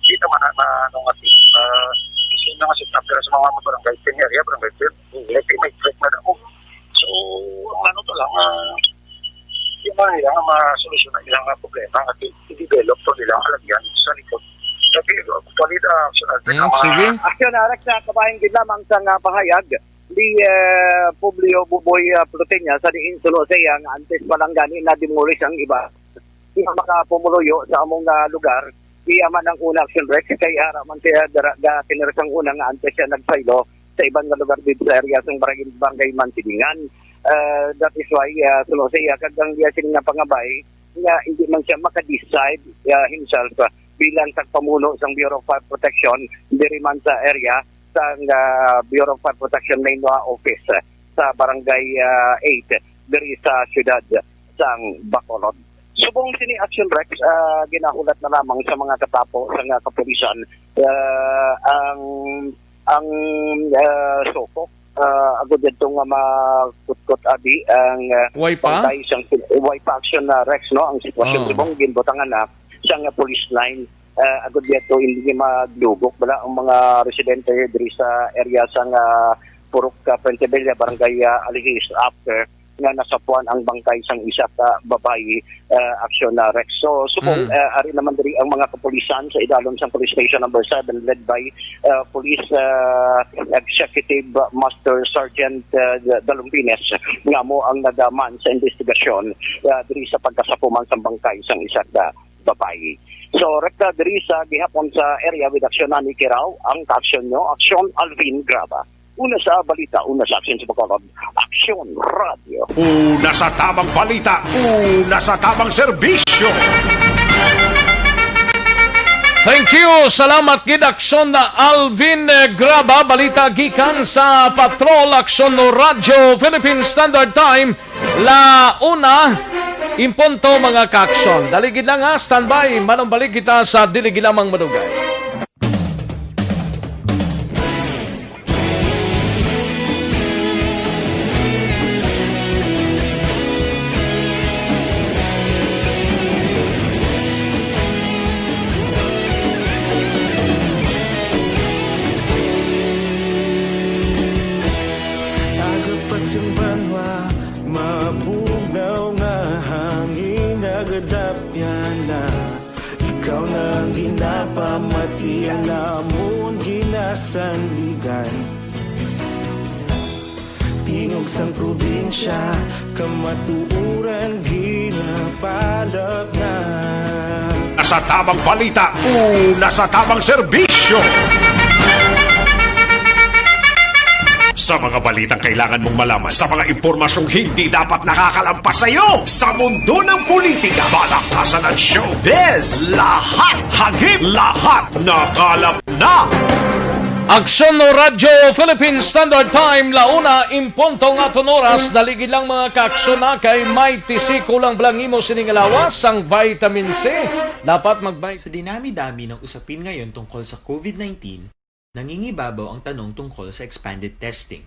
Di naman na, na, ano nga, ah, isin na nga setup nila sa mga barangay ten area, barangay twelve, may, may threat na ako. So, ang ano to lang, ah, yung mga nila nga masolusyon na ilang nga problema at i-, i-develop to nila, alam yan, sa likod. Kasi, uh, actually, the action agent, Mm, ang mga sige. Action, Alex, sa kabahin gid lamang sa nga pahayag ni, eh, Publio Buboy, ah, Plutenia sa diin suno sa iya nga antes pa lang gani na-demolish ang iba nga mga pumuluyo sa among, ah, lugar. Iya man ang una action, Rex, kay ara man siya dara ga kinirisang una nga antes siya nagpaylo sa iban nga lugar dito sa area sang barangay, barangay Mansilingan. Ah, that is why, ah, suno sa iya kag ang iya sini nga pangabay nga hindi man siya maka-decide, ah, himself, ah, bilang tagpamuno sang Bureau of Fire Protection diri man sa area sang, ah, Bureau of Fire Protection main, ah, office, ah, sa Barangay, ah, eight diri sa siyudad sang Bacolod. Subong sini action, Rex, ah, ginahulat na lamang sa mga katapo sang kapulisan, ah, ang, ang, ah, sukok, ah, agud didto nga makutkot abi ang, ah, Way pa? Bangkay sang, way pa action na, Rex, no? Ang sitwasyon Oh. Subong ginbutangan na sang police line, ah, agud didto hindi maglugok bala ang mga residente diri sa area sang, ah, Purok, ah, Fuentebella, Barangay, ah, Alihis, after nga nasapuan ang bangkay sang isa ka babayi, ah, action na, Rex. So, subong, Mm. ah, ari naman diri ang mga kapulisan sa idalom sang Police Station Number Seven, led by, ah, Police, ah, Executive Master Sergeant, ah, Dalumbines, nga mo ang nagaman sa investigasyon, ah, diri sa pagkasapuman sang bangkay sang isa ka babayi. So, rekta diri sa gihapon sa area with action na ni Kirao, ang kaaksyon nyo, Aksyon Alvin Graba. Una sa balita, una sa aksyon sa Bacolod, Aksyon Radio. Una sa tamang balita, una sa tamang serbisyo. Thank you. Salamat gid, Aksyon na Alvin, eh, Graba. Balita gikan sa Patrol, Aksyon no Radyo Philippine Standard Time. La una in punto, mga kaaksyon. Dali gid lang, ha, standby. Manumbalik kita sa dili gid lamang madugay. Agap pa sing banwa, mabugnaw nga hangin, nagadapyan Napamati ang lamon ginasandigan. Tingog sang probinsya, kamatuoran ginapalap na. Sa tamang balita, una sa tamang serbisyo. Sa mga balitang kailangan mong malaman, sa mga impormasyong hindi dapat nakakalampas sa iyo, sa mundo ng politika, balakasan at showbiz, lahat hagip, lahat nakalap na. Aksyon no Radyo Philippine Standard Time, la una en punto nga aton oras. Daligid lang, mga kaaksyon, na kay may tisiko lang bala ang imo sining lawas, ang vitamin C. Dapat mag-, Sa dinami-dami ng usapin ngayon tungkol sa COVID nineteen, nangingibabaw ang tanong tungkol sa expanded testing.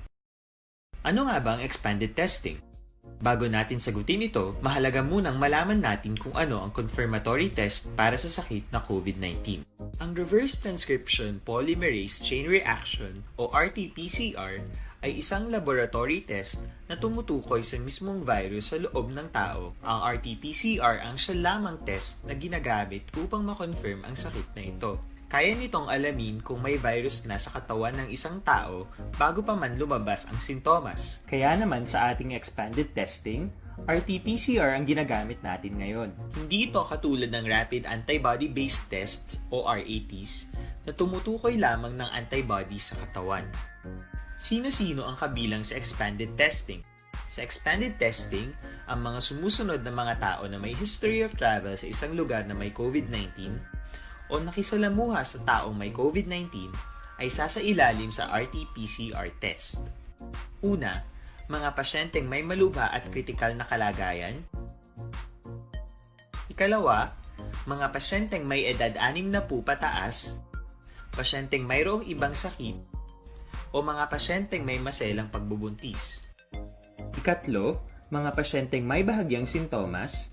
Ano nga ba ang expanded testing? Bago natin sagutin ito, mahalaga munang malaman natin kung ano ang confirmatory test para sa sakit na COVID nineteen. Ang reverse transcription polymerase chain reaction o R T P C R ay isang laboratory test na tumutukoy sa mismong virus sa loob ng tao. Ang R T P C R ang siya lamang test na ginagamit upang ma-confirm ang sakit na ito. Kaya nitong alamin kung may virus na sa katawan ng isang tao bago pa man lumabas ang sintomas. Kaya naman, sa ating expanded testing, R T P C R ang ginagamit natin ngayon. Hindi ito katulad ng rapid antibody-based tests o R A Ts na tumutukoy lamang ng antibody sa katawan. Sino-sino ang kabilang sa expanded testing? Sa expanded testing, ang mga sumusunod na mga tao na may history of travel sa isang lugar na may COVID nineteen o nakisalamuha sa taong may COVID nineteen ay sasailalim sa R T P C R test. Una, mga pasyenteng may malubha at kritikal na kalagayan. Ikalawa, mga pasyenteng may edad anim na po pataas, pasyenteng mayroong ibang sakit, o mga pasyenteng may maselang pagbubuntis. Ikatlo, mga pasyenteng may bahagyang sintomas.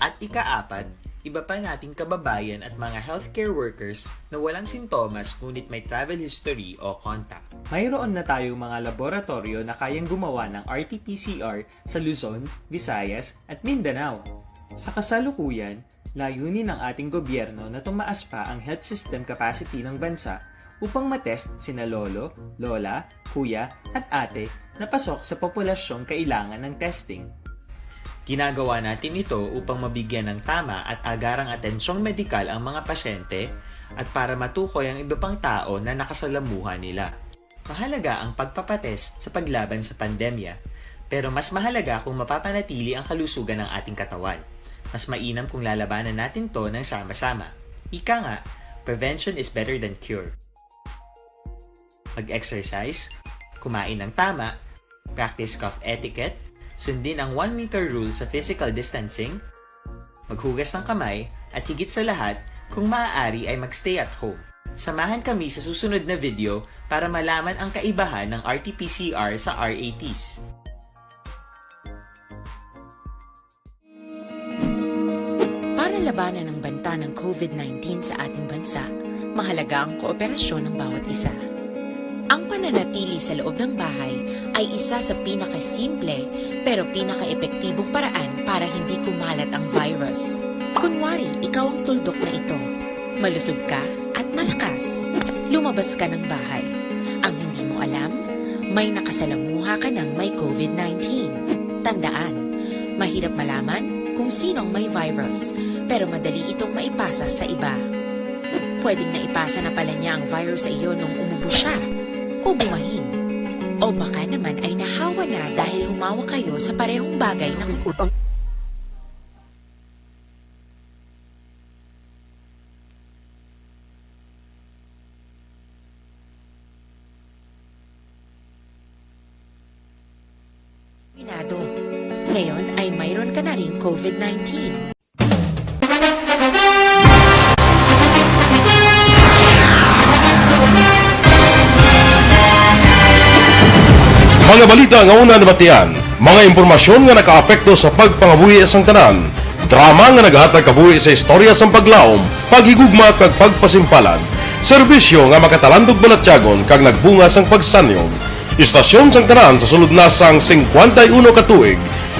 At ikaapat, iba pa nating kababayan at mga healthcare workers na walang sintomas ngunit may travel history o contact. Mayroon na tayong mga laboratoryo na kayang gumawa ng R T P C R sa Luzon, Visayas, at Mindanao. Sa kasalukuyan, layunin ng ating gobyerno na tumaas pa ang health system capacity ng bansa upang matest sina lolo, lola, kuya, at ate na pasok sa populasyong kailangan ng testing. Ginagawa natin ito upang mabigyan ng tama at agarang atensyong medikal ang mga pasyente at para matukoy ang iba pang tao na nakasalamuha nila. Mahalaga ang pagpapatest sa paglaban sa pandemya, pero mas mahalaga kung mapapanatili ang kalusugan ng ating katawan. Mas mainam kung lalabanan natin 'to ng sama-sama. Ika nga, prevention is better than cure. Mag-exercise, kumain ng tama, practice cough etiquette, sundin ang one meter rule sa physical distancing, maghugas ng kamay, at higit sa lahat, kung maaari ay mag-stay at home. Samahan kami sa susunod na video para malaman ang kaibahan ng R T P C R sa R A Ts. Para labanan ang banta ng COVID nineteen sa ating bansa, mahalaga ang kooperasyon ng bawat isa. Ang pananatili sa loob ng bahay ay isa sa pinakasimple pero pinakaepektibong paraan para hindi kumalat ang virus. Kunwari, ikaw ang tuldok na ito. Malusog ka at malakas. Lumabas ka ng bahay. Ang hindi mo alam, may nakasalamuha ka ng may COVID nineteen. Tandaan, mahirap malaman kung sino ang may virus, pero madali itong maipasa sa iba. Pwedeng naipasa na pala niya ang virus sa iyo nung umubo siya, o bumahin. O baka naman ay nahawa na dahil humawak kayo sa parehong bagay na Minado. Ngayon ay mayroon ka na ring COVID nineteen. Mga balita nga una nabatian, mga impormasyon nga nakaapekto sa pagpangabuhi sang tanan, drama nga nagahatag kabuhi sa istorya sang paglaom, paghigugma kag pagpasimpalan, serbisyo nga makatalandog balatyagon kag nagbunga sang pagsanyog. Istasyon sang tanan sa sulod na sang singkwenta y uno ka tuig,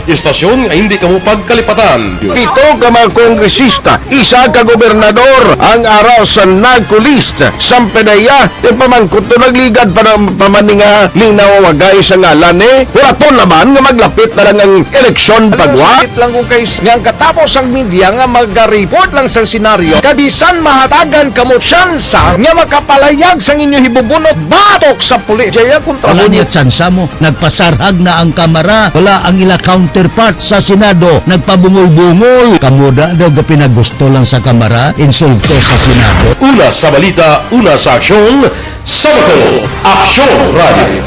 Istasyon nga hindi kamo pagkalipatan. Pito ka mga kongresista, isa ka gobernador ang ara sa narco list. Sampedeya, yung pamangkot to nagligad pa ng pamani nga linawagay sa ngalan eh. Wala to naman nga maglapit na lang ang eleksyon pagwa. Sakit lang kung kay nga ang katapos ang media nga mag-report lang sa senaryo, kabisan mahatagan kamo tsansa nga makapalayag sang inyo hibubunot batok sa pulis. Jaya kontra Wala niya tsansa mo. Nagpasarhag na ang Kamara. Wala ang ila counterpart sa Senado. Nagpabungol-bungol. Kamo da daw ga pinagusto lang sa Kamara, insulto sa Senado. Una sa balita, una sa aksyon, sa Bacolod, Aksyon Radio.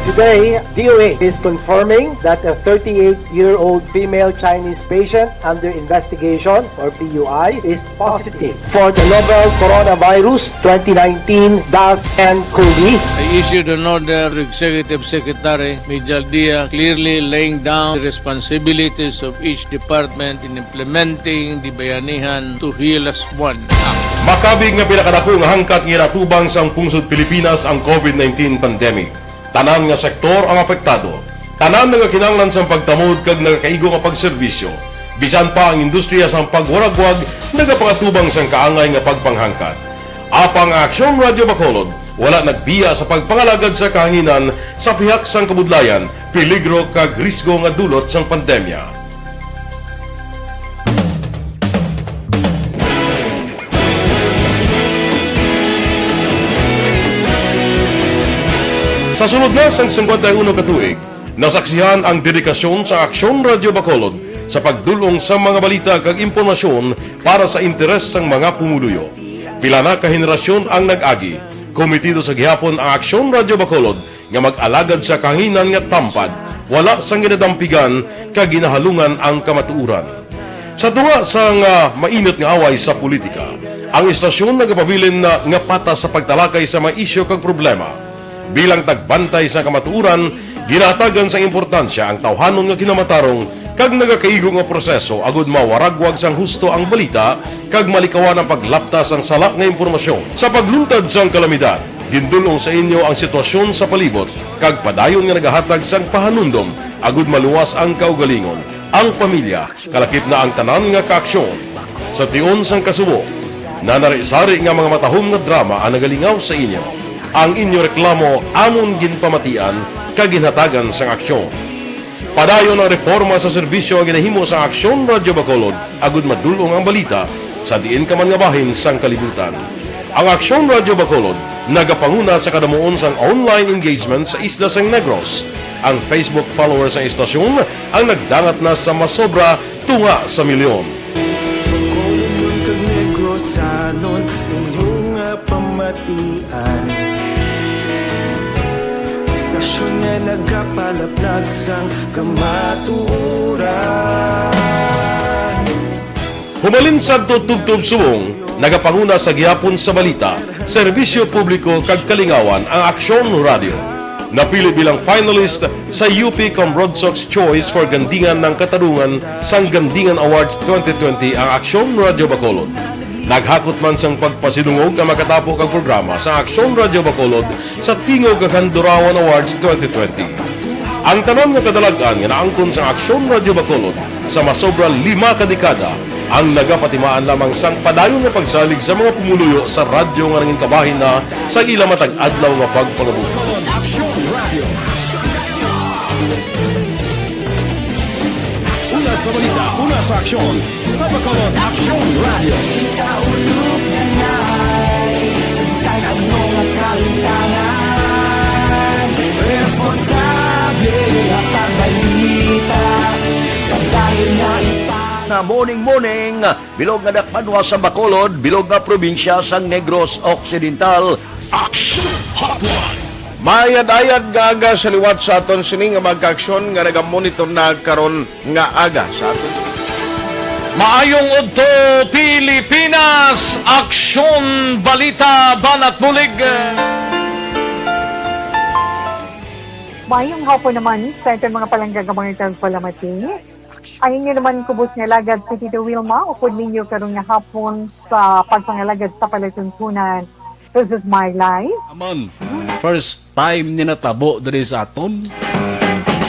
Today, D O A is confirming that a thirty-eight-year-old female Chinese patient under investigation, or P U I, is positive for the novel coronavirus twenty nineteen dash N cov. I issued an order to Executive Secretary Mijal Dia, clearly laying down the responsibilities of each department in implementing the Bayanihan to Heal As One Act. Makabig nga pinakadako nga hangkat nga ginatubang sang pungsod Pilipinas ang covid nineteen pandemic. Tanan nga sektor ang apektado. Tanan nga kinahanglan sang pagtamod kag nagakaigo nga pagserbisyo. Bisan pa ang industriya sang pagwaragwag nagapangatubang sang kaangay nga pagpanghangkat. Apang ang Aksyon Radio Bacolod wala nagbiya sa pagpangalagad sa kahanginan sa pihak sang kabudlayan, peligro kag risgo nga dulot sang pandemya. Sa sulod na sang singkwenta y uno ka tuig, nasaksihan ang dedikasyon sa Aksyon Radio Bacolod sa pagdul-ong sa mga balita kag impormasyon para sa interes sang mga pumuluyo. Pila na ka henerasyon ang nag-agi. Komitido sa gihapon ang Aksyon Radio Bacolod nga mag-alagad sa kahanginan nga tampad, wala sang ginadampigan kag ginahalungan ang kamatuoran. Sa tunga sang, ah, mainit nga away sa politika, ang istasyon nagapabilin na nga patas sa pagtalakay sa mga isyu kag problema. Bilang tagbantay sa kamatuoran, ginahatagan sang importansya ang tawhanon nga kinamatarong kag nagakaigo nga proseso agud mawaragwag sang husto ang balita kag malikawan ang paglapta sang sala nga impormasyon. Sa pagluntad sang kalamidad, gindul-ong sa inyo ang sitwasyon sa palibot kag padayon nga nagahatag sang pahanumdom agud maluwas ang kaugalingon, ang pamilya, kalakip na ang tanan nga kaaksyon. Sa tion sang kasubo, nanari-sari nga mga matahom nga drama ang nagalingaw sa inyo. Ang inyo reklamo amon ginpamatian kag ginhatagan sang aksyon. Padayon ang reporma sa serbisyo nga ginahimo sang Aksyon Radio Bacolod agud madul-ong ang balita sa diin ka man nga bahin sang kalibutan. Ang Aksyon Radio Bacolod nagapanguna sa kadamuon sang online engagement sa isla sang Negros. Ang Facebook followers sang istasyon ang nagdangat na sa masobra tunga sa milyon. Bacolod kag Negrosanon, inyo nga pamatian. Istasyon nga nagapalaplag sang kamatuoran. Humalin sadto tubtob subong, nagapanguna sa gihapon sa balita, serbisyo publiko kag kalingawan ang Aksyon Radio. Napili bilang finalist sa U P Cambroad Sox Choice for Gandingan ng Katarungan sang Gandingan Awards twenty twenty ang Aksyon Radio Bacolod. Naghakot man sang pagpasidungog ang makatapo kag programa sa Aksyon Radio Bacolod sa Tingog kag Handurawan Awards twenty twenty. Ang tanan nga kadalag-an nga naangkon sa Aksyon Radio Bacolod sa masobra lima ka dekada ang nagapatimaan lamang sang padayon nga pagsalig sa mga pumuluyo sa radyo nga nangin kabahin na sa ila matag adlaw nga pagpangabuhi. Aksyon Radio. Una sa balita, una sa aksyon, sa Bacolod Aksyon Radio. Kita ulog na nai, sa bisan ano nga kalimtangan, responsable nga pagbalita, padayon nga ipang- Na morning, morning, bilog nga dakbanwa sa Bacolod, bilog nga probinsya sang Negros Occidental. Action Hotline. Maayad-ayad nga aga sa liwat sa aton sini nga mga kaaksyon nga nagamonitor na karon nga aga sa aton. Maayong udto, Pilipinas! Aksyon, balita, banat bulig. Maayong hapon naman sa aton mga palangga nga mga tagpalamati. Ang inyo naman kubos nga alagad si Tito Wilma, upod ninyo karon nga hapon sa pagpangalagad sa palatuntunan. This is my life. Amon, first time ni natabo diri sa aton.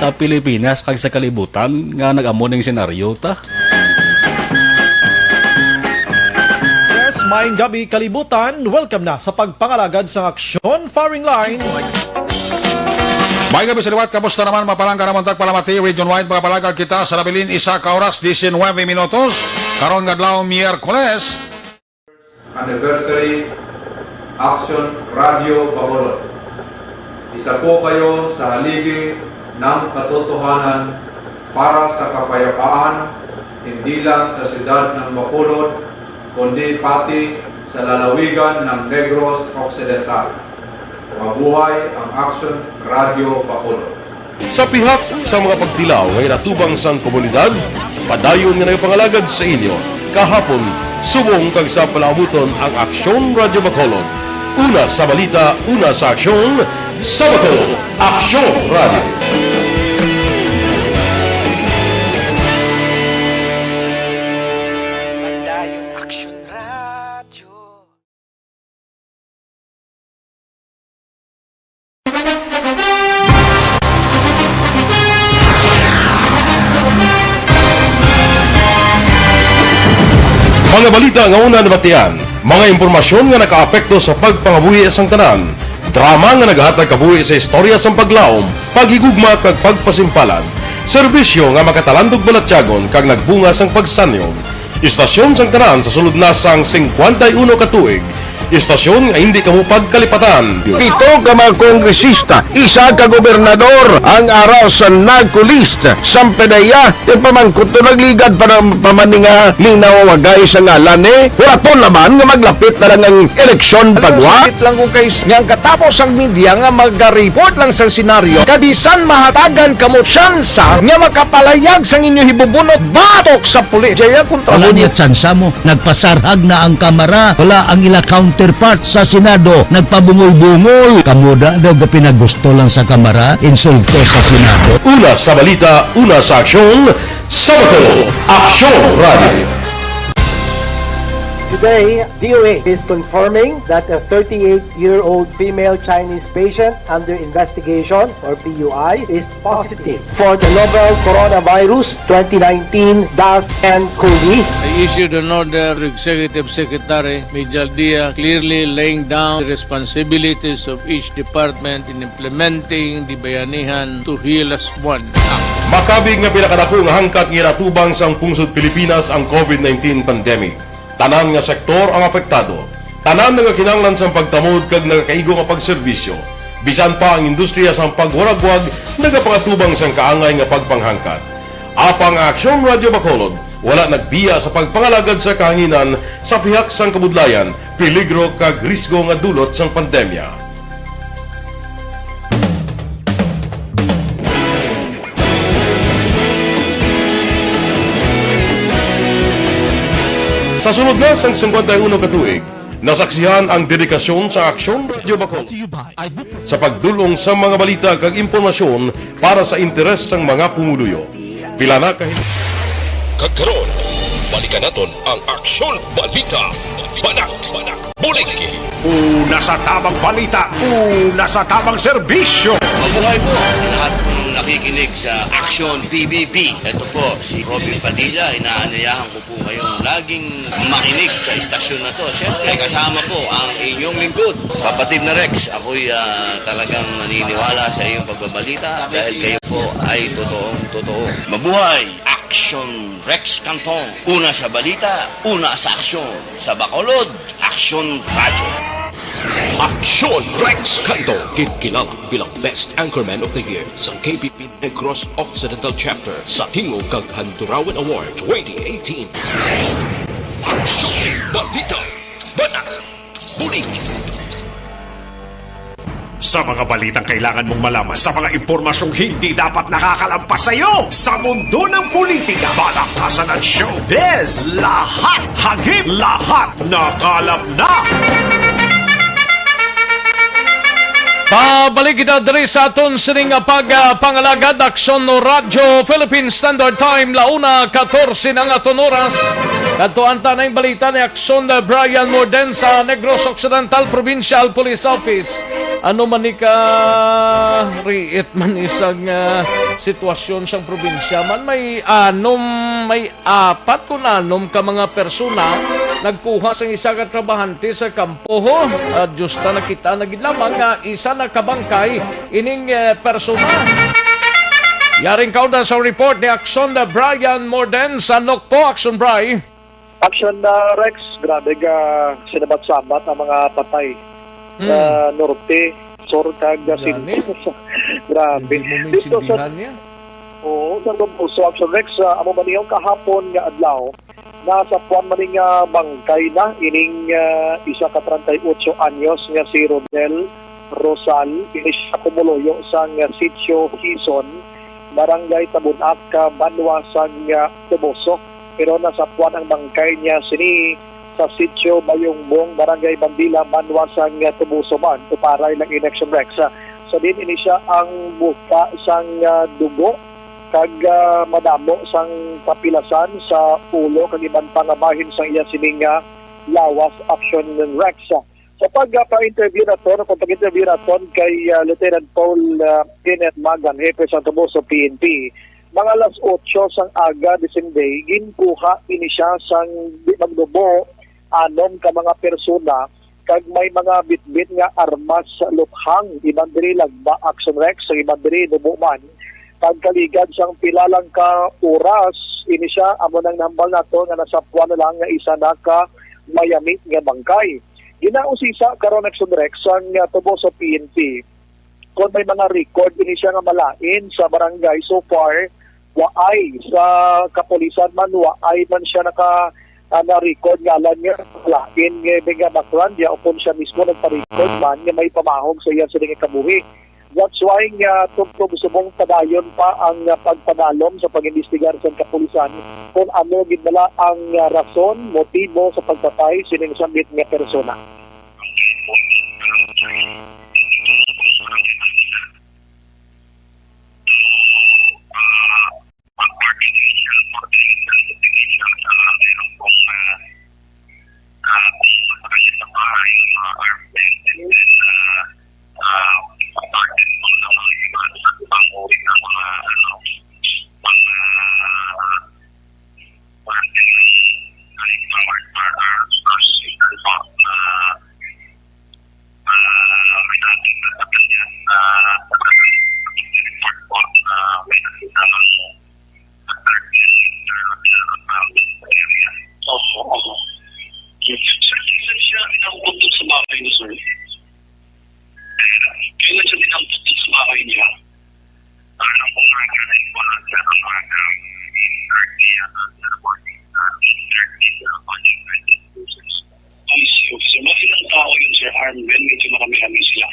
sa Pilipinas kag sa kalibutan nga nag-amo ning senaryo ta. Yes, maayong gabi, kalibutan. Welcome na sa pagpangalagad sang Aksyon Firing Line. May gabi sa liwat, kamusta naman? Mapalangga naman tagpalamati, region-wide, makapalag kita sa nabilin isa ka oras, diecinuebe minutos. Karon nga adlaw, Miyerkules. Anniversary, Aksyon Radio Bacolod. Isa po kayo sa haligi ng katotohanan para sa kapayapaan, hindi lang sa siyudad ng Bacolod, kundi pati sa lalawigan ng Negros Occidental. Mabuhay ang Aksyon Radio Bacolod. Sa pihak sa mga pagtilaw nga ginatubang sang komunidad, padayon nga nagapangalagad sa inyo kahapon, subong kag sa palaabuton ang Aksyon Radio Bacolod. Una sa balita, una sa aksyon, sa Bacolod, Aksyon Radio. Padayon Aksyon Radio. Mga balita nga una nabatian, mga impormasyon nga nakaapekto sa pagpangabuhi sang tanan, drama nga nagahatag kabuhi sa istorya sang paglaom, paghigugma kag pagpasimpalan, serbisyo nga makatalandog balatyagon kag nagbunga sang pagsanyog. Istasyon sang tanan sa sulod na sang singkwenta y uno ka tuig. Istasyon nga hindi kamo pagkalipatan. Pito ka mga kongresista, isa ka gobernador ang ara sa NAGCO list. Sampe na iya, ti pamangkot to nagligad pa ng pamaninga ni nawawagay sa ngalan ni. Wala to naman nga maglapit na lang ang eleksyon pagwa. Sakit lang kung kay nga ang katapos ang media nga magariport lang sa senaryo. Kabisan mahatagan kamo tsansa nga makapalayag sang inyo hibubunot batok sa pulis. Jaya kontra Wala mo. Niya tsansa mo. Nagpasarhag na ang Kamara. Wala ang ila counterpart sa Senado. Nagpabungol-bungol. Kamo da daw ga pinagusto lang sa Kamara, insulto sa Senado. Una sa balita, una sa aksyon, sa Bacolod, Aksyon Radio. Today, D O A is confirming that a thirty-eight-year-old female Chinese patient under investigation, or P U I, is positive for the novel coronavirus twenty nineteen dash N cov. I issued an order to Executive Secretary Mijal Dia, clearly laying down the responsibilities of each department in implementing the Bayanihan to Heal Us One Act. Makabig nga pinakadako nga hangkat nga ginatubang sang pungsod Pilipinas ang covid nineteen pandemic. Tanan nga sektor ang apektado. Tanan nagakinahanglan sang pagtamod kag nagakaigo nga pagserbisyo. Bisan pa ang industriya sang pagwaragwag nagapangatubang sang kaangay nga pagpanghangkat. Apang ang Aksyon Radio Bacolod wala nagbiya sa pagpangalagad sa kahanginan sa pihak sang kabudlayan, peligro kag risgo nga dulot sang pandemya. Sa sulod na sang singkwenta y uno ka tuig, nasaksihan ang dedikasyon sa Aksyon Radio Bacolod sa pagdul-ong sa mga balita kag impormasyon para sa interes sang mga pumuluyo. Pila na ka hin- Kag karon, balikan naton ang Aksyon Balita. Banat, Bulig. Una sa tamang balita, una sa tamang serbisyo. Mabuhay po sa lahat ng nakikinig sa Aksyon P B B. Ito po si Robin Padilla. Inaanyayahan ko po kayong laging makinig sa istasyon na to. Siyempre, kasama po ang inyong lingkod, Kapatid na Rex. Ako'y, ah, talagang naniniwala sa iyong pagbabalita dahil kayo po ay totoong totoo. Mabuhay! Aksyon Rex Canton. Una sa balita, una sa aksyon. Sa Bacolod, Aksyon Radyo. Aksyon Rex Canton, kinkilala bilang Best Anchorman of the Year sa K P P Negros Occidental Chapter sa Tingog kag Handurawan Award twenty eighteen. Aksyon Balita. Banat. Bulig. Sa mga balitang kailangan mong malaman, sa mga impormasyong hindi dapat nakakalampas sa iyo, sa mundo ng politika, balaktasan at showbiz, lahat hagip, lahat nakalap na. Pabalik kita diri sa aton sining nga pag, ah, pangalagad, Aksyon no Radyo Philippine Standard Time, la una katorse na nga aton oras. Kadtuan ta na ang balita ni Aksyon, ah, Brian Morden sa Negros Occidental Provincial Police Office. Ano man ni ka riit man isang, ah, sitwasyon sang probinsya man, may anom, may apat kun anom ka mga persona nagkuha sang isa ka trabahante sa kampo. Oho, ah, Diyos ta, nakita na gid lamang nga isa na kabangkay ining, eh, persona. Yaring kaunda sa report ni Aksyon na Brian Morden sa Nokpo. Aksyon, Bri. Aksyon na, Rex. Grabe ka sinabat-sabat ang mga patay Hmm. sa norte, sur, kag sa Gani. Centro. Grabe. Hindi mo Dito sa maintindihan niya. Oo, sa Toboso, Aksyon Rex, ah, amo man niyang kahapon nga adlaw, nasapwan man ni nga bangkay na ining, ah, isa ka treinta y ocho anyos nga si Rodel Rosal, ini siya kumuluyo sang, ah, Sitio Hison, Barangay Tabunak, ah, banwa sang, ah, Toboso. Pero nasapwan ang bangkay niya sini sa Sitio Bayongbong, Barangay Bandila, banwa sang, ah, Toboso man. Tuparay lang ini, Aksyon Rex. Ah, sa din ini siya ang buta sang, ah, dugo kag, ah, madamo sang kapilasan sa ulo kag iban pa nga bahin sang iya sini nga lawas, Aksyon Rex. Sa pagpa-interview naton, o pag-interview naton kay, ah, Lieutenant Paul, ah, Kenneth Magan, hepe sa Toboso P N P, mga alas otso sang aga, the same day, ginkuha ini siya sang di magnubo anom ka mga persona kag may mga bitbit nga armas sa luthang, iban diri lagba, Aksyon Rex, sa iban diri nubo man. Pagkaligad sang pila lang ka oras, ini siya, amo nang nahambal nato nga nasapwan na lang nga isa na ka mayami nga bangkay. Ginausisa karon, Aksyon Rex, sang, ah, Toboso P N P. Kung may mga record ini siya nga malain sa barangay, so far, waay. Sa kapulisan man, waay man siya naka, ah, na-record ngalan nga malain nga, nga background niya, o kung siya mismo nagpa-record man nga may pamahog sa iya sini nga kabuhi. That's why nga tubtob subong padayon pa ang, ah, pagpadalom sa pag-imbestigar sa kapulisan kung ano gid bala ang, ah, rason, motibo sa pagpatay sining sambit nga persona. Opo, opo. Sir, kailan siya inaabot sa bahay niyo, sir? Kailan siya inaabot sa bahay niya? I see, okay, sir. Mga ilang tao yun, sir? Armed men, medyo marami-rami sila.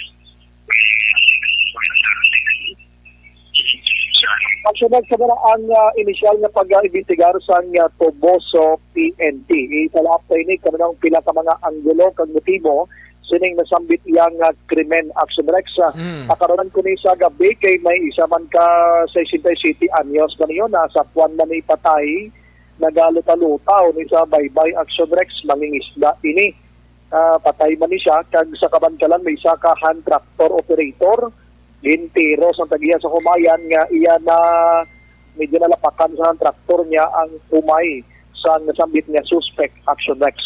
Aksyon, sa mga ang, ah, inisyal nga pag-imbestigar sang, ah, Toboso P N P. Isalaap sa ini kanunang pila ka mga anggulo kag motibo sining nasambit iya nga krimen, Aksyon Rex. Ah, Mm. Pakaronan ko ni sa gabi kay may isa man ka sesenta y siyete anyos man niyo, nasapwan man ni patay, nagaluta-luta ni sa baybay, Aksyon Rex, mangingisda ini. Ah, patay man ni siya, kag sa kabankalan may isa ka hand tractor operator, gintiro sang tag-iya sa humayan nga iya na medyo nalapakan sa hand tractor niya ang umay sang nasambit nga suspect, Aksyon Rex.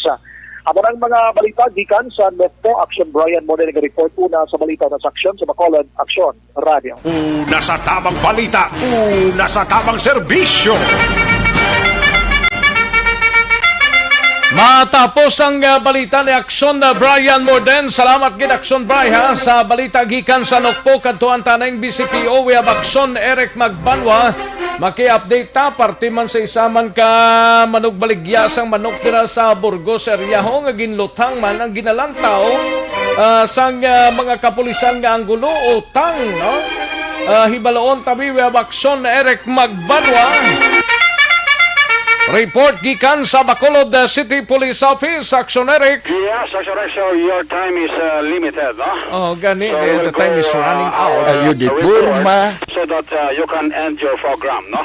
Amo nang mga balita gikan sa Nokpo. Aksyon, Brian, mo na nag-report una sa balita na sa Aksyon sa Bacolod. Aksyon. Radyo. Una sa tamang balita, una sa tamang serbisyo. Matapos ang, ah, balita ni Aksyon, ah, Brian Morden. Salamat gid, Aksyon Bri, ha, sa balita gikan sa Nokpo. Kadtuan ta na ang B C P O, we have Aksyon Eric Magbanwa. Maki-update ta, parte man sa isa man ka manugbaligya sang manok dira sa Burgos area, ho, nga ginluthang man ang ginalantaw, ah, sang, ah, mga kapulisan nga anggulo, utang, no? Ah, hibaloon tabi, we have Aksyon Eric Magbanwa. Report gikan sa Bacolod, uh, City Police Office, Action Eric. Yes, Action Eric, so your time is, uh, limited, no? Oh, gani, So, eh, we'll the time go, is uh, running out. our Ayo di report, porma. so that, uh, you can end your program, no?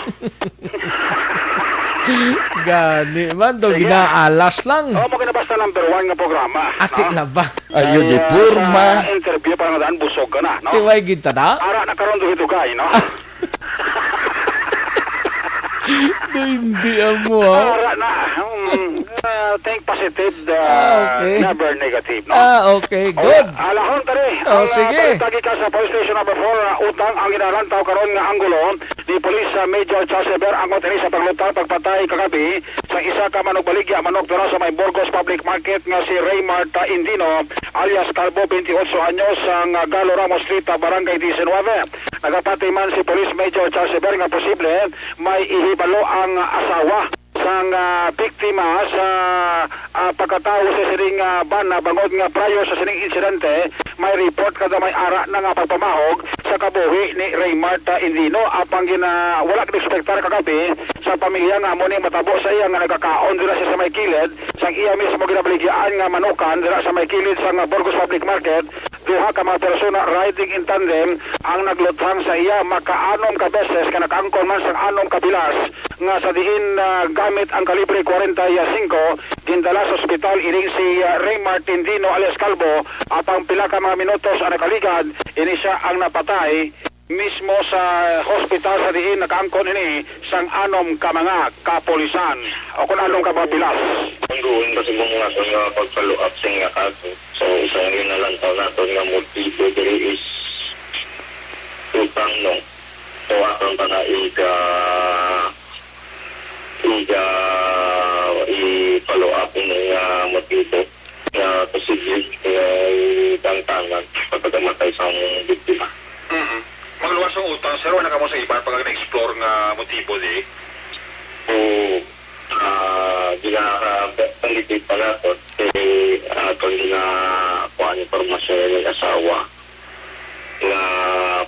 Gani man, do Sige. ginaalas lang. Oh, mo na basta number one nga programa, Ati no? na ba? Ayo di Ay, uh, porma. sa interview pa nga daan, busog ka na, no? Tiway gid ta na? Ara na karon, dugay-dugay, no? Do hindi amo, ha? Ara na. Hmm, ah, think positive, ah, Ah, okay. never negative, no? Ah, okay. O, Good. alahon, tari. Oh, Ang, ah, sige. balita gikan sa police station number four, ah, utang ang ginalantaw karon nga anggulo ni Police, ah, Major Charles Eber, angot ini sa paglutang pagpatay kagabi sa isa ka manugbaligya manok dira sa may Burgos Public Market nga si Raymart, ah, Indino, alias Calvo, twenty-eight anyos, sa, ah, Galo Ramos Street, ah, Barangay nineteen. Nagapati man si Police Major Charles Eber nga posible may ihibalo ang asawa sang, ah, biktima sa, ah, pagkatawo sa sining, ah, bana, bangod nga prior sa sining insidente, may report kada may ara na nga pagpamahog sa kabuhi ni Raymart, ah, Indino. Apang gina-, wala gid ekspektar kagabi sa pamilya nga amo ni matabo sa iya nga nagakaon dira siya sa may kilid sang iya mismo ginabaligyaan nga manukan dira sa may kilid sang, ah, Burgos Public Market. Duha ka mga persona riding in tandem ang nagluthang sa iya makaanom ka beses nga nakaangkon man sang anom ka bilas nga sa diin, ah, gamit ang kalibre forty-five, gindala sa ospital ining si, ah, Raymart Indino alias Calvo, apang pila ka mga minutos ang nakaligad, ini siya ang napatay mismo sa hospital sa diin nakaangkon ini sang anom ka mga kapulisan o kung anom ka mga bilas. Ongoing pa subong nga nga pag-follow up sa nga kaso. So, isang ginalantaw naton nga motibo diri is utang, no? So, aton pa na iga, iga, i-follow up ini nga motibo nga posible nga ibangtangan sa pagkamatay sa among biktima. Mm. Magluwas ang utang, sir, wala ka mo sa iban pag na-explore nga motibo, di? So, ah, ginaka-, validate pa nato kay aton na kuan impormasyon ng asawa nga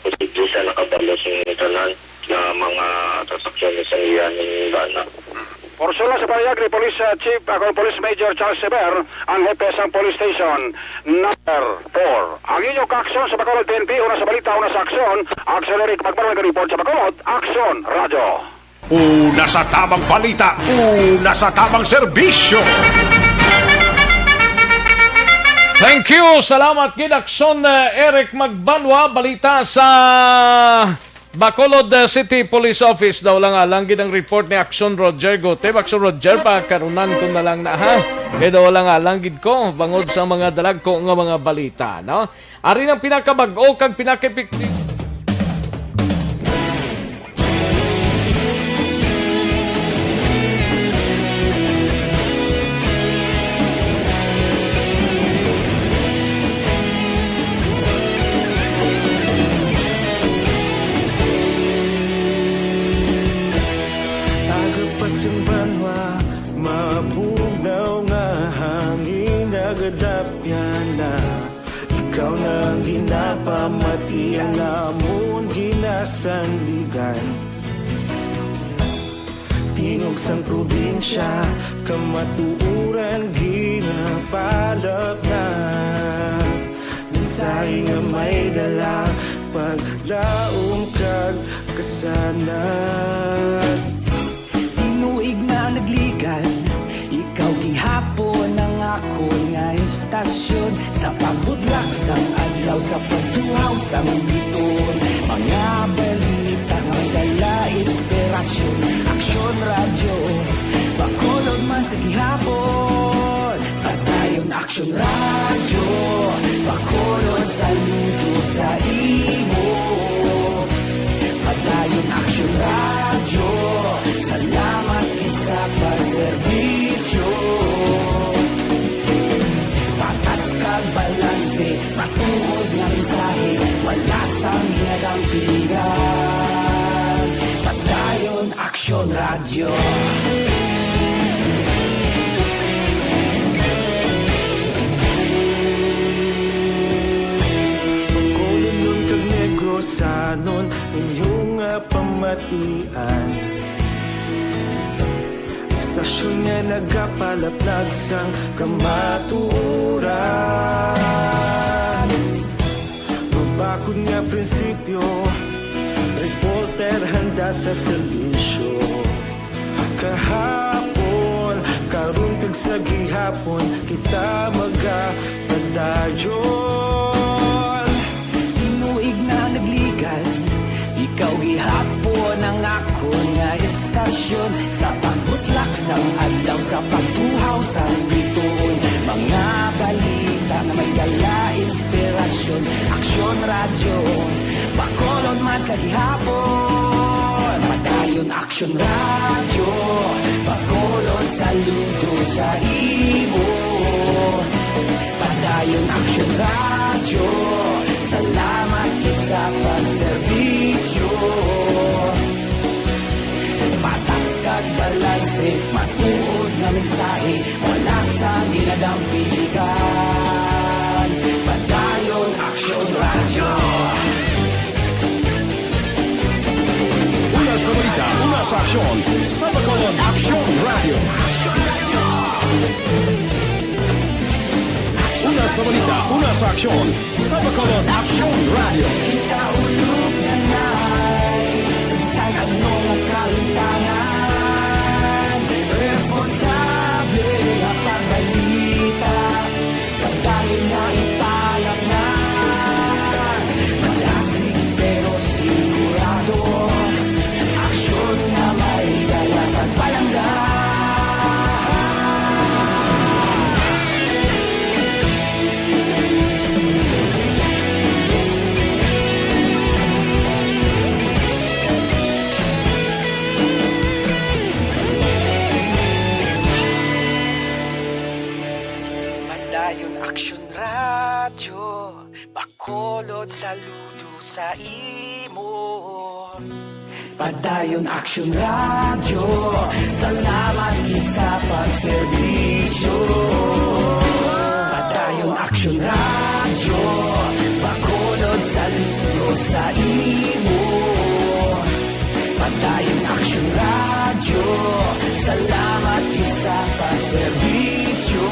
posible siya nakabalo sa tanan nga mga transaksyon sa iya ni bana. Porsyona sa pahayag ni Police, uh, Chief, uh, Police Major Charles Sever, ang hepe sang Police Station Number four. Ang inyo kaaksyon sa Bacolod P N P, una sa balita, una sa aksyon, Aksyon Eric Magbanwa, report sa Bacolod, Aksyon Radyo. Una sa tamang balita, una sa tamang serbisyo. Thank you. Salamat gid, Aksyon, eh, Eric Magbanwa. Balita sa Bacolod, eh, City Police Office. Daw lang alang gid ang report ni Aksyon Roger Guteb. Aksyon Roger, pakarunan ko na lang na, ha? Kay daw lang alang gid ko bangod sa mga dalagko nga mga balita, no? Ari ang pinakabag-o kag pinakaepektibo. Aga pa sang banwa, mabugnaw nga hangin nagadapyan na. Ikaw na ang ginapamati, ang amon ginasandigan. Tingog sang probinsya, kamatuoran ginapalapnap. Mensahe nga may dala, paglaom kag kasanag. Tinuig na nagligad, ikaw gihapon ang akon nga istasyon. Sa pagbutlak sang adlaw, sa pagtuhaw sang biton, mga balita may dala inspirasyon. Aksyon Radyo, Bacolod man sa gihapon. Padayon Aksyon Radyo, Bacolod, saludo sa imo. Padayon Aksyon Radyo, salamat gid sa pagserbisyo. Patas kag balanse, matuod nga mensahe, wala sang ginadampigan. Padayon Aksyon Radyo. Bacolodnon kag Negrosanon, inyo nga pamatian. Istasyon nga nagapalaplag sang kamatuoran. Mabakod nga prinsipyo, reporter handa sa serbisyo. Kahapon, karon kag sa gihapon, kita magapadayon. Tinuig na nagligad, ikaw gihapon ang akon nga istasyon. Sa pagbutlak sang adlaw, sa pagtuhaw sang bituon, mga balita nga may dala inspirasyon. Aksyon Radyo, Bacolod man sa gihapon. Padayon Aksyon Radyo, Bacolod, saludo sa imo. Padayon Aksyon Radyo, salamat gid sa pagserbisyo. Patas kag balanse, matuod nga mensahe, wala sang ginadampigan. Padayon Aksyon Radyo. Una sa balita, una sa aksyon, sa Bacolod Aksyon Radyo. Una sa balita, una sa aksyon, sa Bacolod Aksyon Radyo. Kita ulog na nai, sa bisan ano nga kahintangan, responsable nga pagbalita, padayon nga ipalatnan. Madasig pero sigurado, aksyon nga may dala pagpalangga. Padayon Aksyon Radyo, Bacolod, saludo sa imo. Padayon Aksyon Radyo, salamat gid sa pagserbisyo. Padayon Aksyon Radyo, Bacolod, saludo sa imo. Padayon Aksyon Radyo, salamat gid sa pagserbisyo.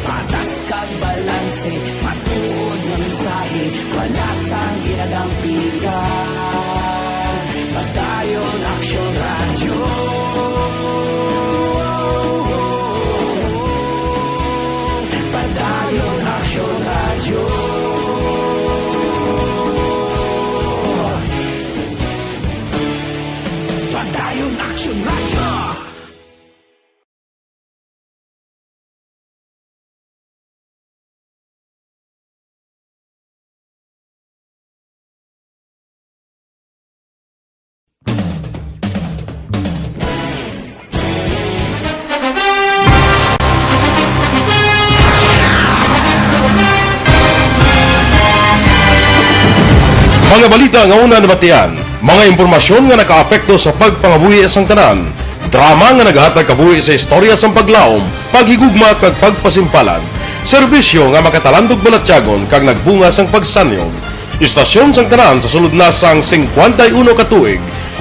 Patas kag balanse, matuod nga mensahe, wala sang ginadampigan. Padayon Aksyon Radyo. Padayon Aksyon Radyo. Padayon Aksyon Radyo. Mga balita nga una nabatian, mga impormasyon nga nakaapekto sa pagpangabuhi sang tanan, drama nga nagahatag kabuhi sa istorya sang paglaom, paghigugma kag pagpasimpalan, serbisyo nga makatalandog balatyagon kag nagbunga sang pagsanyog. Istasyon sang tanan sa sulod na sang singkwenta y uno ka tuig.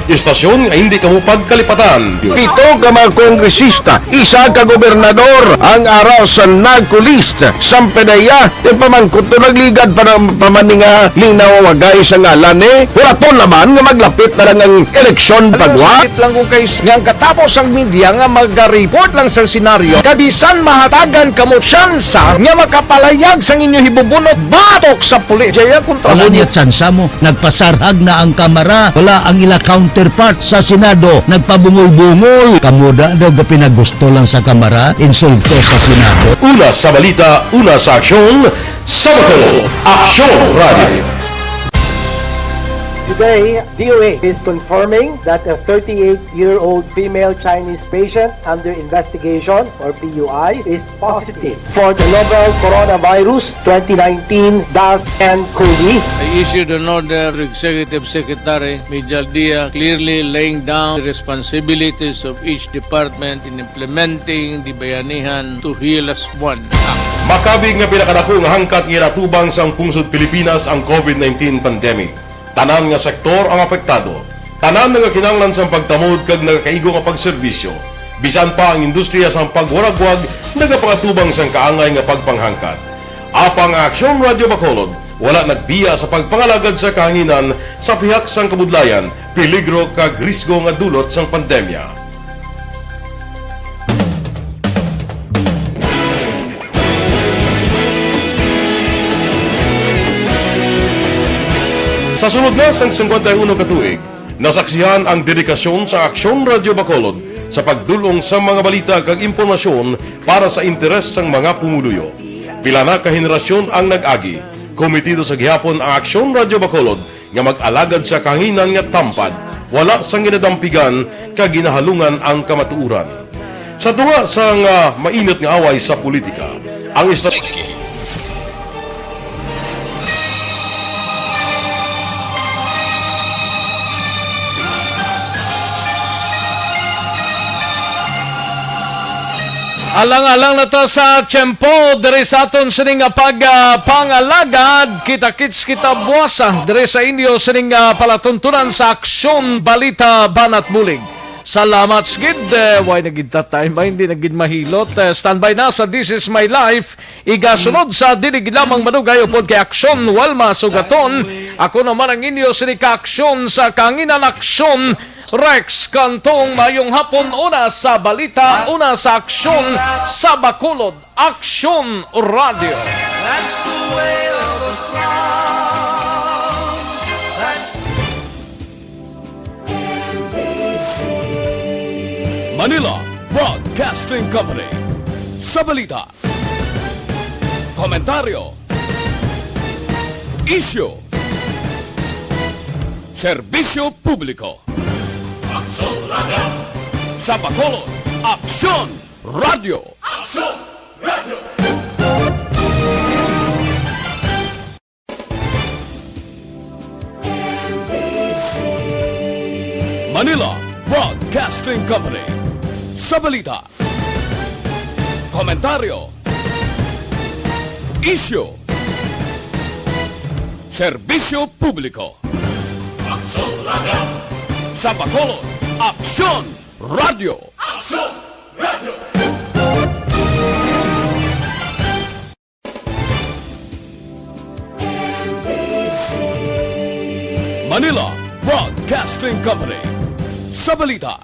Istasyon nga hindi kamo pagkalipatan. Pito ka mga kongresista, isa ka gobernador, ang ara sa NAGCO list. Sampe na iya, yung pamangkot to nagligad pa ng pamaninga, linaw wagay sa ngalan ni. Huraton naman nga maglapit na lang ang eleksyon. Alam mo, pagwa. Sakit lang kung kay s-, nga ang katapos ang media nga mag-report lang sa senaryo, kabisan mahatagan kamo tsansa nga makapalayag sang inyo hibubunot batok sa pulis. Jaya kontra. Wala mo niya tsansa mo. Nagpasarhag na ang Kamara. Wala ang ila counterpart sa Senado. Nagpabungol-bungol. Kamo da daw gapinagusto lang sa Kamara, insulto sa Senado. Una sa balita, una sa aksyon, sa Bacolod Aksyon Radio. Today, D O A is confirming that a thirty-eight-year-old female Chinese patient under investigation, or P U I, is positive for the novel coronavirus twenty nineteen dash N COVID. I issued an order to Executive Secretary Mijal Dia, clearly laying down the responsibilities of each department in implementing the Bayanihan to Heal Us One Act. Makabig nga pinakadako nga hangkat nga ginatubang sang pungsod Pilipinas ang COVID nineteen pandemic. Tanan nga sektor ang apektado. Tanan nagakinahanglan sang pagtamod kag nagakaigo nga pagserbisyo. Bisan pa ang industriya sang pagwaragwag nagapangatubang sang kaangay nga pagpanghangkat. Apang ang Aksyon Radio Bacolod wala nagbiya sa pagpangalagad sa kahanginan sa pihak sang kabudlayan, peligro kag risgo nga dulot sang pandemya. Sa sulod na sang singkwenta y uno ka tuig, nasaksihan ang dedikasyon sa Aksyon Radio Bacolod sa pagdul-ong sa mga balita kag impormasyon para sa interes sang mga pumuluyo. Pila na ka henerasyon ang nag-agi. Komitido sa gihapon ang Aksyon Radio Bacolod nga mag-alagad sa kahanginan nga tampad, wala sang ginadampigan kag ginahalungan ang kamatuoran. Sa tunga sang, ah, mainit nga away sa politika, ang istorya Alang-alang na ta sa tiyempo diri sa aton sining nga pag, ah, pangalagad. Kita-kits kita buwasa diri sa inyo sining, ah, palatuntunan sa Aksyon Balita Banat Bulig. Salamat sa gid, eh, way na gid ta time, ay, hindi na gid mahilot. Eh, standby na sa This Is My Life. Igasunod sa dili gid lamang madugay upod kay Aksyon Walma Sugaton. Ako naman ang inyo sini ka Aksyon sa Kanginan, Aksyon Rex Cantong. Mayong hapon, una sa balita, una sa aksyon sa Bacolod, Aksyon Radio. That's the way of the cloud. That's Manila Broadcasting Company. Sa balita, komentaryo, isyu, serbisyo publiko. Aksyon Radio. Sa Bacolod, Aksyon Radio. Aksyon Radio. Manila Broadcasting Company. Sa balita, komentaryo, isyu, serbisyo publiko. Aksyon Radio. Sa Bacolod, Aksyon Radio. Aksyon Radio. Manila Broadcasting Company. Sa balita,